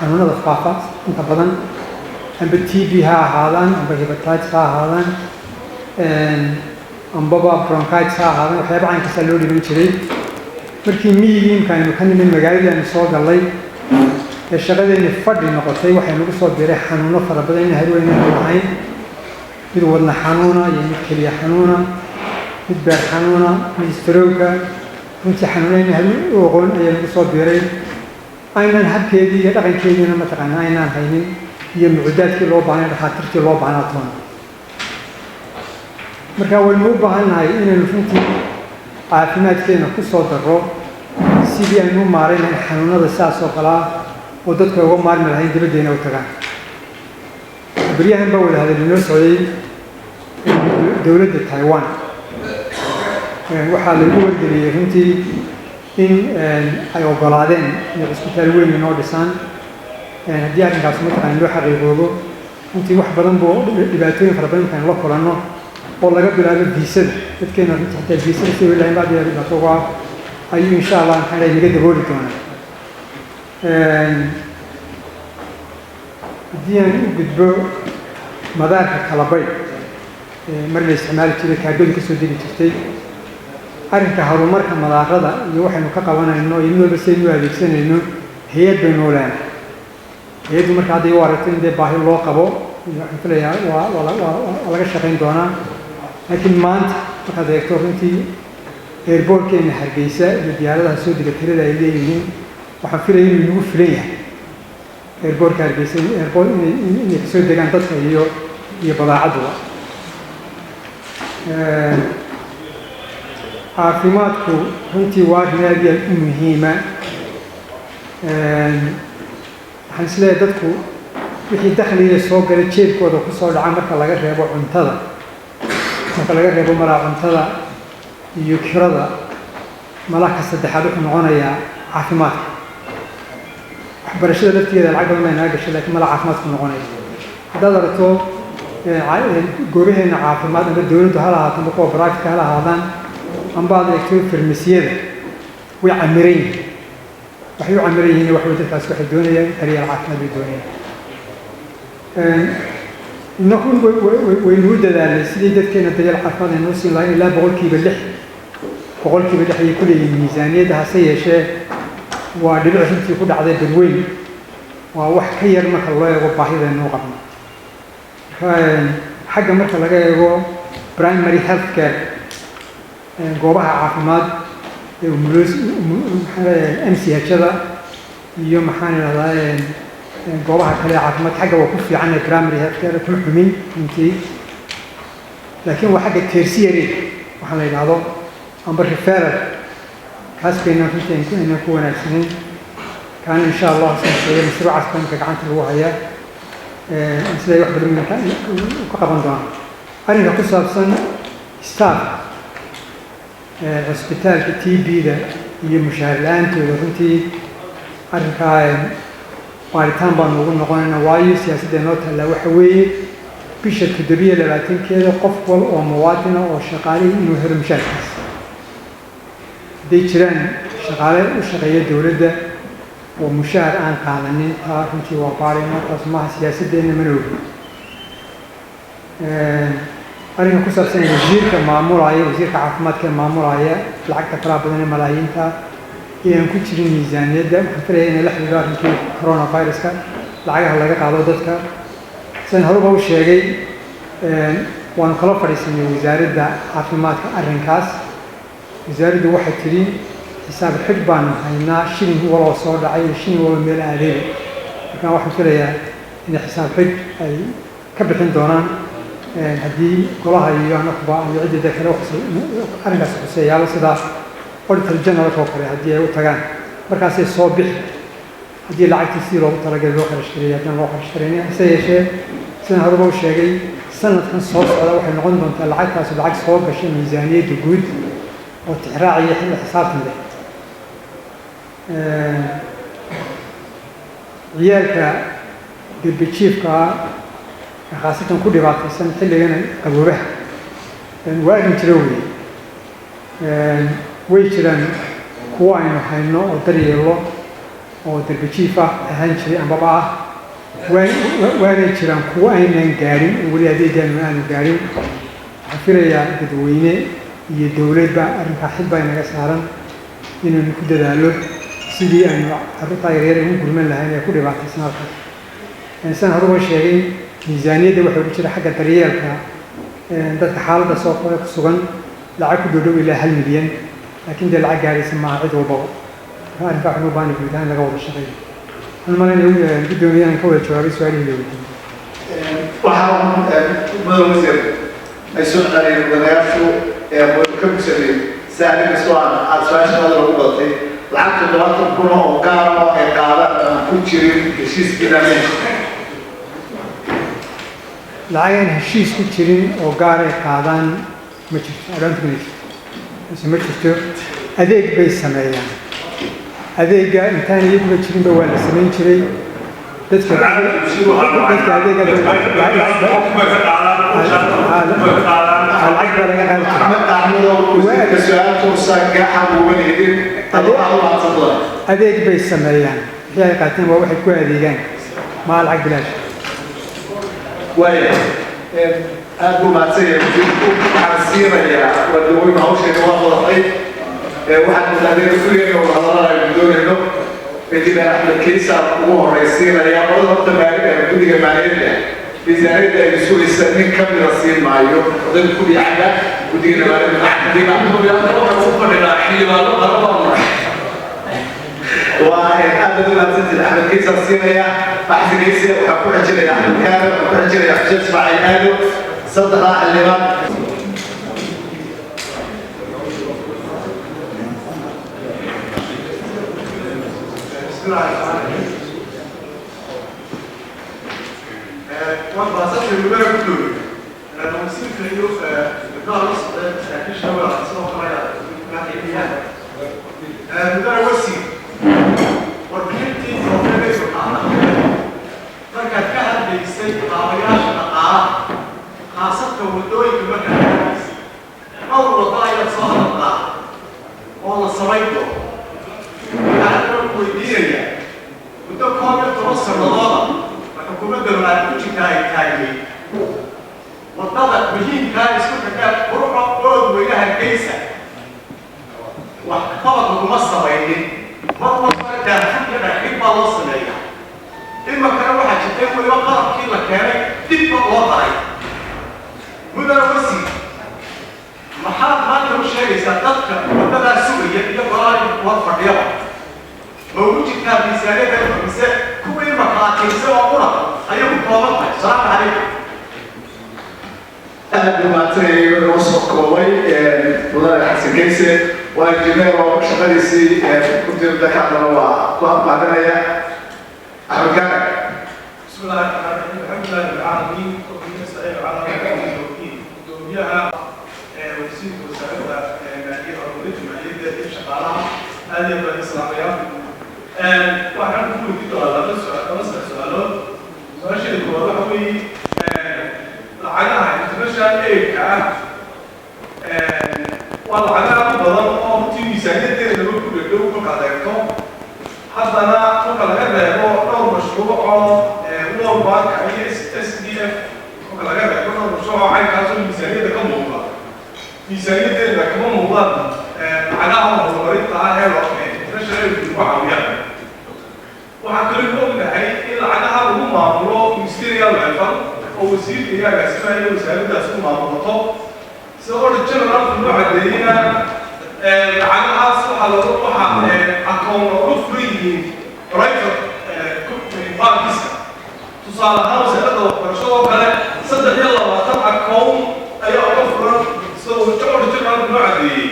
xanuunada faafa inta badan, amba TB ha ahaadaan, amba hepatitis ha ahaadaan, ambaba bronchitis ha ahaadaan, waxyaaba caynkaasaa loo dhiman jiray. Markii miyigii imka aynu ka nimin magaaladii aynu soo gallay ee shaqadeenni fadhi noqotay, waxay nagu soo biray xanuuno fara badan in harweynaynu lahayn, mid wadna xanuuna iyo mid keliya xanuuna, mid beer xanuuna, mid stroke-a. Runtii xanuunayna haru u aqoon ayaa nagu soo biray, aynaan habkeedii iyo dhaqankeediina mataqaanaa aynaan haynin iyo mucudaadkii loo baahnay, dhakhaatiirtii loo baahnaa toona. Marka waynu u baahan nahay inaynu runtii caafimaadkeena ku soo darro sidii aynu u maarayn lahayn xanuunada sidaas oo kale ah oo dadku ay uga maarmi lahayn dibaddeena u tagaan. Beryahan baa wada hadal inoo socday dowladda Taiwan. Waxaa lagu wargeliyey runtii in ay oggolaadeen inay cisbitaal weyn inoo dhisaan. Haddii arrinkaas mataqaana loo xaqiiqoobo, runtii wax badan buu dhibaatooyin fara badan markaan la kulanno oo laga bilaabo viisada dadkeena, runtii xataa viisada si weli lahayn baa dhibaato uga ah, ayuu insha Allah maxaa dhahay naga dabooli doonaa. Haddii aan u gudbo madaarka Kalabaydh, mar la isticmaali jiray, kaagadu ka soo degi jirtay, arrinka horumarka madaarada iyo waxaynu ka qabanayno iyo mid walba sidaynu u adeegsanayno, hay-ad baynu leenahay. Hay-addu marka hadday u aragto in dee baahi loo qabo, waxaan filayaa waa laga shaqayn doonaa. Laakiin maanta markaad eegto runtii airportkeena Hargeysa iyo diyaaradaha soo dega tirada ay leeyihiin, waxaan filaya inuu inagu filan yahay airportka Hargeysa, airport inay kasoo degaan dadka iyo badeecadduba. Caafimaadku runtii waa arrin aad iyo aad u muhiima. Waxaan isleeyahay dadku wixii dakhliga soo gala jeebkooda kusoo dhaca, marka laga reebo cuntada, marka laga reebo malaa cuntada iyo kirada, malaha ka saddexaad wuxuu noqonayaa caafimaadka. Waxbarashada laftigeeda lacag badan bay naga gashay, laakiin mala caafimaadku noqonaya. Haddaad aragto goobaheena caafimaad, ama dowladdu ha lahaato ama kuwa private-ka ha lahaadaan, amba aad eegto farmasiyada, way camiran yihiin. Waxay u camiran yihiin waxa way dadkaas waxay doonayaan daryeel caafimaad bay doonayaan. Inaku waynuu dadaalnay sidii dadkeena daryeel caafimaad aynoo siin lahayn. Ilaa 6%, 6% ayay ku leeyihiin miisaaniyadda. Hase yeeshee waa dhibic runtii ku dhacday badweyn, waa wax ka yar marka loo eego baahida aynuu qabno. Xagga marka laga eego primary health care, goobaha caafimaad ee umulos, maxaa leeyahay, MCH-ada iyo maxaan idhahdaa goobaha kale ee caafimaad, xagga waa ku fiican ee primary health care kuma xumin runtii, laakiin waa xagga tertiary waxaa la yidhaahdo amba referral, kaas baynan runtii aynan ku wanaagsanayn. Kaana insha Allah saan sheegay mashruucaas baa imika gacanta lagu hayaa, siday wax badan ka qaban doonaan. Arrinka ku saabsan staff cusbitaalka TB-da iyo mushaahar la-aantooda, runtii arrinkaa baaritaan baanu ugu noqonayna, waayo siyaasadda noo taallaa waxa weeye bisha 27-keeda qof wal oo muwaadina oo shaqaalihii inuu helo mushaharkiisa. Hadday jiraan shaqaale u shaqeeya dowladda oo mushaahar aan qaadanin, taa runtii waa baarayna. Taas maaha siyaasadeenna, mana ogin. Arrinka ku saabsan wasiirka maamulaya, wasiirka caafimaadka ee maamulaya lacagta faraha badan ee malaayiinta inaan ku jirin miisaaniyadda, waxaan filaya inay la xiriiro arrinkii coronaviruska lacagaha laga qaado dadka. Sidaan horeba u sheegay, waanu kala fadhiisanay wasaaradda caafimaadka arrinkaas. Wasaaraddu waxay tidhi xisaab xidh baanu haynaa, shilin waloo soo dhacay iyo shilin waloo meel aadayba. Marka waxaan filayaa inay xisaab xidh ay ka bixin doonaan haddii golaha iyo anakuba iyo ciddida kale arrinkaas xuseeyaalo, sida auditor general oo kale, haddii ay u tagaan markaasay soo bixi haddii lacagtii sidii loogu talagalay loo kharash gareeyay, haddaan loo kharash garaynin. Hase yeeshee sidaan horeba u sheegay, sanadkan soo socda waxay noqon doontaa lacagtaasi lacag soo gashay miisaaniyadda guud oo tixraac iyo xilli xisaabtan leh. Ciyaalka derbijiifka ah, khaasatan ku dhibaataysan xilligan qaboobaha, waa arrin jiro wey. Way jiraan kuwo aynu hayno oo daryeelo oo derbijiif ah ahaan jiray ambaba ah, waanay jiraan kuwo aynaan gaarin oo weli adeegaanu aanu gaarin. Waxaan filayaa dadweyne iyo dowladba arrinkaa xil baa inaga saaran inaynu ku dadaalo sidii aynu carruurtaa yaryar ugu gurman lahayn ee ku dhibaataysan halkaas. Sidaan horuba sheegay, miisaaniyadda waxaa ku jira xagga daryeelka dadka xaaladda soo kore ku sugan lacag ku dhow dhow ilaa 1 milyan, laakiin dee lacag gaaraysa maaha cid walbaba. Marka arrinkaa waxaynu u baahanay guud ahaan laga wada shaqeeyo. Waxaan malaynaya guddoomiyahan ka wada jawaabay su-aalihii la weydiiyey. Waxaa mudan wasiir ay soo celiyeen mudanayaashu waynu ka bugsanay saali kastoo aan aad su-aasha aad loogu badatay. Lacag 70,000 oo gaar oo ay qaadaan aan ku jirin heshiiskiina. Lacag aan heshiis ku jirin oo gaar ay qaadaan ma jirto. I don't think mise ma jirto. Adeeg bay sameeyaan. Adeegga intaan iyaguba jirinba waa la samayn jiray. Dadka adeega lacag baa laga qaadi jiray. Axmed Axmedow, wasiirka su-aal toosa gaaxa uga leedin adoo. Adeeg bay sameeyaan. Wixii ay qaateen waa waxay ku adeegaan, maa lacag bilaash. Waaya, aad buu mahadsan yahay wasiirku. Waxaan siinayaa wadaweynu hawsheena waa qodatay. Waxaan mudaadeena gurigeena wada hadalada aynu doonayno. Injineer Axmed Kiisa ugu horraysiinaya qolada. Horta guddiga maaliyadda miisaaniyadda aynu sugaysa nin ka mida siin maayo odayga ku dhiicaya guddiga maaliyadda lacagta. Waa aad baad u mahadsantied. Axmed Kiisaan siinaya. Axmed Kiisa waxaa ku xijinaya Axmed Kaare, waxaa ku xijinaya Xuseen Ismaaciil Aado, saddexdaa xildhibaan. بسم الله الرحمن الرحيم. Waan baasatay mudane gudoomiye wasiirka iyo xubnaha la socda saraakiisha waa sidoo kale madaxweynaha. Mudane wasiir, warbixintii Kaabayaasha dhaqaalaha, khaasatan waddooyinka, marka hadlaysa dhowr waddo ayaad soo hadalqaa oo la samayn doono. Waxaan haddana ku weydiinayaa, muddo 11 sannadooda oo xukuumadda aad ku jirtaa ay taagnayd, waddada muhiimkaa isku xidha Burco, Oodweyne, Hargeysa wax qabad laguma samaynin. Mar walbana daafur iyo dhagxin baa loo sameeyaa. Iminkana waxaa jirta in weliba qalabkii la keenay dibba loo daray. Mudana wasiir, maxaad maanta u sheegaysaa dadka waddadaa sugaya iyo golaha war fadhiyaba? Ma ugu jirtaa miisaaniyadda, mise kuwii makaatiirsan oo qura ayay ku kooban tahay? Asalaamu calaykum. Aad buu mahadsanayay, inoo soo koobay mudane Xasan Geyse. Waa injineer oo shaqadiisii runtii dakacdana waa ku mahadinaya. Axmed Kaane. بسم الله الرحمن الرحيم، الحمد لله رب العالمين، وبه نستعين على امور الدين. Gudoomiyaha, wasiirka wasaaradda maaliyadda, horumarinta maaliyadda iyo shaqaalaha, aad iyo baan islaamaya. Waxaan ku weydiin doonaa laba su-aal, laba saddex su-aalood. Su-aasheeda koowaad waxa weeye lacagaha international aid-ka ah. Waa lacagaha u badan oo runtii miisaaniyadeeda lagu ku dhegdhow markaad eegto. Haddana marka laga reebo dhowr mashruuc oo World Bank iyo SDF, marka laga reebo dhowr mashruuc oo caynkaas oo miisaaniyadda ka muuqda, miisaaniyaddeeda kama muuqdaan lacagaha horumarinta ah ee loo international aid lagu caawiyaan. Waxaa kaloo ognahay in lacagaha lagu maamulo ministerial level oo wasiirka iyo agaasimaha iyo wasaaraddaas ku maamulato. Sida Audit Generalku noo caddeeyeyna, lacagahaas waxaa lagu waxa akoon looga furan yihiin private bankiska. Tusaale ahaan, wasaaradda waxbarashada oo kale 23 akoon ayaa uga furan, sida uu Audit Generalku noo caddeeyey,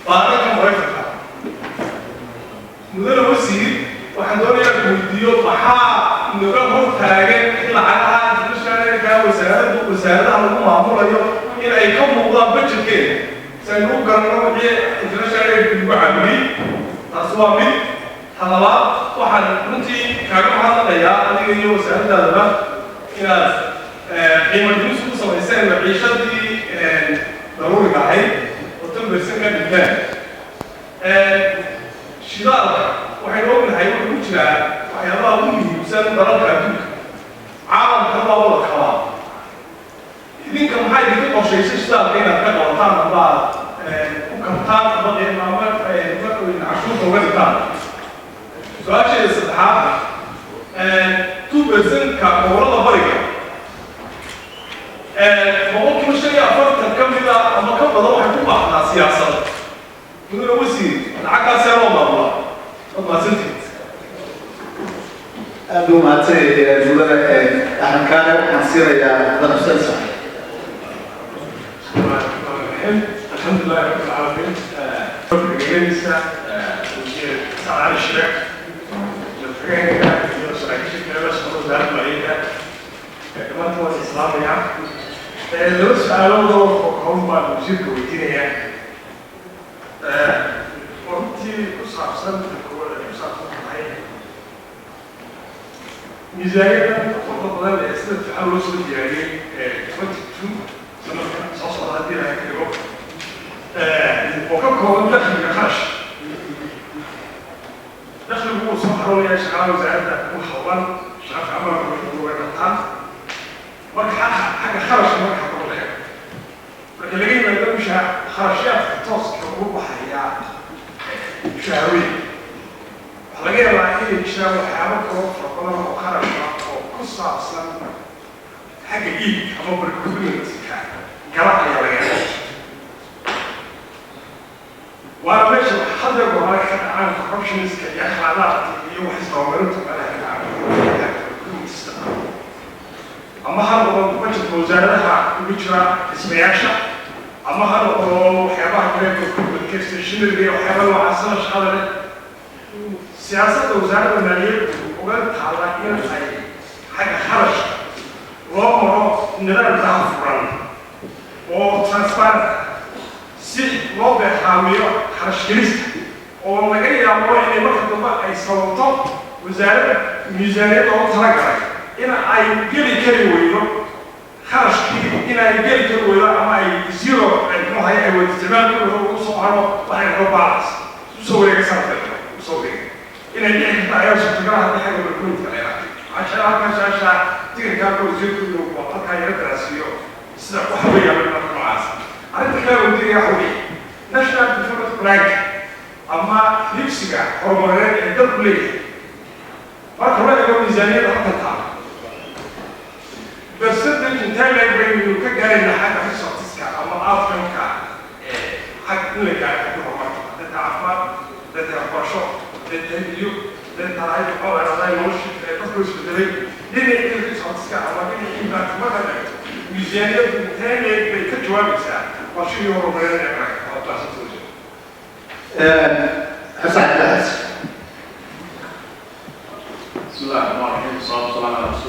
baananka maraykanka. Mudane wasiir, waxaan doonayaa ku weydiiyo, maxaa naga hor taagan in lacagaha internationalka wasaaraddu wasaaradaha lagu maamulayo in ay ka muuqdaan budgetkeena, si aynu u garanno wixii international aid lagu caawiyey? Taasi waa mid. Ta labaad, waxaan runtii kaaga mahadnaqayaa adiga iyo wasaaraddaadaba inaad qiimo dhimis ku samayseen maciishadii daruuriga ahayd oo 10% ka dhigteen. Shidaalka waxaynu ognahay wuxuu ku jiraa waxyaabaha ugu muhiimsan dalalka adduunka, caalamkana waa wada qabaa. Idinka maxaa idinka qorshaysay shidaalka inaad ka qabataan ama aad ku kabtaan ama ama cashuurta uga dhigtaan? Su-aasheeda saddexaad, 2%-ka gobolada bariga, 45% ka mida ama ka badan waxay ku baxdaa siyaasad. Mudane wasiir, lacagtaasee loo maamulaa? Waad mahadsantihiin. Aad buu mahadsanyahay mudane Axmed Kaane. Waxaan siinayaa mudane Xuseen Sax. بسم الله الرحمن الرحيم، الحمد لله رب العالمين. Dhegeysta wasiir Sacad Cali Shire, madaxweynaha iyo saraakiisha kale shaqada wasaaradda maaliyadda, dhammaantood waan islaamaya. Laba su-aalood oo kooban baan wasiirka weydiinayaa, oo runtii ku saabsan, koowaad ay ku saabsan tahay miisaaniyadda quruxda badan ee sida fiican loo soo diyaariyey 22 sanadka soo socda, haddii Ilahay ka dhigo, oo ka kooban dakhliga, kharash. Dakhligu wuu soo xaroonaya, shaqaalaha wasaaradda ku hawlan shaqa fiican baa way qabtaan. Marka xagga kharashka marka loo eego, marka laga yimaado kharashyaadka tooska ugu baxaya mushaharooyin, waxaa laga yaabaa inay jiraan waxyaabo kaloo fara badan oo kharasha oo ku saabsan xagga iibka ama procurement-ka gala ayaa laga yaabaa. Waana meesha hadda goor ka dhacaan corruptionska iyo khaladaadka iyo wax isdabamarinta meelaha ka dhacaan procurement-ka, ama ha noqdo budgetka wasaaradaha ugu jira dhismayaasha, ama ha noqdo waxyaabaha kale procurement-ka, stationery iyo waxyaaba noocaasna shaqada leh. Siyaasadda wasaaradda maaliyaddu uga taalla in ay xagga kharashka loo maro nidaam daahfuran oo transparent, si loo beexaamiyo kharash gelista, oo laga yaabo inay marka dambe ay sababto wasaaradda miisaaniyadda oo talagalay. In ay geli kari weydo kharashkii, in ay geli kari weydo ama ay zero, muxuu ahay, ay wada isticmaalkooda ugu soo haro, waxay noo balance usoo wareega sanadka usoo wareega inay dhici karta ayaa suurtagal haddii xagga barkumintka la ilaaliyo. Waxaan jeclaa halkaa su-aasha tikirkaaka wasiirku inuu halkaa yara daraasiyo sida waxa weeyaan marka noocaas. Arrinta kale weydiinaya waxa weeye National Development Plan ama higsiga horumareed ee dalku leeyahay. Marka loo eego miisaaniyadda halkan taala, percentage intee leeg baynu ka gaaraynaa xagga resourceska ama outcome-ka, xag in la gaaro xagga horumarka, hadday tahay caafimaad, hadday tahay waxbarasho, hadday tahay biyo, hadday tahay muxuu ahaaday noloshii dadku isbedelay, dhinacii resourceska ama dhinacii impact markaad eegto, miisaaniyaddu intee leeg bay ka jawaabaysaa qorshihii horumareed ee qaranka? Waa taasintooda. Xasan Cabdilxasan. بسم الله الرحمن الرحيم، والصلاة والسلام على رسول